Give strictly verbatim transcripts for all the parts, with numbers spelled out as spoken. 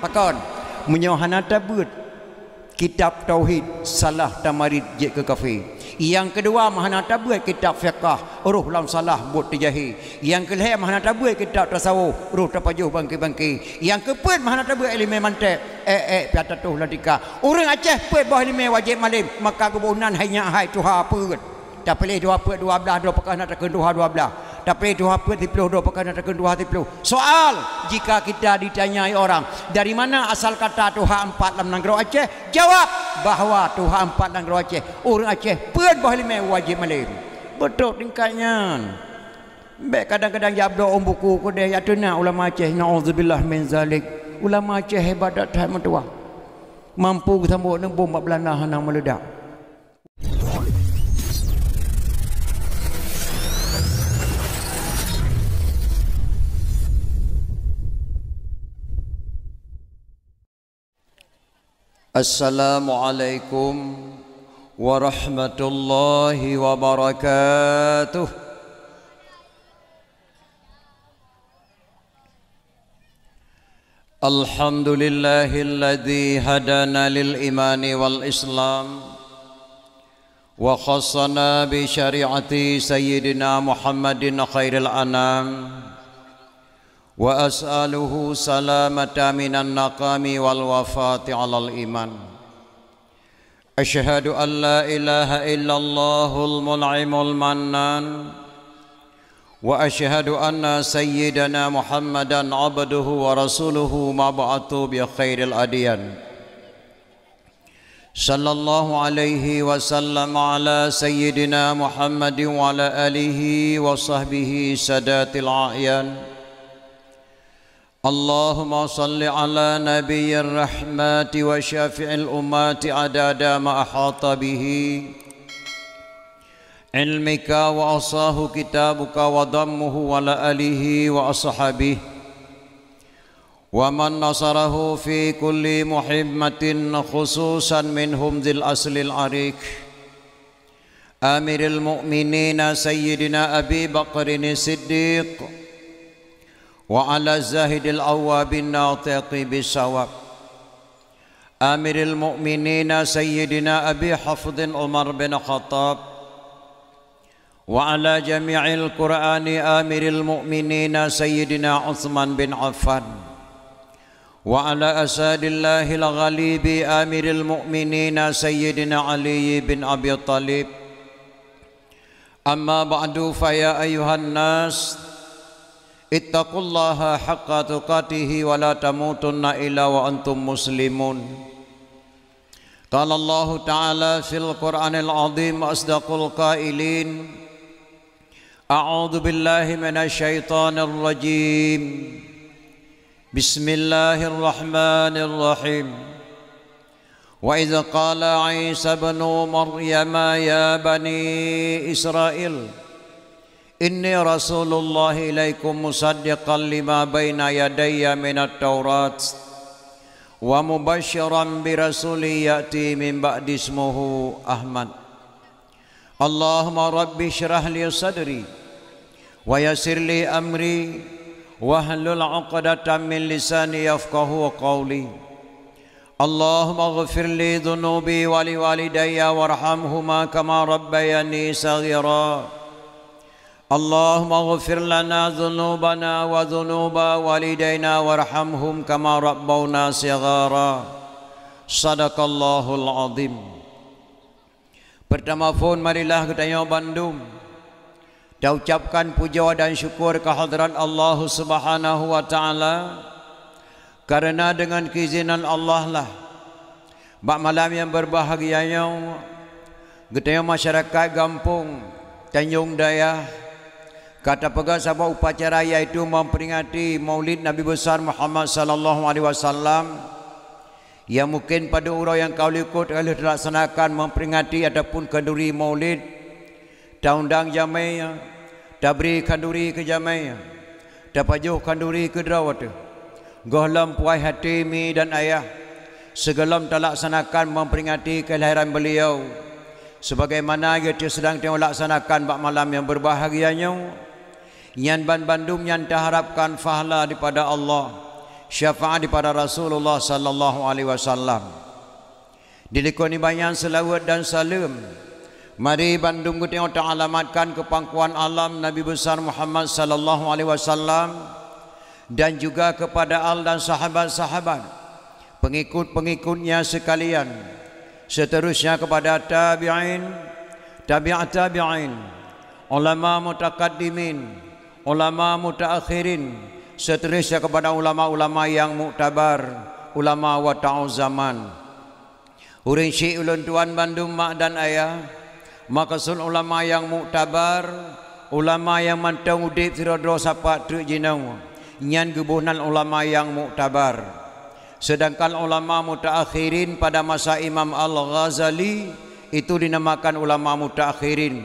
Pakon? Meunyoe hana tabeuet kitab tauhid, salah tamarit jeuet keu kafé. Nyang keudua, meuhana tabeuet kitab fiqah, roh lam salah buet teujahé. Nyang keulhée, meuhana tabeuet kitab tasawuf, roh tapajoh bangké-bangké. Nyang keupeuet, meuhana tabeuet ileumé mantek, ék-ék pih tatoh lam tika. Ureuëng Aceh peuet boh ileumé wajéb malém, maka geuboh nan hai nyak hai tuha peuet. Tapiléh dua peuet dua blaih, droe pakon na takheun tuha dua blaih. Tapiléh dua peuet siploh, droe pakon na takheun tuha siploh. Soal, jika kita ditanyai orang, "Dari mana asal kata tuha empat lam nanggroe Aceh?" Jawab bahwa tuha empat nanggroe Aceh, ureuëng Aceh peuet boh ileumé wajéb malém. Beutôi tingkat nyan. Bék kadang-kadang jak bloe ôn buku keudeh jak teunak ulama Aceh, naudzubillah min zalik. Ulama Aceh hebat that meutuwah. Mampu geusambot neubom bak Beulanda hana meuleudak. Assalamualaikum warahmatullahi wabarakatuh. Alhamdulillahilladzi hadana lil imani wal islam wa khassana bi syari'ati sayyidina Muhammadin khairil anam. Wa as'aluhu salamata minan naqami wal wafati alal iman. Asyhadu an la ilaha illallahul mun'imul mannan. Wa asyhadu anna sayyidana Muhammadan abduhu wa rasuluhu mab'atsu bi khairil adyan. Sallallahu alaihi wasallam ala sayyidina Muhammadin wa ala alihi wa sahbihi sadatil a'yan. Allahumma salli ala nabiyyir rahmati wa syafi'il ummati adada ma ahata bihi ilmika wa asahu kitabuka wa dammuhu wa ala alihi wa ashabihi wa man nasarahu fi kulli muhimmatin, khususan minhum dzil aslil arik, Amiril Mukminin Sayyidina Abi Bakrin Siddiq, wa ala Zahidil Awwabin Natiqi Bisawab, Amiril Mukminin Sayyidina Abi Hafsin Umar bin Khattab, wa ala jami'il Qur'ani Amiril Mukminin Sayyidina Utsman bin Affan, wa ala Asadillahil Ghalibi Amiril Mukminin Sayyidina Ali bin Abi Thalib. Amma ba'du, fa ya ayyuhan nas, ittaqullaha haqqa tuqatihi wa la tamutunna illa wa antum muslimun. Qala Allahu ta'ala fil Qur'anil azim, asdaqul qailin, a'udzu billahi minasy syaithanir rajim. Bismillahirrahmanirrahim. Wa idz qala Isa ibnu Maryama ya bani Israil, inni rasulullah ilaikum musaddiqan lima baina yadayya minat Taurat wa mubasysyiran bi rasulin ya'ti min ba'di ismuhu Ahmad. Allahumma rabbi syrah li sadri wa yassir li amri wahlul 'uqdatam min lisani yafqahu qawli. Allahumma ighfir li dzunubi wa li walidayya warhamhuma kama rabbayani shaghira. Allahumma ighfir lana dzunubana wa dzunuba walidaina warhamhum kama rabbauna shighara. Sadaqallahul azim. Peurtama phon, marilah geutanyoe bandum taucapkan pujoe dan syukur keu hadrat Allah Subhanahu wa Ta'ala, kareuna deungon keuizinan Allah lah, bak malam nyang beubahgia nyoe, geutanyoe masyarakat gampông Tanjong Dayah ka tapeugah saboh upacara, yaitu memperingati Maulid Nabi Besar Muhammad sallallahu alaihi wasallam. Ya, mungken padub uroe nyang ka u likot ka lheueh talaksanakan memperingati ataupun khanduri Maulid, taundang jamé, tabri khanduri keu jamé, tapajoh khanduri keu droe teuh. Gohlom puai hati mi dan ayah, sigohlom talaksanakan memperingati kelahiran beliau, sebagaimana geutanyoe sedang teuh laksanakan bak malam nyang beubahgia nyoe. Nyan banmandum nyan taharapkan pahala daripada Allah. syafaat daripada Rasulullah sallallahu alaihi wasallam. Dilikot nibak nyan seulaweuet dan saleuem mari bandum geutanyoe taalamatkan keu pangkuan alam Nabi Besar Muhammad sallallahu alaihi wasallam dan juga kepada al dan sahabat-sahabat, pengikut-pengikutnya sekalian, seterusnya kepada tabi'in, tabi'at tabi'in, ulama mutakaddimin, ulama mutaakhirin, seterusnya kepada ulama-ulama yang muktabar, ulama wata'u zaman. Ureuëng syik ulôn tuan bandum mak dan ayah, maksud ulama nyang muktabar, ulama nyang mantong udeb sidroe-droe sapat treuk jinoe, nyan geuboh nan ulama nyang muktabar. Sedangkan ulama mutaakhirin pada masa Imam Al-Ghazali itu dinamakan ulama mutaakhirin.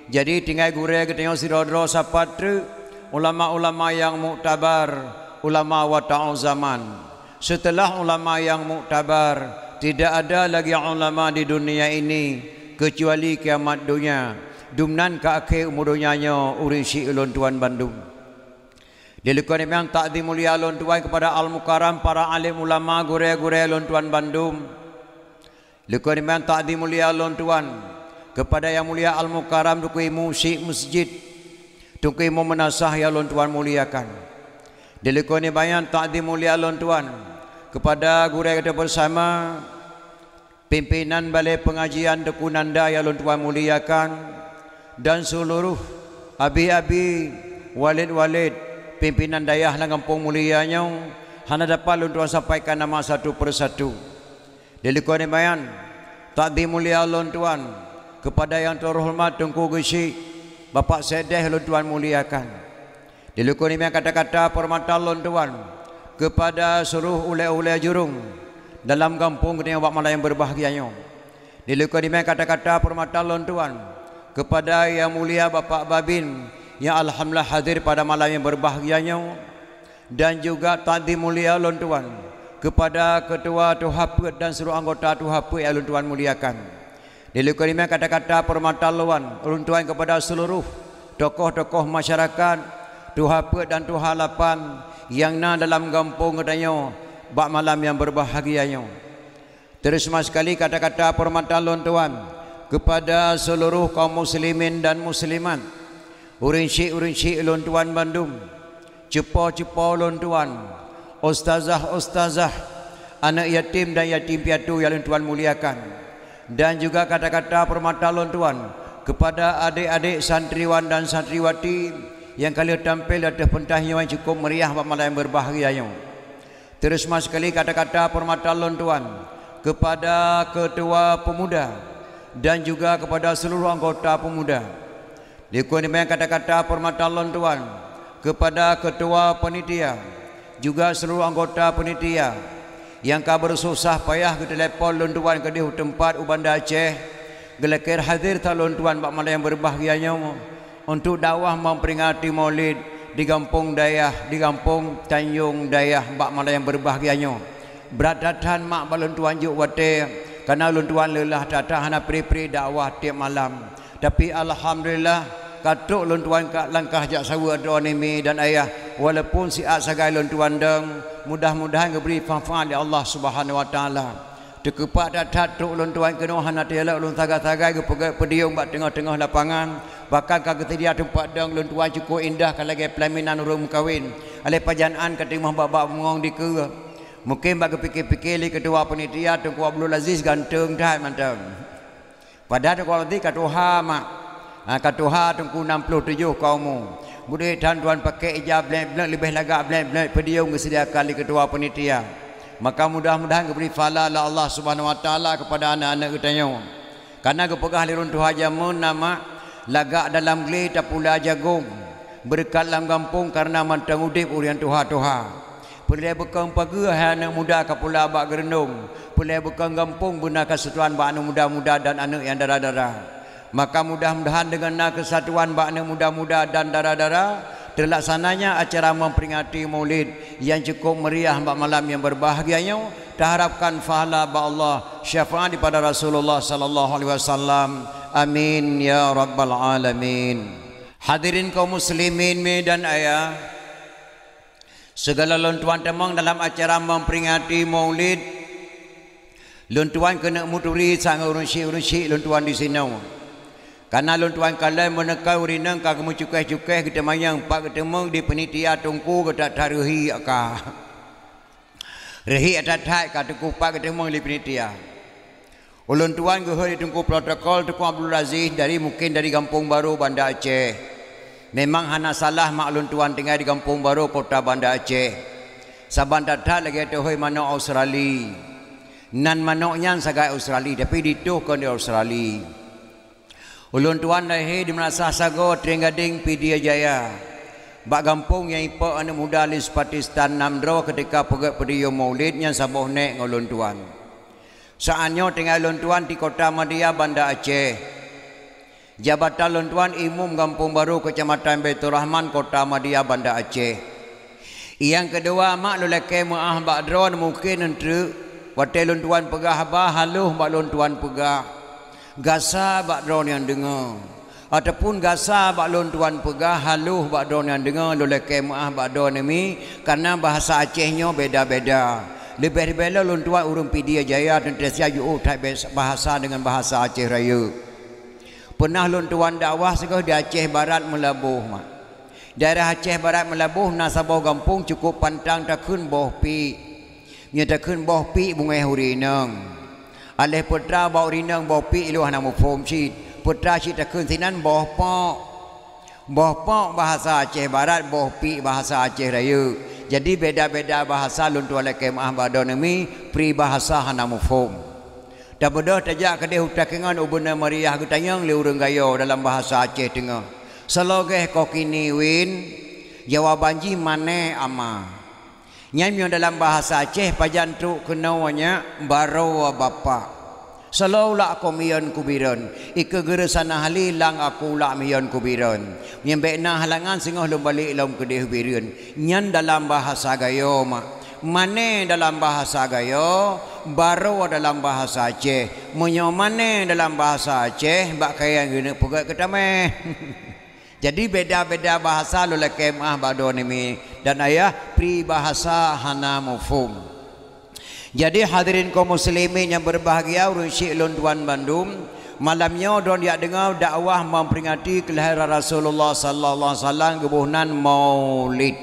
Jadi tinggai gurée geutanyoe sidroe-droe sapat treuk, ulama-ulama nyang muktabar, ulama wata'u zaman. Seuteulah ulama nyang muktabar, tidak ada lagi ulama di dunia ini kecuali kiamat donya. Dumnan ka akhé umu donya nyoe ureuëng syik ulôn tuan bandum. Dilikot nibak nyan takzim mulia lôn tuan kepada al-mukarram para alim ulama gurée-gurée lôn tuan bandum. Likot nibak nyan takzim mulia lôn tuan kepada yang mulia al-mukarram Teungku Imum Syik Masjid, Teungku Imum Meunasah yang lôn tuan muliakan. Dilikot nibak nyan takzim mulia lôn tuan kepada gurée gata bersama, pimpinan balai pengajian Teungku Nanda yang lôn tuan muliakan, dan seluruh abi-abi, walid-walid, pimpinan dayah lam gampông mulia nyoe, hana dapat lôn tuan sampaikan nama satu persatu. Dilikot nibak nyan takzim mulia lôn tuan kepada yang terhormat Teungku Geuchik, Bapak Sekdes lôn tuan muliakan. Dilikot nibak nyan kata-kata peureuhmatan lôn tuan kepada seluruh ulée-ulée jurong dalam gampông geutanyoe bak malam nyang beubahgia nyoe. Dilikot nibak nyan kata-kata peureuhmatan lôn tuan kepada yang mulia Bapak Babin yang alhamdulillah hadir pada malam nyang beubahgia nyoe. Dan juga takzim mulia lôn tuan kepada Ketua Tuha Peuet dan seluruh anggota Tuha Peuet yang lôn tuan muliakan. Dilikot nibak nyan kata-kata peureuhmatan lôn, lôn tuan kepada seluruh tokoh-tokoh masyarakat, Tuha Peuet dan Tuha Lapan yang na dalam gampông geutanyoe bak malam nyang beubahgia nyoe. Teureuseumah sekali kata-kata peureuhmatan lôn tuan kepada seluruh kaum muslimin dan muslimat, ureuëng syik-ureuëng syik lôn tuan bandum, cupo-cupo lôn tuan, ustazah-ustazah, aneuëk yatim dan yatim piatu yang lôn tuan muliakan, dan juga kata-kata peureuhmatan lôn tuan kepada adék-adék santriwan dan santriwati nyang ka lheueh tampil di ateueh peuntas nyoe nyang cukup meuriah bak malam nyang beubahgia nyoe. Teureuseumah sekali kata-kata peureuhmatan lôn tuan kepada Ketua Pemuda dan juga kepada seluruh anggota pemuda. Likot nibak nyan kata-kata peureuhmatan lôn tuan kepada Ketua Panitia, juga seluruh anggota panitia nyang ka beususah payah geutelepon lôn tuan keudeh u teumpat u Banda Aceh, geulakée hadir that lôn tuan bak malam nyang beubahgia nyoe untuk dakwah memperingati Maulid di gampông dayah, di gampông Tanjong Dayah bak malam nyang beubahgia nyoe. Brat that-that mak bak lôn tuan jok watée, kareuna lôn tuan leulah that-that hana pri-pri dakwah tieb malam. Tapi alhamdulillah, ka trok lôn tuan ka langkah jak saweue droeneuh mi dan ayah, walaupun siat sagai lôn tuan dong, mudah-mudahan geubri manfaat lé Allah Subhanahu wa Taala. Teukeupak that-that trok lôn tuan keunoe hana teujalok lôn sagai-sagai geupeugét peudiyong bak teungoh-teungoh lapangan, bahkan ka geuseudia teumpat dong lôn tuan cukup indah ka lagée peulaminan ureuëng meukawen. Aléh pajan án ka teungoh bak-bak bungöng dikeue. Mungken bak geupike-pike lé Ketua Panitia Teungku Abdul Aziz ganteng that mantong. Padahai Teungku Abdul Aziz ka tuha mak. Ha, ka tuha Teungku nam ploh tujoh ka umu. Budek that tuan pakai ija blek-blek leubeh lagak blek-blek podium geusediakan lé Ketua Panitia. Maka mudah-mudahan geubri pahala lé Allah Subhanahu wa Taala kepada aneuk-aneuk geutanyoe. Kareuna geupeugah lé ureuëng tuha jameun na mak, lagak dalam glé tapula jagong, beureukat lam gampông kareuna mantong udeb ureuëng tuha-tuha. Peulée beukong pageue hai aneuk muda ka pula bak geureunong, peulée beukong gampông beuna keusatuan bak aneuk muda-muda dan aneuk nyang dara-dara. Maka mudah-mudahan deungon na keusatuan bak aneuk muda-muda dan dara-dara, teulaksananya acara memperingati Maulid nyang cukup meriah bak malam nyang berbahagia nyoe, taharapkan pahala bak Allah, syafaat daripada Rasulullah sallallahu alaihi wasallam. Amin ya rabbal alamin. Hadirin kaum muslimin mi dan ayah, Sigohlom lôn tuan tamong dalam acara memperingati Maulid, lôn tuan keuneuk meuturi sang ureuëng syiek-ureuëng syiek lôn tuan disinoe. Kareuna lôn tuan kalon meuneuka ureuëng inong ka geumeucukéh-cukéh geuteumanyong pat geuteumeung di panitia teungku geutak-tak reuhi ka. Reuhi that-that ka teungku pat geuteumeung di panitia. Ulôn tuan geuhôi di teungku protokol, Teungku Abdul Aziz dari, mungkin dari Gampông Barô, Banda Aceh. Memang hana salah mak lôn tuan tinggai di Gampông Barô, kota Banda Aceh. Saban that-that lagée teuhôi manok Australi. Nan manok nyan sagai Australi, tapi ditoh kon di Australi. Ulôn tuan lahé di Meunasah Sagoe, Trienggadeng, Pidie Jaya. Bak gampông nyang ipok aneuëk muda Lis Patistan nam droe keutika peugét peudiyuem Maulid nyan saboh nék ngon ulôn tuan. Saát nyoe tinggai lôn tuan di Kota Madia, Banda Aceh. Jabatan lôn tuan Imum Gampông Barô, Keucamatan Baiturrahman, Kota Madia, Banda Aceh. Nyang keudua, mak lôn lakée meuáh bak droeneuh, mungken eunteuk watée lôn tuan peugah haba haloh bak lôn tuan peugah, gasa bak droeneuh nyang deungoe. Ataupun gasa bak lôn tuan peugah haloh bak droeneuh nyang deungoe, lôn lakée meuáh bak droeneuh mi, kareuna bahasa Aceh nyoe beda-beda. Leubeh-leubeh lom lôn tuan ureuëng Pidie Jaya, teuntèe sia jiôh that bahasa deungon bahasa Aceh Rayeuk. Peunah lôn tuan dakwah sigoe di Aceh Barat Meulaboh, mak. Daerah Aceh Barat Meulaboh na saboh gampông cukôp pantang takheun Boh Piek. Meunyoe takheun Boh Piek beungéh ureuëng inong. Aléh peue teuma bak ureuëng inong Boh Piek ilôn hana muphom cit. Peue teuma cit takheun sinan Boh Pok. Boh Pok bahasa Aceh Barat, Boh Piek bahasa Aceh Rayeuk. Jadi beda-beda bahasa lôn tuan lakée meuáh bak droeneuh mi, peuribahasa hana muphom. Tabeudôh tajak keudeh u Takengon u Beuneu Mariah geutanyong lé ureuëng Gayo dalam bahasa Aceh Teungoh. Seulagée koh kini win, jawaban jih mane ama. Nyan meunyoe dalam bahasa Aceh pajan trok keunoe nyak baroe bapak. Seulaweueh lak koh miyeuen kubireuen, ikeue geureusa na hali lang aku lak miyeuen kubireuen. Meunyoe bék na halangan singoh lôn balek lom keudeh bireuen. Nyan dalam bahasa Gayo mak. Mane dalam bahasa Gayo, baroe dalam bahasa Aceh. Meunyoe mane dalam bahasa Aceh, bak kayée geuneuk peugét keutameh. Jadi beda-beda bahasa lôn lakée meuáh bak droeneuh mi dan ayah, peuribahasa hana muphom. Jadi hadirin kaum muslimin nyang beubahgia, ureuëng syiek lôn tuan bandum, malam nyoe droeneuh jak deungoe dakwah memperingati keulahiran Rasulullah sallallahu alaihi wasallam, geuboh nan Maulid.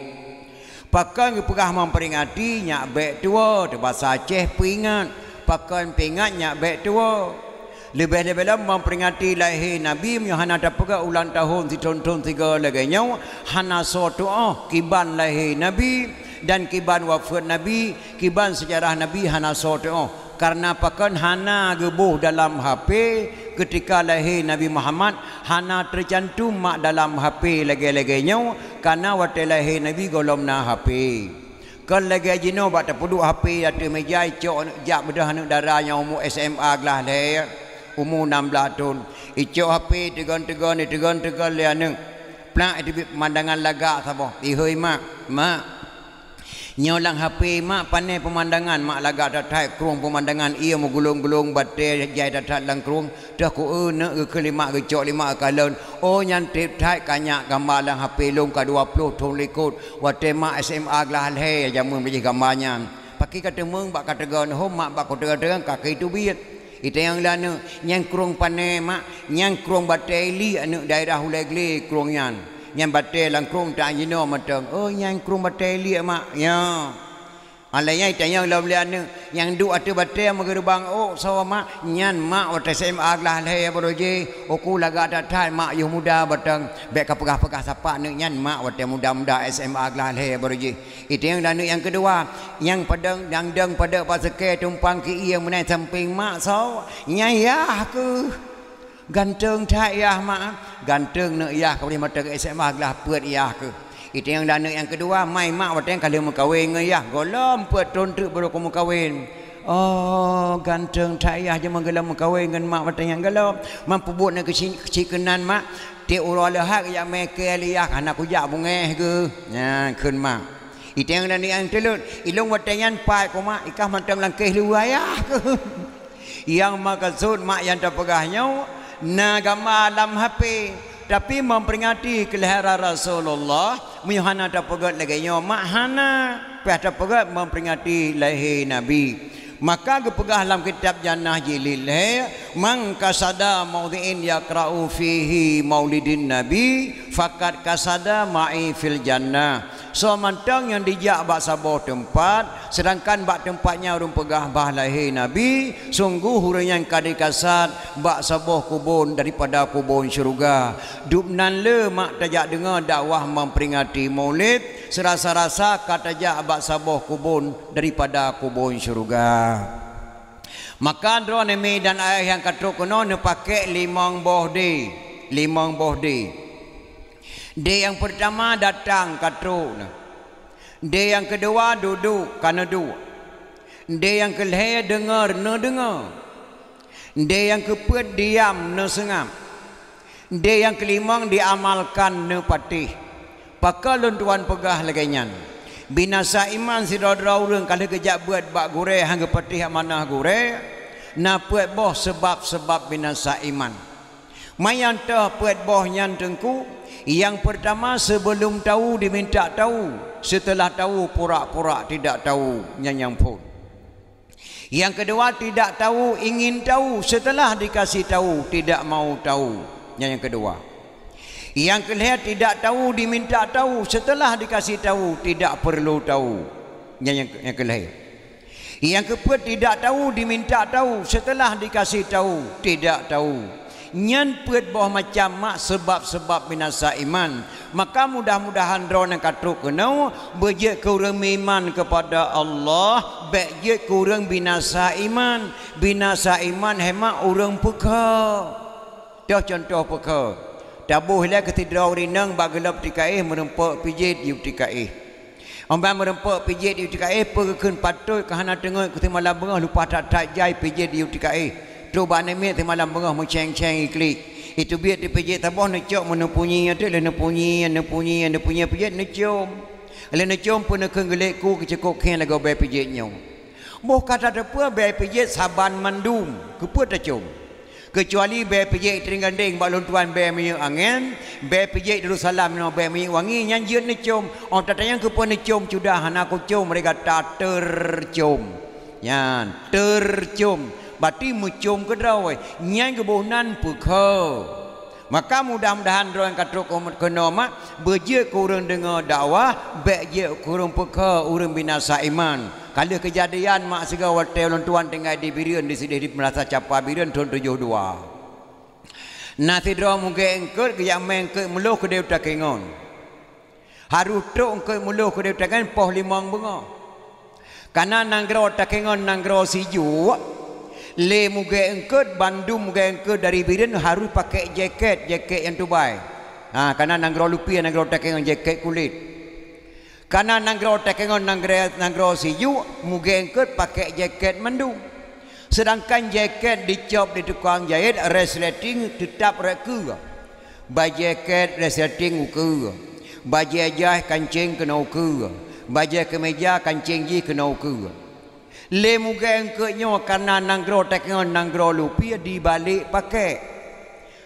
Pakon geupeugah memperingati, nyak bék tuwoe, teubasa Aceh peuingat. Pakon peuingat, nyak bék tuwoe. Leubeh-leubeh lom memperingati lahé Nabi, meunyoe hana tapeugah ulang tahun sithon-thon sigoe lagée nyoe, hana soe tuoh kiban lahé Nabi dan kiban wafeuet Nabi, kiban seujarah Nabi hana soe tuoh. Kareuna pakon hana geuboh dalam H P keutika lahé Nabi Muhammad, hana teucantum mak dalam H P lagée-lagée nyoe, kareuna watée lahé Nabi gohlom na H P. Kon lagée jinoe bak tapeuduek H P ateueh meja, icok jak beudôh aneuëk dara nyang umu S M A glah lhée, umu nam blaih thon. Icok H P teugon-teugon, teugon-teugon lé aneuëk. Plak, iteubiet peumandangan lagak saboh. Ihôi mak, mak. Nyoe lam H P mak pane peumandangan, mak lagak that-that krueng peumandangan, ié meugulong-gulong, batée jai that-that lam krueng. Teuh ku eu neuk geukheun lé mak, geucok lé mak kalon. Oh nyan treb that ka nyak gamba lam H P lôn ka dua ploh thon likot. Watée mak S M A glah lhée jameun bak jih gamba nyan. Pakri ka teumeung bak ka teugon hom mak bak ka teugon-teugon ka keu teubiet. Itanyong lé aneuëk, nyan krueng pane mak, nyan krueng batée liek aneuëk daerah Ulée Glé krueng nyan. Nyan batée lam krueng tan jinoe mantong. Oh nyan krueng batée liek mak. Nyoe. Alai nyan itanyong lom lé aneuëk, nyang duek ateueh batée meugeurubang ôk soe mak, nyan mak watée S M A glah lhée baroe jih, uku lagak that-that mak yoh muda batang, bék ka peugah-peugah sapat neuk nyan mak watée muda-muda S M A glah lhée baroe jih. Itanyong lé aneuëk nyang keudua, nyang padang, nyang dong padang paseuke tumpang keu ié meunan sampéng mak soe, nyan yah kheueh. Ganteng that yah mak, ganteng neuk yah ka boleh mata S M A glah peuet yah kheueh. Itanyong lé aneuëk nyang keudua, mai mak watée ka lheueh meukawen ngon yah, gohlom peuet thon treuk baroe ka meukawen. Oh, ganteng that yah jameun gohlom meukawen ngon mak watée nyan gohlom. Man peubuet neuk keuchik, keuchik keunan mak, tiep uroe leuhat jak mé kée lé yah hana kujak beungéh geuh. Nyan kheun mak. Itanyong lé aneuëk nyang teulot, ilôn watée nyan pat ku mak, ikah mantong lam kéh luwa yah kheueh. Nyang meukeusut mak nyang tapeugah nyoe na gamba lam H P. Tapi memperingati kelahiran Rasulullah, meunyoe hana tapeugét lagée nyoe, mak hana payah tapeugét memperingati lahé Nabi. Maka geupeugah lam kitab Jannah jilid lhée, "Man qasada maudhi'in yaqra'u fihi maulidin Nabi, faqad qasada ma'i fil jannah." Soe mantong nyang dijak bak saboh teumpat, seudangkan bak teumpat nyan ureuëng peugah bah lahé Nabi, sunggoh ureuëng nyan ka dikasad bak saboh kubon daripada kubon syeuruga. Dubnan le mak tajak deungoe dakwah memperingati Maulid, seurasa-rasa ka tajak bak saboh kubon daripada kubon syeuruga. Maka droeneuh mi dan ayah nyang ka trok keunoe neupakék limong boh dé, limong boh dé. Dé nyang peurtama datang ka trok na. Dé nyang keudua dudoe ka neuduek. Dé nyang keulhée deungoe neudeungoe. Dé nyang keupeuet diam neuseungab. Dé nyang keulimong diamalkan neupatéh. Pakon lôn tuan peugah lagée nyan? Binasa iman sidroe-droe ureuëng ka lheueh geujak beuet bak gurée hana geupatéh amanah gurée, na peuet boh seubab-seubab binasa iman. Manyang toh peuet boh nyan teungku, nyang peurtama seubeulom tawu diminta tawu, seuteulah tawu pura-pura tidak tawu, nyan nyang phon. Nyang keudua tidak tawu ingin tawu, seuteulah dikasih tawu tidak mau tawu, nyan nyang keudua. Nyang keulhée tidak tawu diminta tawu, seuteulah dikasih tawu tidak peurlu tawu, nyan nyang, nyang keulhée. Nyang keupeuet tidak tawu diminta tawu, seuteulah dikasih tawu tidak tawu. Nyan peuet boh macam mak seubab-seubab binasa iman. Maka mudah-mudahan droeneuh ka trok keunoe beujeuet keu ureuëng meuiman keupada Allah, bék jeuet keu ureuëng binasa iman. Binasa iman hé mak ureuëng peukha. Toh cuntoh peukha. Taboh ilée keu sidroe ureuëng inong bak geulob tikaéh meurumpok pijet yub tikaéh. Óh ban meurumpok pijet yub tikaéh peue geukheun patot ka hana teungeut keu simalam beungoh lumpah that-that jai pijet yub tikaéh. Trok bak aneuk miet simalam beungoh meucéng-céng iklik. Iteubiet teupijet saboh neucok meuneupunyi teuk lé neupunyi, neupunyi, neupunyi pijet neucom. Lé neucom peue neukheun geulék ku keucukôp khéng lagoe bée pijet nyoe. Boh ka tateupeue bée pijet saban mandum, keupeue tacom? Keucuali bée pijet teuring gandeng bak lôn tuan bée minyeuk angén, bée pijet Darussalam nyoe bée minyeuk wangi nyan jeuet neucom. Óh tatanyong keupeue neucom cudah hana kucom, mereka tatercom. Nyan, tercom, berarti meucom keudroe. Nyan geuboh nan peukha. Maka mudah-mudahan droe nyang ka trok keunoe mak beujeuet keu ureuëng deungoe dakwah, bék jeuet keu ureuëng peukha, ureuëng binasa iman. Ka lheueh keujadian mak sigoe watée ulôn tuan tinggai di Bireuen di sideh di Meurasa Capa Bireuen thon tujoh dua. Na sidroe mugée eungkôt geujak mé eungkôt muloh keudeh u Takengon. Harôh trok eungkôt muloh keudeh u Takengon poh limong beungoh. Kana nanggroe Takengon nanggroe sijuek, lé mugée eungkôt bandum mugée eungkôt dari Bireuen harôh pakék jakét, jakét nyang tubai. Ha, kana nanggroe Lupie nanggroe Takengon jakét kulét. Kana nanggroe Takengon nanggroe, nanggroe sijuek mugée eungkôt pakék jakét mandum. Seudangkan jakét dicop di tukang jahét resleting teutab rot keue. Bajée két resleting ukeue, bajée jaih kancéng keunoe ukeue, bajée keumeja kancéng jih keunoe ukeue. Lé mugée eungkôt nyoe kana nanggroe Takengon nanggroe Lupie dibalek pakék.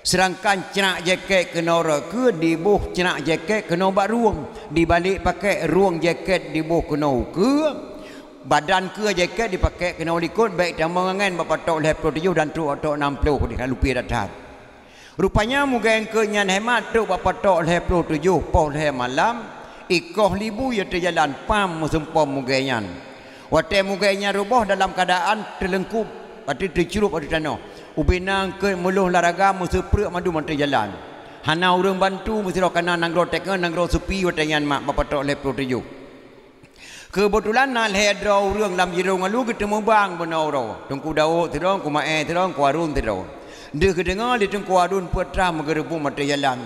Seudangkan crak jakét keunoe rot keue diboh crak jakét keunoe bak rueng, dibalek pakék rueng jakét diboh keunoe ukeue, badan keue jakét dipakék keunoe likot bék tamong angén bak patok lhée ploh tujoh dan trok patok nam ploh di Lupie that-that. Rupanya mugée eungkôt nyan hé mak trok bak patok lhée ploh tujoh poh lhée malam, ikoh libui ateueh jalan pam meusumpom mugée nyan. Watée mugée nyan ruboh dalam keuadaan teuleungkup, watée teucrup ateueh tanoh. Ubena eungkôt muloh laraga meuseupreuek mandum ateueh jalan. Hana ureuëng bantu meusidroe kana nanggroe Takengon nanggroe Supi watée nyan mak bak patok lhée ploh tujoh. Keubeutulan na lhée droe ureuëng lam jidong alu geuteumeubang bunoe uroe. Teungku Daud sidroe, Teungku Maé sidroe, Teungku Harun sidroe. Deuh geudeungoe lé Teungku Harun peuet trah meugeureubu maté jalan.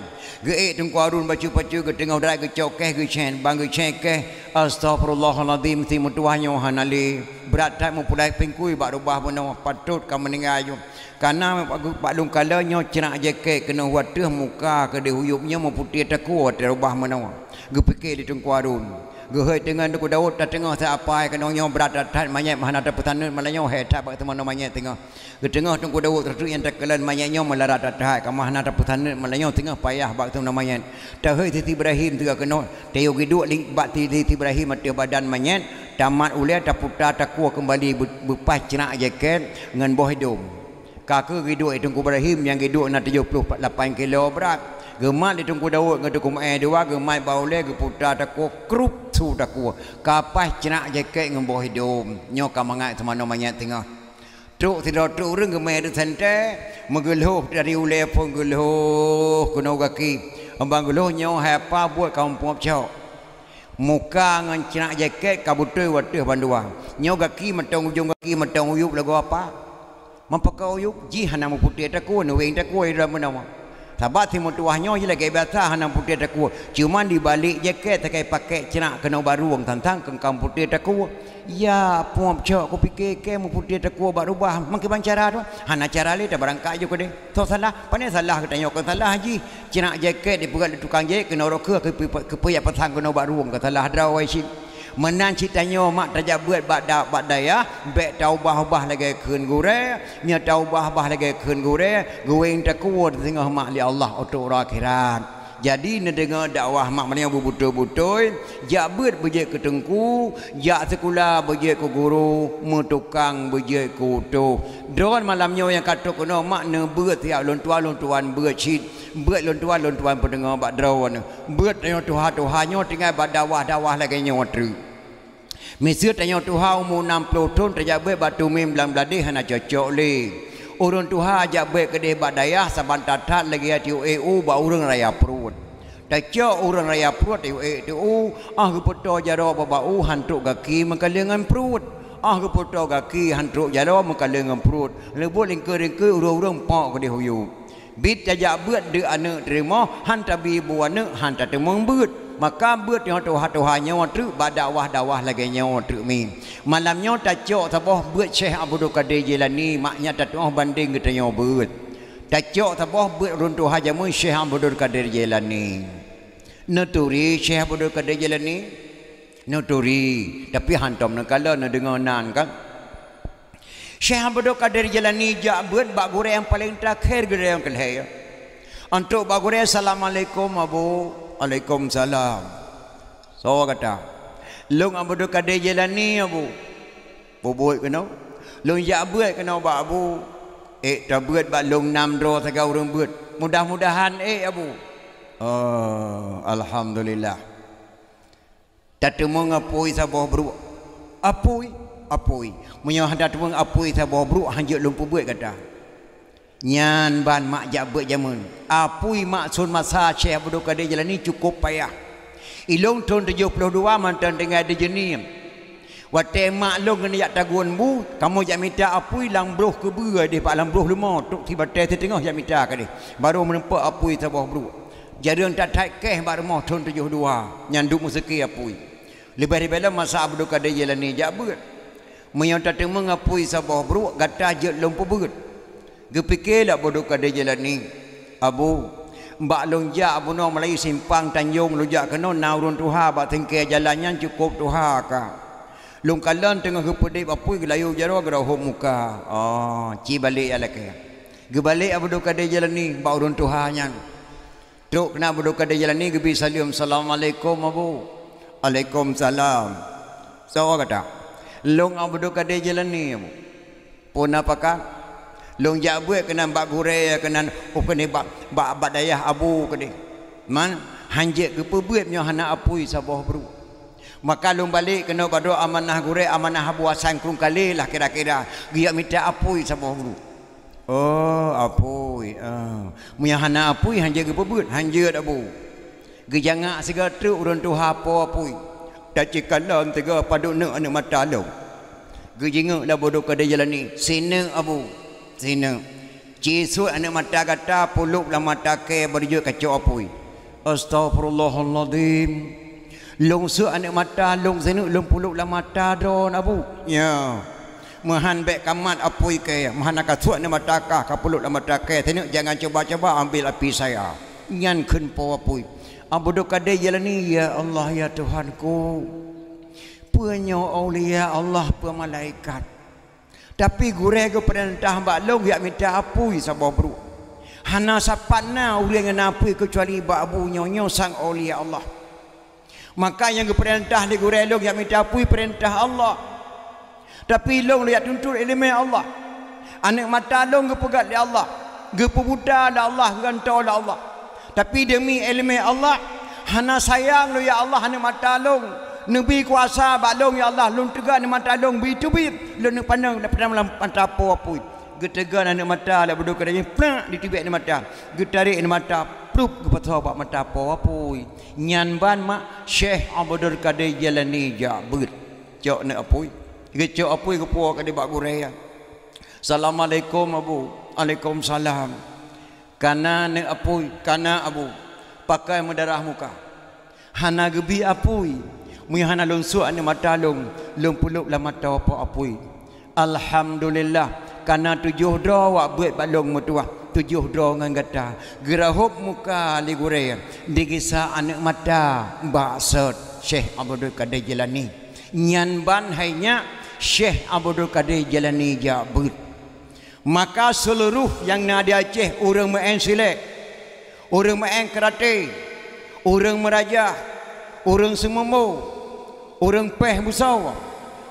Geuék Teungku Harun bacut-bacut geuteungoh drat geucok kéh geucén, ban geucén kéh, "Astaghfirullahalazim, si meutuwah nyoe hana lé. Brat that meupulai pingkui bak rubah bunoe, patot ka meuninggai nyoe. Kana bak lôn kalon nyoe crak jakét keunoe wateueh muka keudeh uyueb nyoe meuputéh takue watée rubah bunoe," geupike lé Teungku Harun. Geuhôi teungoh Teungku Daud, tateungoh sapai keunoe nyoe brat that-that manyét meuhana tapeusaneut, malam nyoe hék that bak teumanoe manyét teungoh. Geuteungoh Teungku Daud treuk nyang takalon manyét nyoe meulara that-that ka meuhana tapeusaneut, malam nyoe teungoh payah bak teumanoe manyét. Tahôi Siti Ibrahim teuga keunoe, tayue geuduek li-, bak Siti Ibrahim ateueh badan manyét, tamat ulée taputa takue keumbali beu-, beupaih crak jakét ngon boh idom. Ka keuh geuduek Teungku Ibrahim nyang geuduek na tujoh ploh lapan kilo brat. Geumat lé Teungku Daud ngon Teungku Maé dua, geumat bak ulée geuputa takue krup su takue. Ka paih crak jakét ngon boh idom. Nyoe ka mangat teumanoe manyét teungoh. Trok sidroe trok ureuëng geumé reuet santée, meugeulhoh dari ulée phon geulhoh keunoe gaki. Ban geulhoh nyoe hai apa buet kamoe peucok. Muka ngon crak jakét ka beutôi u ateueh bandua. Nyoe gaki mantong ujong gaki mantong uyueb lagoe apa? Meupakoe uyueb jih hana meuputéh takue, neuweng takue di dalam meunoe. Sabab si meutuwah nyoe jih lagée biasa hana meuputéh takue, cuman di balek jakét sagai pakék crak keunoe bak rueng tantang keu ka meuputéh takue. Ya, pueb cok kupike kée meuputéh takue bak rubah, meukiban cara tu? Hana cara lé tabeurangkat ju keudeh. Soe salah? Pane salah geutanyoe kon salah jih. Crak jakét dipeugét lé tukang jahét keunoe rokeuh keupeue-, keupeue jak pasang keunoe bak rueng ka salah droe cit. Meunan cit tanyoe mak tajak beuet bak da-, bak dayah, bék taubah-ubah lagée kheun gurée, nyoe taubah-ubah lagée kheun gurée, geuweng takue teungoh mak lé Allah utok uroe akhirat. Jadi neudeungoe dakwah mak meunyoe beubeutôi-beutôi, jak beuet beujeuet keu teungku, jak sikula beujeuet keu guru, meutukang beujeuet keu utôh. Droen malam nyoe nyang ka trok keunoe mak neubeuet siat lôn tuan, lôn tuan beuet cit. Beuet lôn tuan, lôn tuan peudeungoe bak droeneuh. Beuet tanyoe tuha-tuha nyoe tinggai bak dakwah-dakwah lagée nyoe treuk. Miseue tanyoe tuha umu nam ploh thon tajak beuet bak Tumim Blang Bladeh hana cocok lé. Ureuëng tuha jak beuet keudeh bak dayah saban that-that lagée tiuk ék u bak ureuëng raya pruet. Tacok ureuëng raya pruet tiuk ék tiuk u, ah geupeutoe jaroe bak u han trok gaki meukaleng ngon pruet. Ah geupeutoe gaki han trok jaroe meukaleng ngon pruet. Leubeh lingkeu-lingkeu ureuëng-ureuëng pok keudeh uyueb. Bit tajak beuet deuk aneuëk teurimong, han tabi bu aneuëk, han tateumeung beuet. Maka beuet nyoe tuha-tuha nyoe treuk bak dakwah-dakwah lagée nyoe treuk mi. Malam nyoe tacok saboh beuet Syekh Abdul Qadir Jailani, mak nyan tatuoh bandeng geutanyoe beuet. Tacok saboh beuet ureuëng tuha jameun Syekh Abdul Qadir Jailani. Neuturi Syekh Abdul Qadir Jailani? Neuturi, tapi hantom neukalon neudeungoe nan kan. Syekh Abdul Qadir Jailani jak beuet bak gurée nyang paleng teurakher gurée nyang keu lhée. Antok bak gurée, "Assalamualaikum, Abu." "Waalaikumsalam." "Soe gata?" "Lôn Abdul Qadir Jailani, Abu." "Peubuet keunoe?" "Lôn jak beuet keunoe bak Abu." "Ék tabeuet bak lôn nam droe sagai ureuëng beuet?" "Mudah-mudahan ék, Abu." "Oh, alhamdulillah." Tateumeung apui saboh bruek. Apui, apui. Meunyoe hana tateumeung apui saboh bruek, hanjeuet lôn peubeuet gata. Nyan ban mak jak beuet jameun. Apui mak sôn masa Syekh Abdul Qadir Jailani cukôp payah. Ilôn thon tujoh ploh dua mantong tinggai di Jeuniem. Watée mak lôn keuneuk jak tagun bu, kamoe jak mita apui lam broh keubeue deh bak lam broh leumo, trok sibatée siteungoh jak mita keudeh. Barô meuneupok apui saboh bruek. Jareueng that-that keh bak rumoh thon tujoh dua, nyan duek meuseuki apui. Leubeh-leubeh lom masa Abdul Qadir Jailani jak beuet. Meunyoe tateumeung apui saboh bruek, gata jeuet lôn peubeuet. Geupike lé Abdul Qadir Jailani, "Abu, bak lôn jak bunoe meulayeue simpang Tanjong lôn jak keunoe na ureuëng tuha bak singkée jalan nyan cukôp tuha ka. Lôn kalon teungoh geupeudeb apui geulayeue jaroe geurahom muka." Oh, ci balek jak lakée. Geubalek Abdul Qadir Jailani bak ureuëng tuha nyan. Trok keunan Abdul Qadir Jailani geubi saleuem, "Assalamualaikum, Abu." "Waalaikumsalam." "Soe gata?" "Lôn Abdul Qadir Jailani, Abu." "Peue na pakat?" "Lôn jak beuet keunan bak gurée keunan, oh, keunan bak, bak, bak dayah Abu keudeh. Man, hanjeuet geupeubeuet meunyoe hana apui saboh bruek. Maka lôn balek keunoe bak droe amanah gurée, amanah Abu Hasan Krueng Kalé lah kira-kira, geujak mita apui saboh bruek." "Oh, apui, ah. Meunyoe hana apui, hanjeuet geupeubeuet?" "Hanjeuet, Abu." Geujangak sigoe treuk ureuëng tuha po apui. "Tacikalon sigoe padub neuk aneuëk mata lôn." Geujingeuk lé Abdul Qadir Jailani, "Sineuk, Abu, sineuk. Ci suet aneuëk mata gata pulôb lam mata kée barô jeuet kacok apui." "Astaghfirullahalazim. Lôn suet aneuëk mata lôn sineuk lôn pulôb lam mata droen, Abu." "Ya. Meuhan bék kamat apui kée, meuhan ka suet aneuëk mata kah ka pulôb lam mata kée, sineuk jangan coba-coba ambil api saya." Nyan kheun po apui. Abdul Qadir Jailani, "Ya Allah, ya Tuhanku, peue nyoe aulia Allah, peue malaikat. Tapi gurée geupeurintah bak lôn jak mita apui saboh brôk. Hana sapat na ureuëng nyang na apui keucuali bak Abu nyoe, nyoe sang aulia Allah. Maka nyang geupeurintah lé gurée lôn jak mita apui peurintah Allah. Tapi lôn lôn jak tuntot iéleumé Allah. Aneuëk mata lôn geupeugét lé Allah, geupeubuta lé Allah, geugantoe lé Allah. Tapi deumi iéleumé Allah, hana sayang lôn ya Allah aneuëk mata lôn. Neubi kuasa bak lôn ya Allah, lôn teuga aneuëk mata lôn bi teubiet, lôn neupandang, neupandang lam mata po apui." Geuteuga aneuëk mata lé Abdul Qadir, plak, diteubiet aneuëk mata. Geutarek aneuëk mata, plup, geupasoe bak mata po apui. Nyan ban mak Syekh Abdul Qadir Jailani jak beuet. Cok neuk apui. Geucok apui geupuwoe ka di bak gurée. "Assalamualaikum, Abu." "Waalaikumsalam." "Kana neuk apui?" "Kana, Abu." "Pakai meudarah muka." "Hana geubi apui. Meunyoe hana lôn suek aneuëk mata lôn, lôn peulop lam mata po apui." "Alhamdulillah, kana tujoh droe wak beuet bak lôn meutuwah, tujoh droe ngon gata." Geurahop muka lé gurée, digisa aneuëk mata bak sot Syekh Abdul Qadir Jailani. Nyan ban hai nyak Syekh Abdul Qadir Jailani jak beuet. Maka seuluruh nyang na di Aceh, ureuëng meu'en silék, ureuëng meu'en karate, ureuëng meurajah, ureuëng seumeumo, ureuëng péh busoe,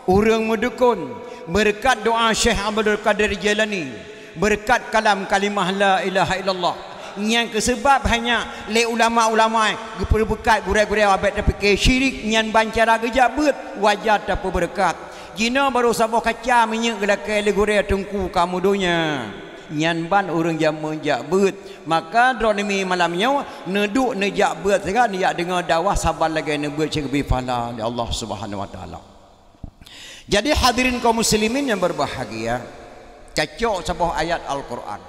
ureuëng meudukon, beureukat doá Syekh Abdul Qadir Jailani, beureukat kalam kalimah la ilaha illallah. Nyang keuseubab hai nyak lé ulama-ulama geupeureubekat gurée-gurée abék tapike syirik, nyan ban cara geujak beuet wajar tapeubeureukat. Jinoe barô saboh kaca minyeuk geulakée lé gurée teungku kamoe donya. Nyan ban ureuëng jameun jak beuet. Maka droeneuh mi malam nyoe neuduek neujak beuet sigoe neujak deungoe dakwah saban lagée neubeuet cit geubri pahala lé Allah Subhanahu Wa Taala. Jadi hadirin kaum muslimin yang berbahagia, cacok saboh ayat Al-Quran.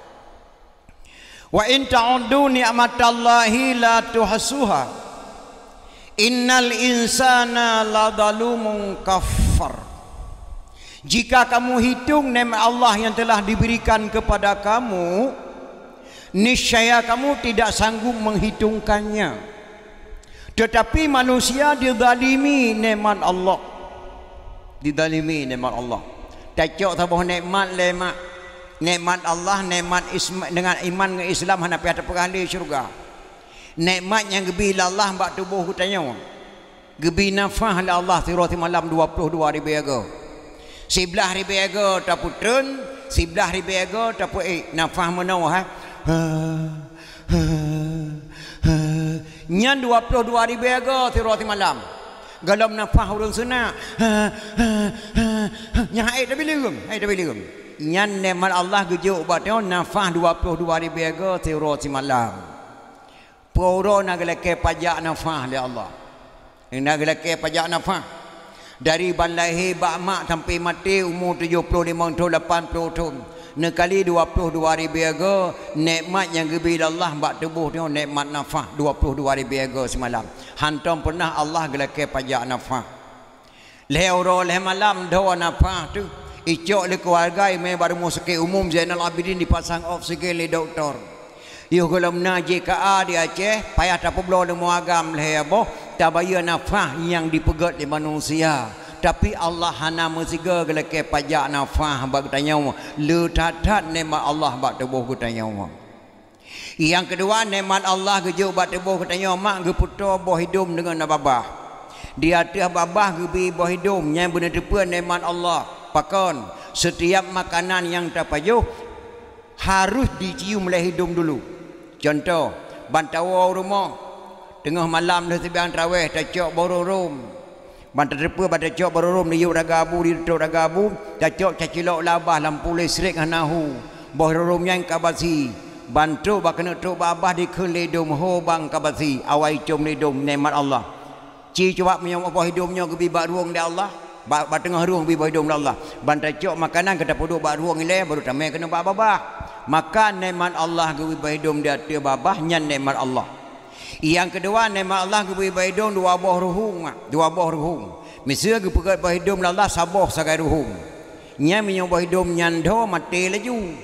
"Wa in ta'uddu ni'matallahi la tuhsuha. Innal insana ladzalumun kafar." Jika kamu hitung nikmat Allah yang telah diberikan kepada kamu, niscaya kamu tidak sanggup menghitungkannya. Tetapi manusia dizalimi nikmat Allah. Dizalimi nikmat Allah. Tacok saboh nikmat lé mak. Nikmat Allah, nikmat isma-, dengan iman ngon Islam hana payah tapeugah lé syeuruga. Nikmat nyang geubi lé Allah bak tuboh geutanyoe. Geubi nafah lé Allah sidroe simalam dua ploh dua ribée goe. Siblaih ribée goe tapeutreun, siblaih ribée goe tapeuék, nafah meunoe, ha. Ha, ha, ha. Nyan dua ploh dua ribée goe sidroe simalam. Gohlom nafah ureuëng sunat. Ha, ha, ha, ha. Nyan hai tabileuem, hai tabileuem. Nyan nikmat Allah geujok bak tanyoe nafah dua ploh dua ribée goe sidroe simalam. Peue uroe na geulakée pajak nafah lé Allah. Na geulakée pajak nafah. Dari ban lahé bak mak sampai maté umu tujoh ploh limong thon, lapan ploh thon. Neukali dua ploh dua ribée goe, nikmat nyang geubi lé Allah bak tuboh nyoe nikmat nafah dua ploh dua ribée goe simalam. Hantom peureunah Allah geulakée pajak nafah. Lhée uroe lhée malam dhoe nafah teuh, icok lé keuluwarga imeum bak rumoh sakét umum Zainal Abidin dipasang oksigen lé doktor. Yoh gohlom na J K A di Aceh, payah tapeubloe leumô agam lhée boh, tabayeue nafah nyang dipeugét lé manusia. Tapi Allah hana meusigoe geulakée pajak nafah bak geutanyoe, le that-that nikmat Allah bak tuboh geutanyoe. Nyang keudua, nikmat Allah geujok bak tuboh geutanyoe mak geupeutoe boh idom deungon babah. Di ateueh babah geubi boh idom, nyan beuneuteupeu nikmat Allah. Pakon? Seutiap makanan nyang tapajoh harôh jicium lé idom dulu. Cuntoh, ban tawoe u rumoh, teungoh malam lheueh seumayang tarawéh tacok boh rôm-rôm. Ban tateupeue, ban tacok boh rôm-rôm diyueb raga bu, ditôp raga bu, tacok tacilok lam babah lampu listrik hana hu. Boh rôm-rôm nyan ka basi. Ban trok bak keuneuk trok bak babah dikheun lé idom ho bang ka basi, awai com lé idom nikmat Allah. Ci cuba meunyoe boh idom nyoe geubi bak rueng lé Allah, bak, bak teungoh rueng geubi boh idom lé Allah. Ban tacok makanan ka tapeuduek bak rueng ilée baru tamé keuneuk bak babah. Maka nikmat Allah geubi boh idom di ateueh babah nyan nikmat Allah. Nyang keudua, nikmat Allah geubri bak idom dua boh ruhueng, dua boh ruhueng. Miseue geupeugét boh idom lé Allah saboh sagai ruhueng. Nyan meunyoe boh idom nyan dhoe maté laju.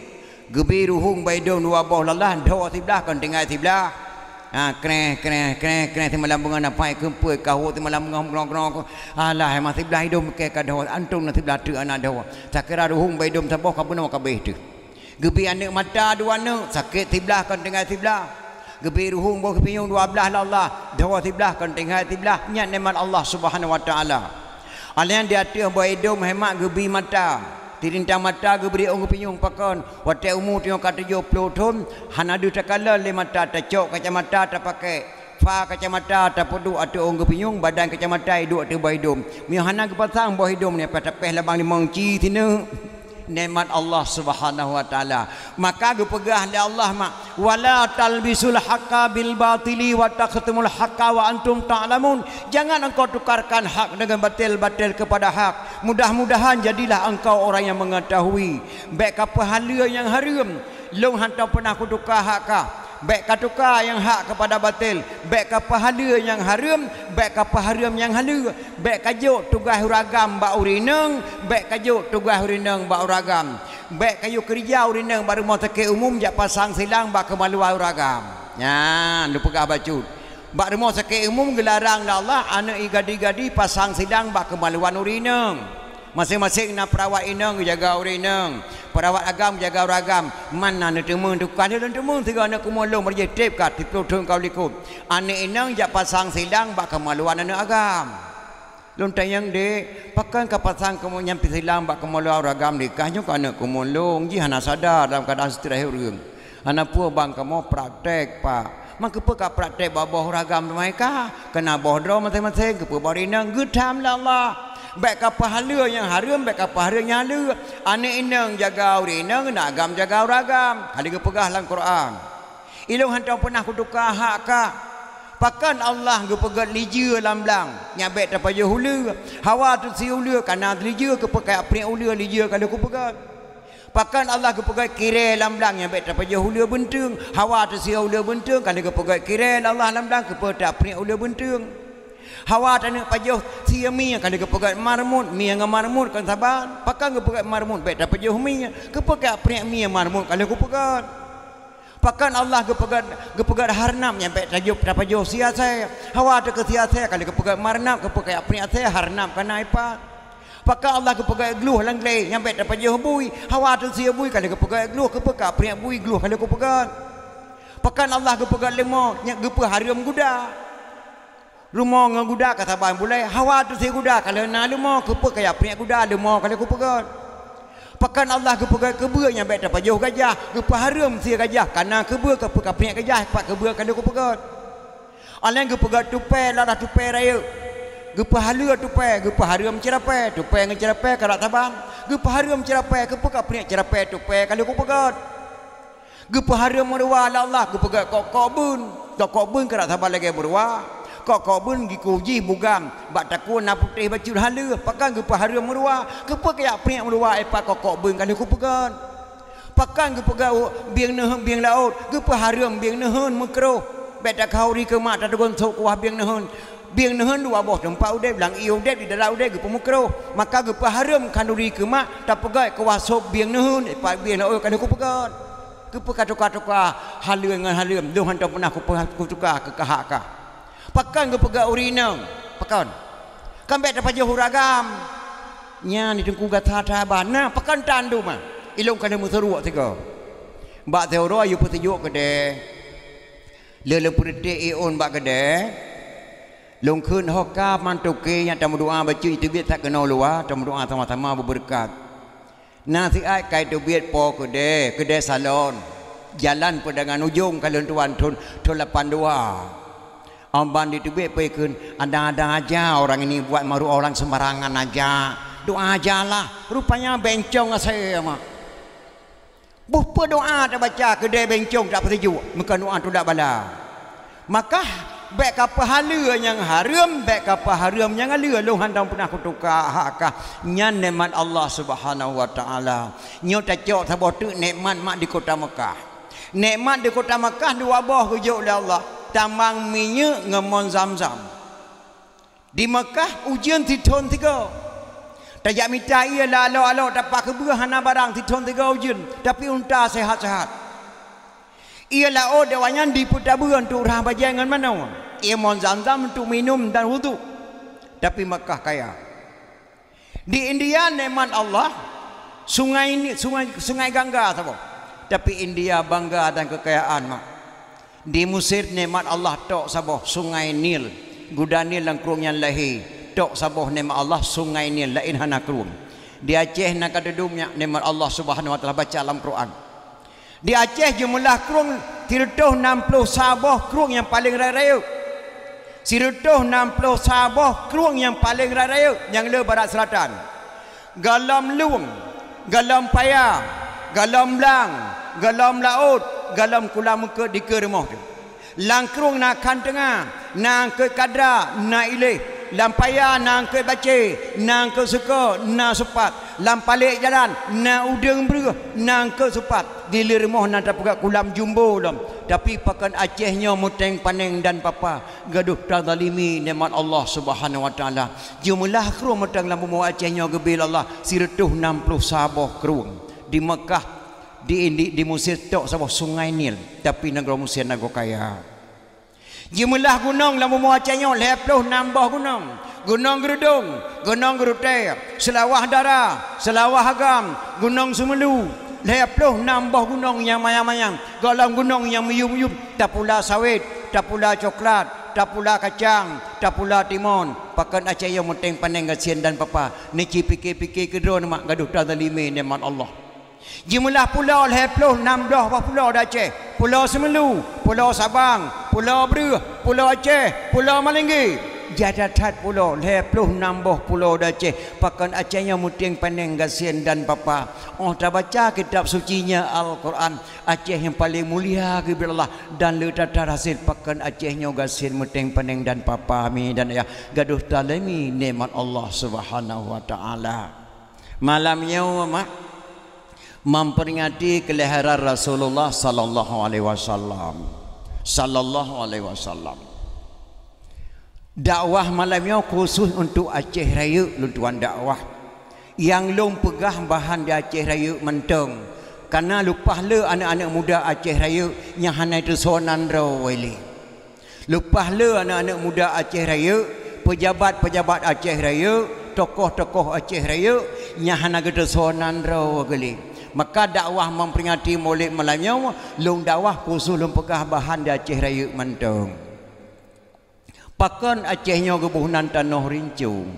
Geubri ruhueng bak idom dua boh lé Allah, dhoe siblaih kon tinggai siblaih. Ha, kreh, kreh, kreh, kreh, simalam beungoh na pai keumpui, kahô simalam beungoh meugrong-grong. Alah, hai ma siblah idôm keu ka dhoe, antom na siblah treuk aneuk dhoe. Sakira ruhueng bak idôm saboh ka bunoe ka abéh teuh. Geubri aneuk mata dua aneuk, sakét siblah kon tinggai siblah. Geubri ruhueng boh geupinyueng dua blaih lé Allah, dhoe siblah kon tinggai siblah. Nyan nikmat Allah Subhanahu wa Taala. Alèh nyan di ateueh boh idôm hai mak geubri mata. Sirintang mata geubri ôn geupinyueng pakon. Watèe umu tanyoe ka tujoh ploh thôn, hana deuh takalon lé mata, tacok kacamata tapakèk. Fa kacamata tapeuduek ateueh ôn geupinyueng, badan kacamata iduek ateueh boh idôm. Meunyoe hana geupasang boh idôm nyan, payah tapéh lam bang limong ci sineuk. Nikmat Allah Subhanahu wa Taala. Maka geupeugah lé Allah mak, "Wala talbisul haqqa bil batili wa taktumul haqqa wa antum ta'lamun." Jangan engkau tukarkan hak dengan batil, batil kepada hak. Mudah-mudahan jadilah engkau orang yang mengetahui. Bèk kapeuhaleue nyang hareuem. Lôn hantom peunah kutuka hak kah. Bèk katuka nyang hak keupada batil, bèk kapeuhaleue nyang hareuem, bèk kapeuhareuem nyang haleue, bèk kajok tugaih ureueng agam bak ureueng inong, bèk kajok tugaih ureueng inong bak ureueng agam. Bèk kayue keureuja ureueng inong bak rumoh sakét umum jak pasang silang bak keumaluan ureueng agam. Nyan, lôn peugah bacut. Bak rumoh sakét umum geularang lé Allah aneuk i gadih-gadih pasang silang bak keumaluan ureueng inong. Maséng-maséng na peurawat inong geujaga ureueng inong, peurawat agam geujaga ureueng agam. Man na neuteumeung tuka lé lôn teumeung sigoe aneuk keumuen lôn meurajih trép ka siplôh thôn ka u likôt. Aneuk inong jak pasang silang bak keumaluan aneuk agam. Lôn tanyong, "Dek, pakon ka pasang kamoe nyan pih silang bak keumaluan ureueng agam?" "Dek, kah nyoe keu aneuk keumuen lôn, jih hana sadar dalam keuadaan stres ureueng." "Hana peue bang, kamoe praktek, Pak." "Man keupeue ka praktek bak boh ureueng agam teuma ka? Keu na boh droe maséng-maséng, keupeue bak ureueng inong?" Geutham lé Allah, "Bèk kapeuhaleue nyang hareuem, bèk kapeuhareuem nyang haleue. Aneuk inong jaga ureueng inong, aneuk agam jaga ureueng agam." Ka lheueh geupeugah lam Quran. Ilôn hantom peunah kutuka hak kah. Pakon Allah geupeugèt lijeue lam blang, nyan bèk tapajoh uleue. Hawa teusie uleue, ka na lijeue, keupeue kajak priek uleue, lijeue ka lheueh kupeugèt. Pakon Allah geupeugèt kirèe lam blang, nyan bèk tapajoh uleue beunteung. Hawa teusie uleue beunteung, ka lheueh geupeugèt kirèe lé Allah lam blang, keupeue tapriek uleue beunteung. Hawa taneuk pajoh sie mie, ka lheueh geupeugèt marmut, mie ngon marmut kon saban. Pakon geupeugèt marmut, bèk tapajoh mie, keupeue kajak priek mie marmut ka lheueh kupeugèt. Pakon Allah geupeugèt, geupeugèt harnab, nyan bèk tajoh, tapajoh sie asèe. Hawa teuh keu sie asèe, ka lheueh geupeugèt marnab, keupeue kajak priek asèe, harnab ka na ipat. Pakon Allah geupeugèt glueh lam glé, nyan bèk tapajoh bui. Hawa teuh sie bui, ka lheueh geupeugèt glueh, keupeue kajak priek bui, glueh ka lheueh kupeugèt. Pakon Allah geupeugèt leumo, nyan geupeuhareuem guda. Leumo ngon guda ka saban bulèe, hawa teuh sie guda ka lheueh na leumo, keupeue kajak priek guda, leumo ka lheueh kupeugèt. Pakon Allah geupeugèt keubeue, nyan bèk tapajoh gajah, geupeuhareuem sie gajah, ka na keubeue, keupeue kapriek gajah, pat keubeue ka lheueh kupeugèt. Alèh geupeugèt tupèe, lôn rasa tupèe rayeuk. Geupeuhaleue tupèe, geupeuhareuem ceurapèe, tupèe ngon ceurapèe ka rot saban. Geupeuhareuem ceurapèe, keupeue kapriek ceurapèe, tupèe ka lheueh kupeugèt. Geupeuhareuem meuruwa lé Allah, geupeugèt kok-kok beun. Kok-kok beun ka rot saban lagèe meuruwa. Kok-kok beun geukueh jih bugam, bak takue na putéh bacut haleue. Pakon geupeuhareuem meuruwa, keupeue kajak priek meuruwa, ipat kok-kok beun ka lheueh kupeugèt. Pakon geupeugèt bieng neuheun bieng laôt, geupeuhareuem bieng neuheun meukroh. Bèk takhanduri keu mak tateugon sôk kuah bieng neuheun. Bieng neuheun dua boh teumpat udép, lam ié udép, di dalam udép geupeumeukroh. Maka geupeuhareuem khanduri keu mak tapeugèt kuah sôk bieng neuheun, ipat bieng laôt ka lheueh kupeugèt. Keupeue katuka-tuka haleue ngon hareuem, lôn hantom peunah kupeu-, kutuka keu hak kah. Pakon geupeugèt ureueng inong? Pakon? Kan bèk tapajoh ureueng agam. Nyan di teungku gata that ban. Nah, pakon tan dum ah? Ilôn ka lheueh meusuruek sigoe. Bak siuroe yue peusijuek keudè. Lheueh lôn peureuté ié ôn bak keudè, lôn kheun ho ka man toke nyang tameudoa bacut jiteubiet that keunoe luwa, tameudoa sama-sama beubeureukat. Na siat ka jiteubiet po keudè, keudè salon. Jalan Peudangan Ujong ka lheueh tuan thôn, thôn lapan dua. Amban jiteubiet po ikheun, "Ada-ada aja orang ini buat malu orang sembarangan aja. Doa ajalah." Rupanya bencong asèe mak. Boh peue doa tabaca keudè bencong tapeusijuek, meukeun doa tulak bala. Maka, bèk kapeuhaleue nyang hareuem, bèk kapeuhareuem nyang haleue, lôn hantom peunah kutuka hak kah. Nyan nikmat Allah Subhanahu wa Taala. Nyoe tacok saboh teuk nikmat mak di kota Mekah. Nikmat di kota Mekah dua boh geujok lé Allah, tamang minyeuk ngon mon Zamzam. Di Mekah ujeuen sithôn sigoe. Tajak mita ié lam alok-alok tapak keubeue hana barang, sithôn sigoe ujeuen, tapi unta seuhat-seuhat. Ié laôt di awaknyan dipeutabeue untuk rhah bajée ngon manoe, ié mon Zamzam untuk minum dan wudhu. Tapi Makkah kaya. Di India nikmat Allah, sungai Ni-, sungai, sungai Gangga saboh. Tapi India bangga dan kekayaan, mak. Di Mesir nikmat Allah tok saboh, sungai Nil. Guda Nil lam krueng nyan lahé, tok saboh nikmat Allah, sungai Nil, laén hana krueng. Di Aceh na ka teudum nyak nikmat Allah Subhanahu wa Taala, baca lam Quran. Di Aceh jeumeulah krueng, sireutôh nam ploh saboh krueng nyang paleng rayeuk-rayeuk. Sireutôh nam ploh saboh krueng nyang paleng rayeuk-rayeuk nyang le barat seulatan. Gohlom lueng, gohlom paya, gohlom blang, gohlom laôt, gohlom kulam meukeue dikeue rumoh teuh. Lam krueng na khan teunga, na eungkôt kadra, na iléh. Lam paya na eungkôt bacé, na eungkôt seuko, na supat. Lam palék jalan na udeueng breueh, na eungkôt supat. Di le rumoh na tapeugah kulam jumbo lom. Tapi pakon Aceh nyoe meuténg paneng dan papa, gadôh tazalimi nikmat Allah Subhanahu wa Taala. Jeumeulah krueng meuténg lam bumoe Aceh nyoe geubri lé Allah sireutôh nam ploh saboh krueng. Di Meukah, di, di, di Mesir tok saboh Sungai Nil, tapi nanggroe Mesir nanggroe kaya. Jeumeulah gunong lam bumoe Aceh nyoe lhée ploh nam boh gunong. Gunong Geureudong, Gunong Geurutée, Seulawah Dara, Seulawah Agam, Gunong Seumeulu, lhée ploh nam boh gunong nyang manyang-manyang. Gohlom gunong nyang meuyuem-meuyuem, tapula sawét, tapula coklat, tapula kacang, tapula timon. Pakon Aceh nyoe meuténg paneng gasien dan papa. Neuci pike-pike keudroe neumak gadôh tazalimi nikmat Allah. Jeumeulah pulo lhée ploh nam boh pulo di Aceh, Pulo Seumeulu, Pulo Sabang, Pulo Breueh, Pulo Aceh, Pulo Malinggé. Jai that-that pulo, lhée ploh nam boh pulo di Aceh. Pakon Aceh nyoe meuténg paneng gasien dan papa. Óh tabaca kitab suci nyan Al-Quran, Aceh nyang paleng mulia geubri Allah dan le that-that hasé pakon Aceh nyoe gasien meuténg paneng dan papa mi dan ayah gadôh tazalimi nikmat Allah Subhanahu wa Taala. Malam nyoe, mak, memperingati kelahiran Rasulullah sallallahu alaihi wasallam. Sallallahu alaihi wasallam. Dakwah malam nyoe khusus untuk Aceh Rayeuk lôn tuan dakwah. Nyang lôn peugah bahan di Aceh Rayeuk mantong. Karena leupah le aneuk-aneuk muda Aceh Rayeuk nyang hana teusoe nan droe lé. Leupah le aneuk-aneuk muda Aceh Rayeuk, peujabat-peujabat Aceh Rayeuk, tokoh-tokoh Aceh Rayeuk nyang hana geuteusoe nan droe geulé. Maka dakwah memperingati Maulid malam nyoe, lôn dakwah khusus lôn peugah bahan di Aceh Rayeuk mantong. Pakon Aceh nyoe geuboh nan tanoh rincong?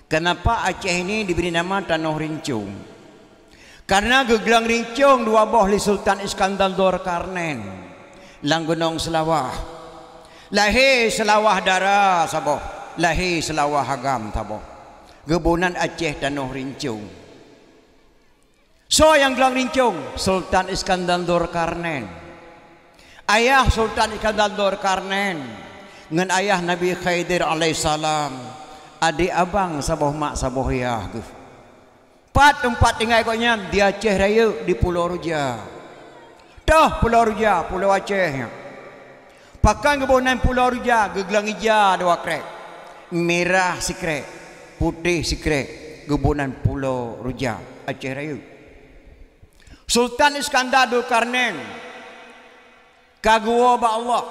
Kenapa Aceh ini diberi nama Tanoh Rincong? Karena geuglöng rincong dua boh lé Sultan Iskandar Zulkarnain lam Gunong Seulawah. Lahé Seulawah Dara saboh, lahé Seulawah Agam saboh. Geuboh nan Aceh Tanoh Rincong. Soe nyang glöng rincong? Sultan Iskandar Zulkarnain. Ayah Sultan Iskandar Zulkarnain ngon ayah Nabi Khidir alaihissalam, adék abang saboh mak saboh yah geuh. Pat teumpat tinggai gobnyan? Di Aceh Rayeuk, di Pulo Ruja. Toh Pulo Ruja, Pulo Aceh nyan. Pakon geuboh nan Pulo Ruja? Geuglöng ija dua krek, mirah sikrek, putéh sikrek, geuboh nan Pulo Ruja, Aceh Rayeuk. Sultan Iskandar Zulkarnain ka geuwoe bak Allah.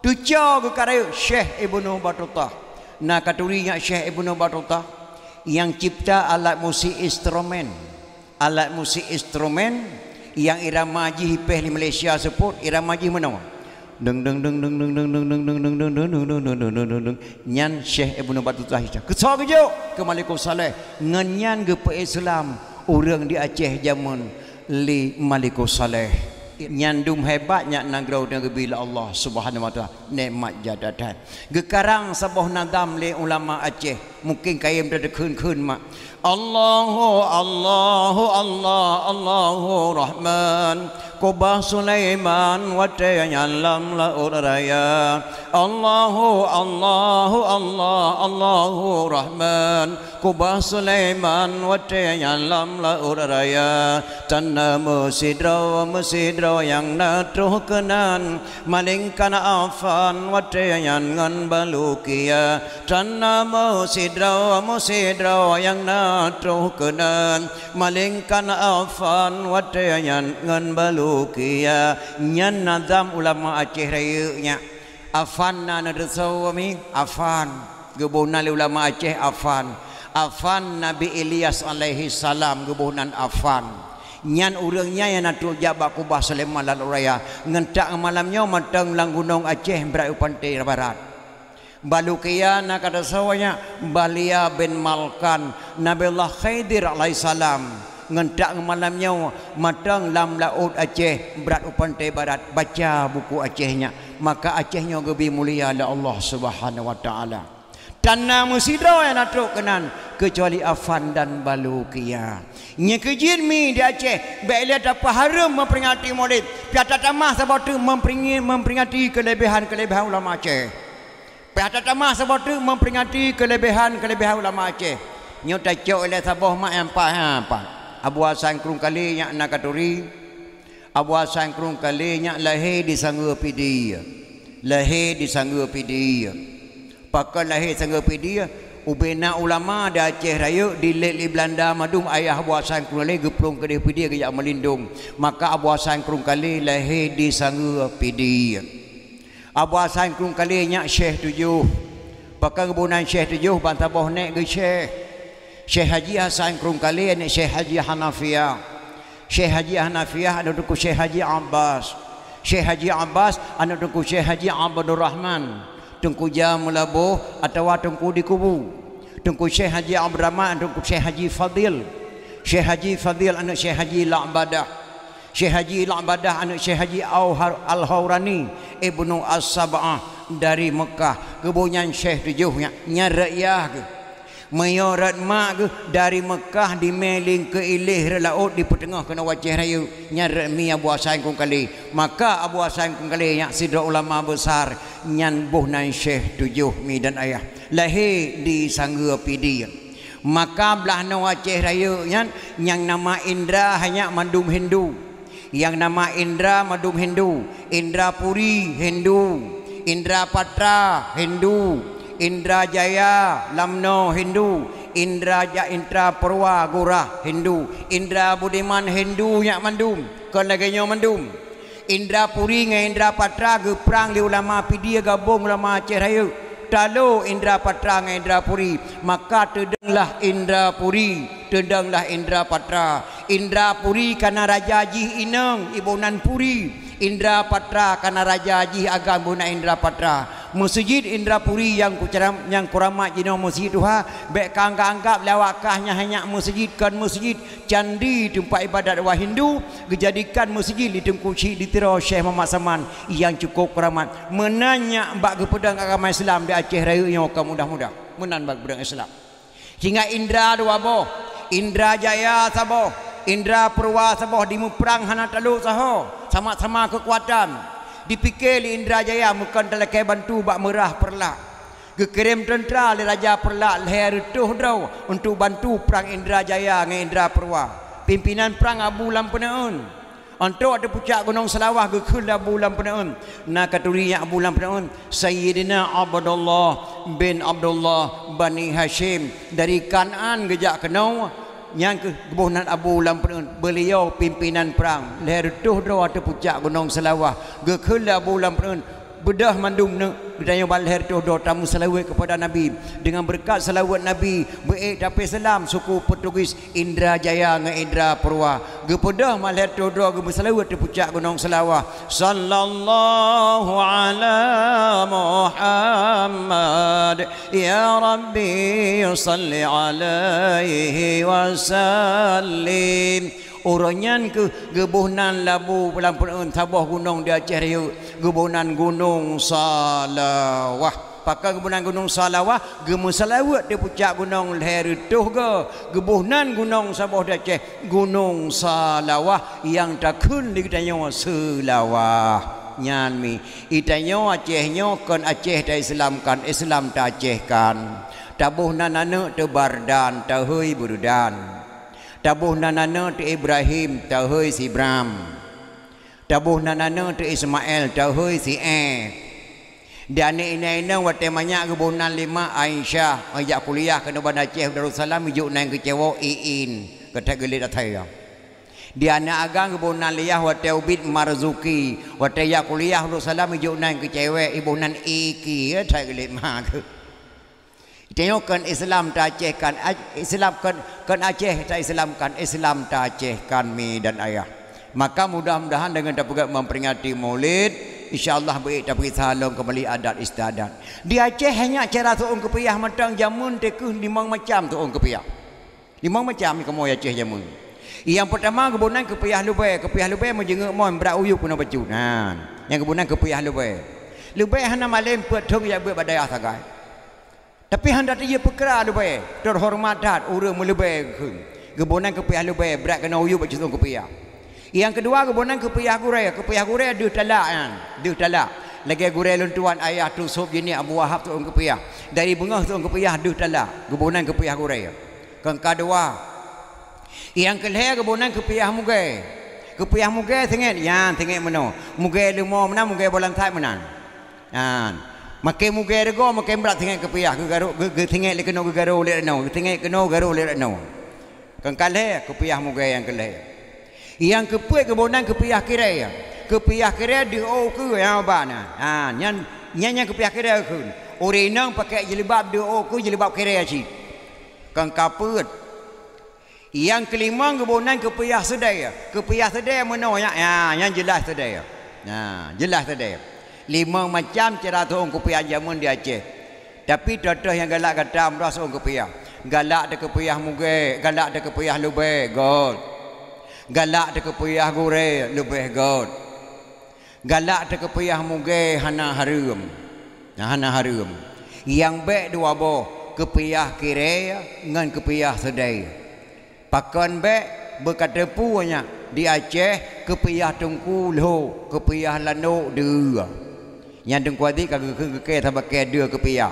Teucok geuh ka rayeuk Syekh Ibnu Batutah. Na ka turi nyak Syekh Ibnu Batutah nyang cipta alat musik instrumen. Alat musik instrumen nyang irama jih ipéh lé Malaysia seupôt, irama jih meunoe. Deng, deng, deng. Nyan Syekh Ibnu Batutah Hijrah. Keusoe geujok keu Malikus Saleh. Ngon nyan geupeu Islam ureuëng di Aceh jameun lé Malikus Saleh. Nyan dum hebat nyak nanggroe nyang geubri lé Allah Subhanahu wa Taala, nikmat jadatan. Geukarang saboh nadam lé ulama Aceh, mungkin kayém tadeukheun-kheun mak. Allahu, Allahu, Allah, Allahu Rahman. Keubah Sulaiman watée nyan lam laôt raya. Allahu, Allahu, Allah, Allahu Rahman. Keubah Sulaiman watée nyan lam laôt raya. Tan na meusidroe, meusidroe nyang na troh keunan. Malingkan Afan watée nyan ngon Balukia. Tan na meusidroe, meusidroe nyang na troh keunan. Malingkan Afan watée nyan ngon Balu Ruqyah. Nyan nazam ulama Aceh Rayeuk nyan. Afan na neuteusoe mi, Afan. Geuboh nan lé ulama Aceh Afan. Afan Nabi Ilyas alaihi salam geuboh nan Afan. Nyan ureuëng nyan nyang na trok jak bak kubah Sulaiman lam Raya. Ngon tak malam nyoe mantong lam gunong Aceh brat u pantai barat. Balukia na ka teusoe nyan, Balia bin Malkan, Nabiullah Khidir alaihissalam, ngon tak malam nyoe mantong lam laôt Aceh brat u pantai barat. Baca buku Aceh nyan, maka Aceh nyoe geubi mulia lé Allah Subhanahu wa Taala. Tan na meusidroe nyang na trok keunan keucuali Afan dan Balukia. Nyoe keuh jeuet mi di Aceh, bék lé tapeuhareuem memperingati Maulid. Pih tatamah saboh teuk memperingati, memperingati keulebihan-keulebihan ulama Aceh. Pih tatamah saboh teuk memperingati keulebihan-keulebihan ulama Aceh. Nyoe tacok ilée saboh mak nyang paih apa. Abu Hasan Krueng Kalé nyan na katuri. Abu Hasan Krueng Kalé nyan lahé di Sanggeue Pidie. Lahé di Sanggeue Pidie. Pakon lahé Sanggeue Pidie? Ubena ulama di Aceh Rayeuk dilét lé Beulanda mandum, ayah Abu Hasan Krueng Kalé geuplueng keudeh Pidie geujak meulindong. Maka Abu Hasan Krueng Kalé lahé di Sanggeue Pidie. Abu Hasan Krueng Kalé nyan Syekh Tujoh. Pakon geuboh nan Syekh Tujoh? Ban saboh nèk geuh syekh. Syekh Haji Hasan Krueng Kalé, aneuëk Syekh Haji Hanafiah. Syekh Haji Hanafiah, aneuëk Teungku Syekh Haji Abbas. Syekh Haji Abbas, aneuëk Teungku Syekh Haji Abdurrahman. Teungku Jameulaboh atawa Teungku Dikubu. Teungku Syekh Haji Abdurrahman, aneuëk Teungku Syekh Haji Fadil. Syekh Haji Fadil, aneuëk Syekh Haji La'badah. Syekh Haji La'badah, aneuëk Syekh Haji Auhar-, Al-Haurani, Ibnu As-Sab'ah dari Meukah. Geuboh nyan Syekh Tujoh nyan, nyan rot yah geuh. Meunyoe rot mak geuh dari Meukah dimé lingkeu iléh rot laôt dipeuteungoh keunoe u Aceh Rayeuk, nyan rot mi Abu Hasan Krueng Kalé. Maka Abu Hasan Krueng Kalé nyan sidroe ulama besar, nyan boh nan Syekh Tujoh mi dan ayah. Lahé di Sanggeue Pidie. Maka blaih noe Aceh Rayeuk nyan nyang nama Indra hanya mandum Hindu. Nyang nama Indra mandum Hindu. Indra Puri Hindu. Indra Patra Hindu. Indra Jaya Lamno Hindu. Indra Ja-, Indra Purwa Gurah Hindu. Indra Budiman Hindu nyak mandum. Kon lagée nyoe mandum. Indra Puri ngon Indra Patra geuprang lé ulama Pidie gabong ulama Aceh Rayeuk. Talo Indra Patra ngon Indra Puri, maka teudonglah Indra Puri, teudonglah Indra Patra. Indra Puri kana raja jih inong iboh nan Puri. Indra Patra kana raja jih agam iboh nan Indra Patra. Meuseujid Indra Puri nyang kucaram-, nyang kuramat jinoe meuseujid tuha, bék ka anggab-anggab lé awak kah nyan hanya meuseujid, kon meuseujid. Candi teumpat ibadat awak Hindu geujadikan meuseujid lé Teungku Chik di Tiro Syekh Muhammad Saman nyang cukup keuramat. Meunan nyak bak geupeudong agama Islam di Aceh Rayeuk nyoe ka mudah-mudah. Meunan bak geupeudong Islam. Sehingga Indra dua boh, Indra Jaya saboh, Indra Purwa saboh dimeuprang hana talok saho, sama-sama keukuatan. Dipike lé Indra Jaya meukon talakée bantu bak meurah Peureulak. Geukirém teuntra lé Raja Peureulak lhée reutôh droe untuk bantu prang Indra Jaya ngon Indra Purwa. Pimpinan prang Abu Lam Peuneuen. Ontok di pucak Gunong Seulawah geukheun lé Abu Lam Peuneuen. Na katuri nyak Abu Lam Peuneuen, Sayyidina Abdullah bin Abdullah Bani Hasyim dari Kanaan geujak keunoe. Nyang keuh geuboh nan Abu Lam Peuneuen. Beuliau pimpinan prang. Lhée reutôh droe ateueh pucak Gunong Seulawah geukheun lé Abu Lam Peuneuen. Beudôh mandum neuk geutanyoe ban lhée reutôh droe tameuseulaweuet keupada Nabi. Deungon beureukat seulaweuet Nabi, beuék tapeuseulamat suku Portugis Indra Jaya ngon Indra Purwa. Geupeudôh ban lhée reutôh droe geumeuseulaweuet di pucak Gunong Seulawah. Sallallahu ala Muhammad, ya Rabbi salli alaihi wasallim. Uroe nyan keuh geuboh nan lé Abu Lam Peuneuen saboh gunong di Aceh Rayeuk, geuboh nan Gunong Salawah. Pakon geuboh nan Gunong Salawah? Geumeuseulaweuet di pucak gunong lhée reutôh goe, geuboh nan gunong saboh di Aceh, Gunong Salawah nyang takheun lé geutanyoe Seulawah. Nyan mi, geutanyoe Aceh nyoe kon Aceh ta-Islamkan, Islam ta-Acehkan. Taboh nan aneuëk teubardan, tahôi Beureudan. Taboh nan aneuëk teu Ibrahim, tahôi Sibram. Taboh nan aneuëk teu Ismail, tahôi si éh. Di aneuëk inong-inong watée manyak geuboh nan lé mak Aisyah, jak kuliah keunoe Banda Aceh Darussalam, ijok nan keucewoe Iin, keutai geulet atai ya. Di aneuk agam geuboh nan Liah, watée ubit Marzuki, watée jak kuliah Darussalam ijok nan keu cewek, iboh nan Iki, ya, that geulet ma keu. Tanyoe kon Islam ta Aceh kan, Islam kon, kon Aceh ta Islam kan, Islam ta Aceh kan mi dan ayah. Maka mudah-mudahan deungon tapeugét memperingati Maulid, insya Allah beuék tapeugisa lom keumbali adat istiadat. Di Aceh hanya cara tu'ueng keupiah mantong, jameun teuh keuh limong macam tu'ueng keupiah. Limong macam kamoe Aceh jameun. Nyang peutama geuboh nan keupiah lubée, keupiah lubée meujeungeuk mon brat uyueb keunoe bacut. Nah, nyang geuboh nan keupiah lubée. Lubée hana malém peuet thon jak beuet bak dayah sagai. Tapi hana teujeue peukra lubée, teuhoreumat that ureuëng meulubée kheun. Geuboh nan keupiah lubée, brat keunoe uyueb bak cusong keupiah. Nyang keudua geuboh nan keupiah gurée, keupiah gurée deuh talak nyan, deuh talak. Lagée gurée lôn tuan ayah Tu Sop jinek Abu Wahab tu'ueng keupiah. Dari beungoh tu'ueng keupiah deuh talak, geuboh nan keupiah gurée. Keungka dua. Nyang keulhée geuboh nan keupiah mugée. Keupiah mugée singet, nyan singet meunoe. Mugée leumo meunan, mugée bolansai meunan. Nyan. Makai mugée reugoe, makai brat singet keupiah, geugarô, geu-, geu-, singet lé keunoe geugarô lé reunoe, singet keunoe garô lé reunoe. Keungka lhée, keupiah mugée nyang keulhée. Nyang keupeuet geuboh nan keupiah kirée. Keupiah kirée deuh ôk keue nyang ba na. Ha, nyan, nyan nyang keupiah kirée kheun. Ureuëng inong pakai jilbab deuh ôk keue jilbab kirée cit. Keungka peuet. Nyang keulimong geuboh nan keupiah seudée. Keupiah seudée meunoe nyan, ya, nyan jeulaih seudée. Nah, jeulaih seudée. Limong macam cara tu'ueng keupiah jameun di Aceh. Tapi toh-toh nyang galak gata meurasa tu'ueng keupiah. Galak teuh keupiah mugée, galak teuh keupiah lubée, göt. Galak teuh keupiah gurée, leubeh göt. Galak teuh keupiah mugée hana hareuem. Nah, hana hareuem. Nyang bék dua boh, keupiah kirée ngon keupiah seudée. Pakon bék, beukateupeu nyan di Aceh keupiah teungku lhok, keupiah lanok deuh. Nyan Teungku Aziz ka geukheun keu kée saboh kée deuh keupiah.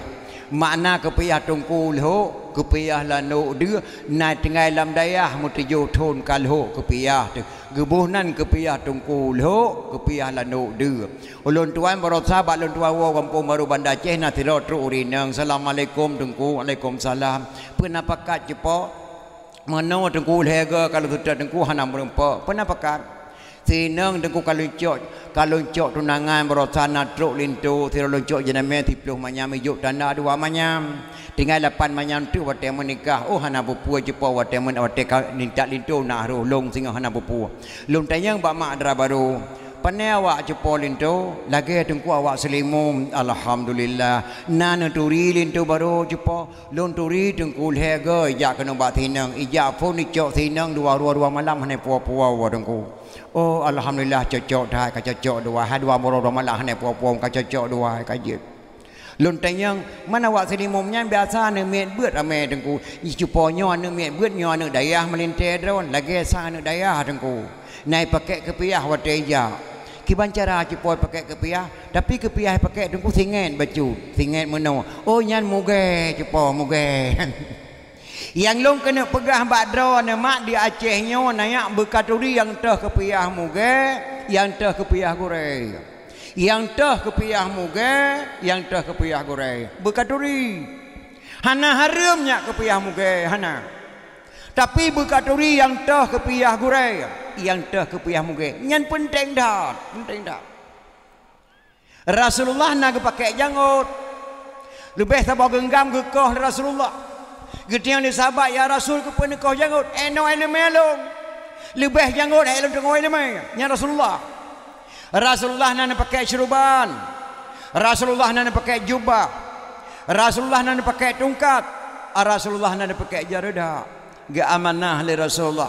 Makna keupiah teungku lhok, keupiah lanok deuh, na tinggai lam dayah meutujoh thon ka lhok keupiah teuh. Geuboh nan keupiah teungku lhok, keupiah lanok deuh. Ulôn tuan barosa bak lôn tuan woe gampông barô Banda Aceh na sidroe trok ureuëng inong. Assalamualaikum Teungku. Waalaikumsalam. Peue na pakat cupo? Meunoe Teungku lhée goe ka lôn seutôt Teungku hana meurumpok. Peue na pakat? Sinong Teungku ka lôn cok, ka lôn cok tunangan barosa na trok linto, sidroe lôn cok jinamé siplôh manyam ijok tanda dua manyam. Tinggai lapan manyam teuk watée meunikah. Oh hana peue-peue cupo watée meu-, watée ka nintak linto na roh lôn singoh hana peue-peue. Lôn tanyong bak mak dara barô, "Pane awak cupo linto?" "Lagée Teungku awak seulimum." "Alhamdulillah." "Na neuturi linto barô cupo?" "Lôn turi Teungku lhée goe ijak keunoe bak sinong, ijak phon icok sinong dua, dua, dua malam hana puwoe-puwoe woe Teungku." "Oh alhamdulillah cocok that ka cocok dua, hai dua barô dua malam hana puwoe-puwoe ka cocok dua hai ka jeuet." Lôn tanyong, "Man awak seulimum nyan biasa neumiet beuet ramé Teungku? Cupo nyoe aneuëk miet beuet nyoe aneuëk dayah meulintée droe, lagée sang aneuëk dayah Teungku. Na ipakék keupiah watée ijak. Kiban cara cupo ipakék keupiah, tapi keupiah ipakék Teungku singet bacut, singet meunoe." "Oh nyan mugée cupo mugée." Nyang lôn keuneuk peugah bak droeneuh mak di Aceh nyoe na nyak beukaturi nyang toh keupiah mugée, nyang toh keupiah gurée. Nyang toh keupiah mugée, nyang toh keupiah gurée. Beukaturi. Hana hareuem nyak keupiah mugée, hana. Tapi beukaturi nyang toh keupiah gurée, nyang toh keupiah mugée. Nyan peunteng that, peunteng that. Rasulullah na geupakék jangôt. Leubeh saboh geunggam geukoh lé Rasulullah. Geutanyong lé sahabat, "Ya Rasul, keupeue neukoh jangôt?" "Inoe iéleumé lôn. Leubeh jangôt hai lôn teungoh iéleumé." Nyan Rasulullah. Rasulullah na neupakék syeuruban. Rasulullah na neupakék jubah. Rasulullah na neupakék tungkat. Rasulullah na neupakék jareudak. Geuamanah lé Rasulullah.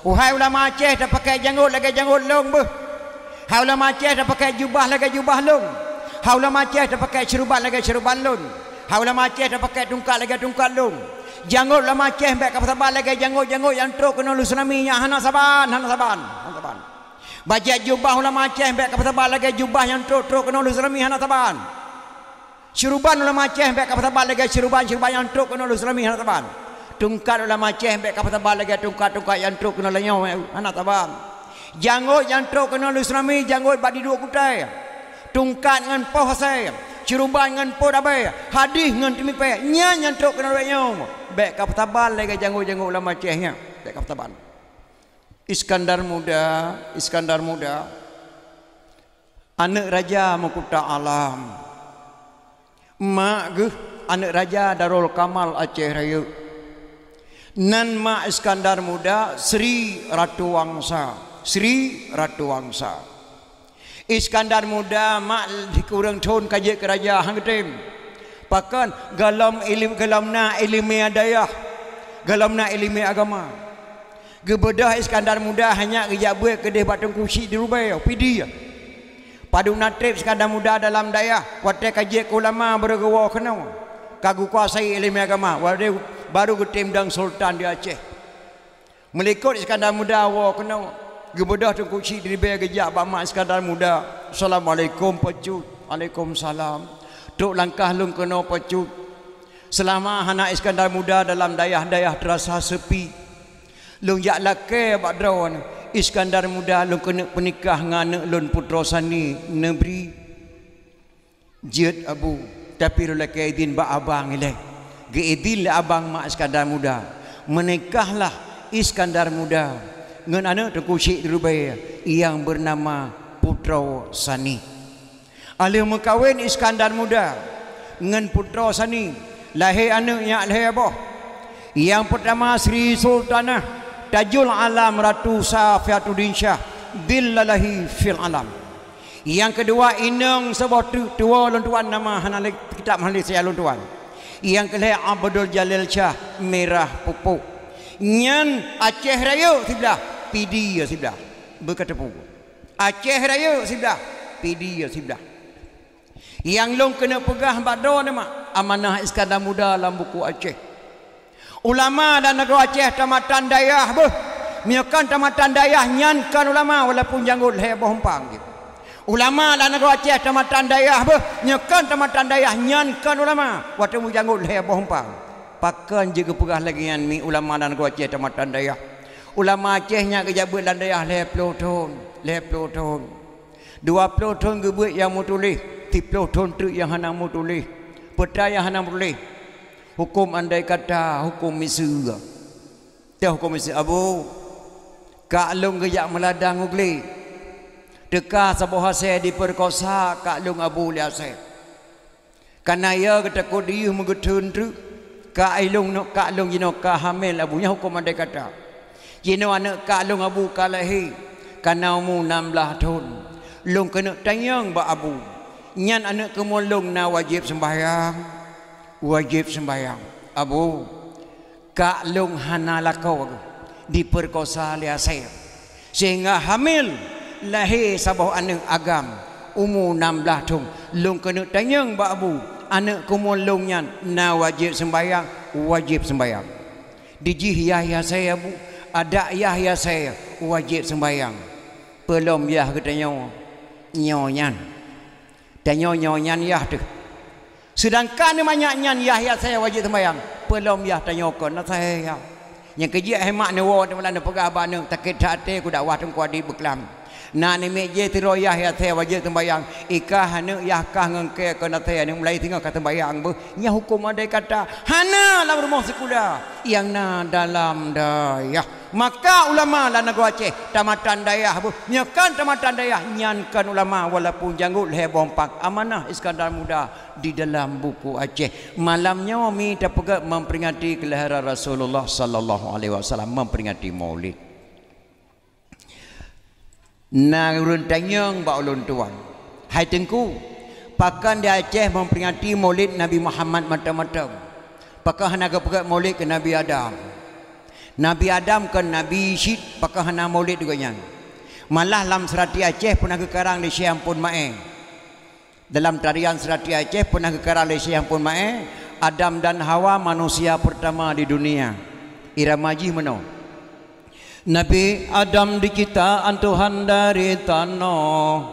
"Wahai ulama Aceh, tapakék jangôt lagée jangôt lôn beuh. Hai ulama Aceh, tapakék jubah lagée jubah lôn. Hai ulama Aceh, tapakék syeuruban lagée syeuruban lôn. Hai ulama Aceh, tapakék tungkat lagée tungkat lôn. Jangôt ulama Aceh bék kapeusaban lagée jangôt-jangôt nyang trok keunoe lôn tsunami nyan hana saban, hana saban, hana saban. Bajée jubah ulama Aceh bék kapeusaban lagée jubah nyang trok-trok keunoe lôn tsunami hana saban." Syeuruban ulama Aceh bék kapeusaban lagée syeuruban-syeuruban nyang trok keunoe lôn tsunami hana saban. Tungkat ulama Aceh bék kapeusaban lagée tungkat-tungkat nyang trok keunoe lôn nyoe hana saban. Jangôt nyang trok keunoe lôn tsunami jangôt bak diduek kutai. Tungkat ngon poh asée, syeuruban ngon poh dabée, hadih ngon teumipée, nyan nyang trok keunoe lôn nyoe. Bék kapeusaban lagée jangôt-jangôt ulama Aceh nyan. Bék kapeusaban. Iskandar Muda, Iskandar Muda, aneuëk raja meukuta alam. Mak geuh aneuëk raja Darul Kamal Aceh Rayeuk. Nan mak Iskandar Muda Sri Ratu Wangsa, Sri Ratu Wangsa. Iskandar Muda mak sikureueng thon ka jeuet keu raja han geutem. Pakon? Gohlom ilim-, gohlom na ileumèe dayah, gohlom na ileumèe agama. Geubeudôh Iskandar Muda hanya geujak beuet keudeh bak Teungku Chik di Rubèe, Pidie. Padum na trép Iskandar Muda dalam dayah, watèe ka jeuet keu ulama baru geuwoe keunoe. Ka geukuasai ileumèe agama, watèe baru geutem dong sultan di Aceh. Meulikot Iskandar Muda woe keunoe, geubeudôh Teungku Chik di Rubèe geujak bak mak Iskandar Muda. "Assalamualaikum, Pak Cut." "Waalaikumsalam." "Trok langkah lôn keunoe, Pak Cut. Seulama hana Iskandar Muda dalam dayah-dayah teurasa seupi. Lôn jak lakèe bak droeneuh, Iskandar Muda lôn keuneuk peunikah ngon aneuëk lôn Putroe Sani Neubri." "Jeuet, Abu, tapi lôn lakèe idhin bak abang ilèe." Geuidhin lé abang mak Iskandar Muda. Meunikahlah Iskandar Muda ngon aneuëk Teungku Chik di Rubèe nyang beunama Putroe Sani. Alheuh meukawen Iskandar Muda ngon Putroe Sani, lahé aneuëk nyan lhèe boh. Nyang peurtama Sri Sultanah Tajul Alam Ratu Safiatuddin Syah, Dzillalahi fil Alam. Nyang keudua inong saboh treuk tuwoe lôn tuan, nama hana lé, kitab hana lé siat lôn tuan. Nyang keulhèe Abdul Jalil Syah, Mirah Pupuk. Nyan Aceh Rayeuk siblah, Pidie siblah. Beuka teupeu. Aceh Rayeuk siblah, Pidie siblah. Nyang lôn keuneuk peugah bak droeneuh, mak, amanah Iskandar Muda lam buku Aceh. Ulama lam nanggroe Aceh tamatan dayah beuh. Meunyoe kon tamatan dayah, nyan kon ulama, walaupun janggot lhèe boh umpang jih. Ulama lam nanggroe Aceh tamatan dayah beuh. Meunyoe kon tamatan dayah, nyan kon ulama, walaupun janggot lhèe boh umpang. Pakon jeuet geupeugah lagèe nyan, mi, ulama lam nanggroe Aceh tamatan dayah? Ulama Aceh nyan geujak beuet lam dayah lhèe ploh thon, lhèe ploh thon. Dua ploh thon geubeuet nyang meutuléh, siploh thon treuk nyang hana meutuléh. Peue nyang hana meutuléh? Hukôm andai kata, hukôm miseue. Teuh hukôm miseue, "Abu, kak lôn geujak meuladang u glé. Teuka saboh asèe jipeurekosa kak lôn, Abu, lé asèe. Kana ya geutakot diyeuh meugeutheun treuk, kak ilôn, kak lôn jinoe ka hamil, Abu." Nyan hukôm andai kata. Jinoe aneuëk kak lôn, Abu, ka lahé, kana umu nam blaih thon. Lôn keuneuk tanyong bak Abu, nyan aneuëk keumuen lôn na wajéb seumbahyang? Wajéb seumbahyang. "Abu, kak lôn hana lakoe geuh, jipeurekosa lé asèe, sehingga hamil, lahé saboh aneuëk agam, umu nam blaih thon. Lôn keuneuk tanyong bak Abu, aneuëk keumuen lôn nyan na wajéb seumbahyang?" "Wajéb seumbahyang." "Dijih yah asèe, Abu?" "Adak yah asèe wajéb seumbahyang." "Peue lom yah geutanyoe?" "Nyoe nyan." Tanyoe nyoe nyan yah teuh. Seudangkan manyak nyan yah asèe wajéb seumbahyang, peue lom yah tanyoe kon asèe yah. Nyang keujeuet hai mak neuwoe, neupeugah bak aneuëk, takét that até ku dakwah Teungku Adi beuklam. Na namiet jih sidroe yah asèe wajéb seumbahyang, ikah aneuëk yah kah ngon kèe kon asèe, aneuëk mulai singoh ka seumbahyang beuh. Nyan hukôm andai kata, hana lam rumoh sikula, nyang na dalam dayah. Maka ulama lam nanggroe Aceh tamatan dayah beuh. Nyoe kon tamatan dayah, nyan kon ulama, walaupun janggot lhèe boh umpang. Amanah Iskandar Muda di dalam buku Aceh. Malam nyoe mi tapeugah memperingati kelahiran Rasulullah sallallahu alaihi wasallam, memperingati Maulid. Na ureuëng tanyong bak ulôn tuan, "Hai Teungku, pakon di Aceh memperingati Maulid Nabi Muhammad mantong-mantong? Pakon hana geupeugét Maulid keu Nabi Adam? Nabi Adam kon nabi cit, pakon hana Maulid gobnyan?" Malah lam seurati Aceh pernah geukarang lé Syekh Ampon Maé. Dalam tarian seurati Aceh pernah geukarang lé Syekh Ampon Maé, Adam dan Hawa manusia pertama di dunia. Irama jih meunoe. Nabi Adam diciptaan Tuhan dari tanoh,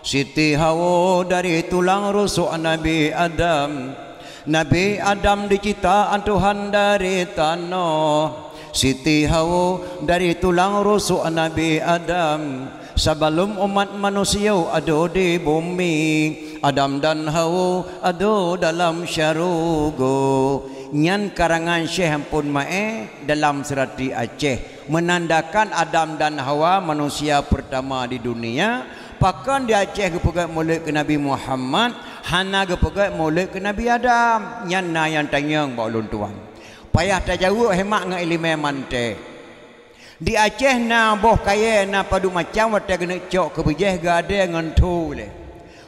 Siti Hawa dari tulang rusuk Nabi Adam. Nabi Adam diciptaan Tuhan dari tanoh, Siti Hawa dari tulang rusuk Nabi Adam. Sabalum umat manusia ado di bumi, Adam dan Hawa ado dalam syuruga. Nyan karangan Syekh Ampon Maé dalam Seurati Aceh, menandakan Adam dan Hawa manusia pertama di dunia. Pakon di Aceh geupeugét mulod keu Nabi Muhammad, hana geupeugét mulod keu Nabi Adam? Nyan na nyang tanyong bak ulôn tuan. Payah tajaweueb hemat ngon iéleumé manték. Di Aceh na boh kayée na padub macam, watée geuneuk cok keu beujéh geuadée ngon tho lé.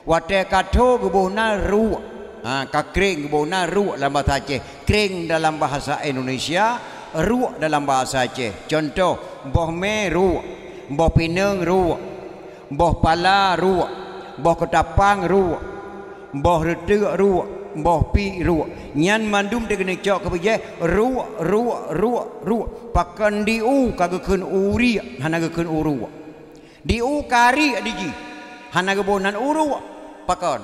Watée ka tho geuboh nan ruek. Ha, ka kréng geuboh nan ruek lam basa Aceh. Kréng dalam bahasa Indonesia, ruek dalam bahasa Aceh. Contoh, boh mé ruek, boh pineung ruek, boh pala ruek, boh keutapang ruek, boh reuteuk ruek, boh piek ruek. Nyan mandum teuh geuneuk cok keu beujéh ruek, ruek, ruek, ruek. Pakon di u ka geukheun u riek, hana geukheun u ruek. Di u ka riek di jih, hana geuboh nan u ruek. Pakon?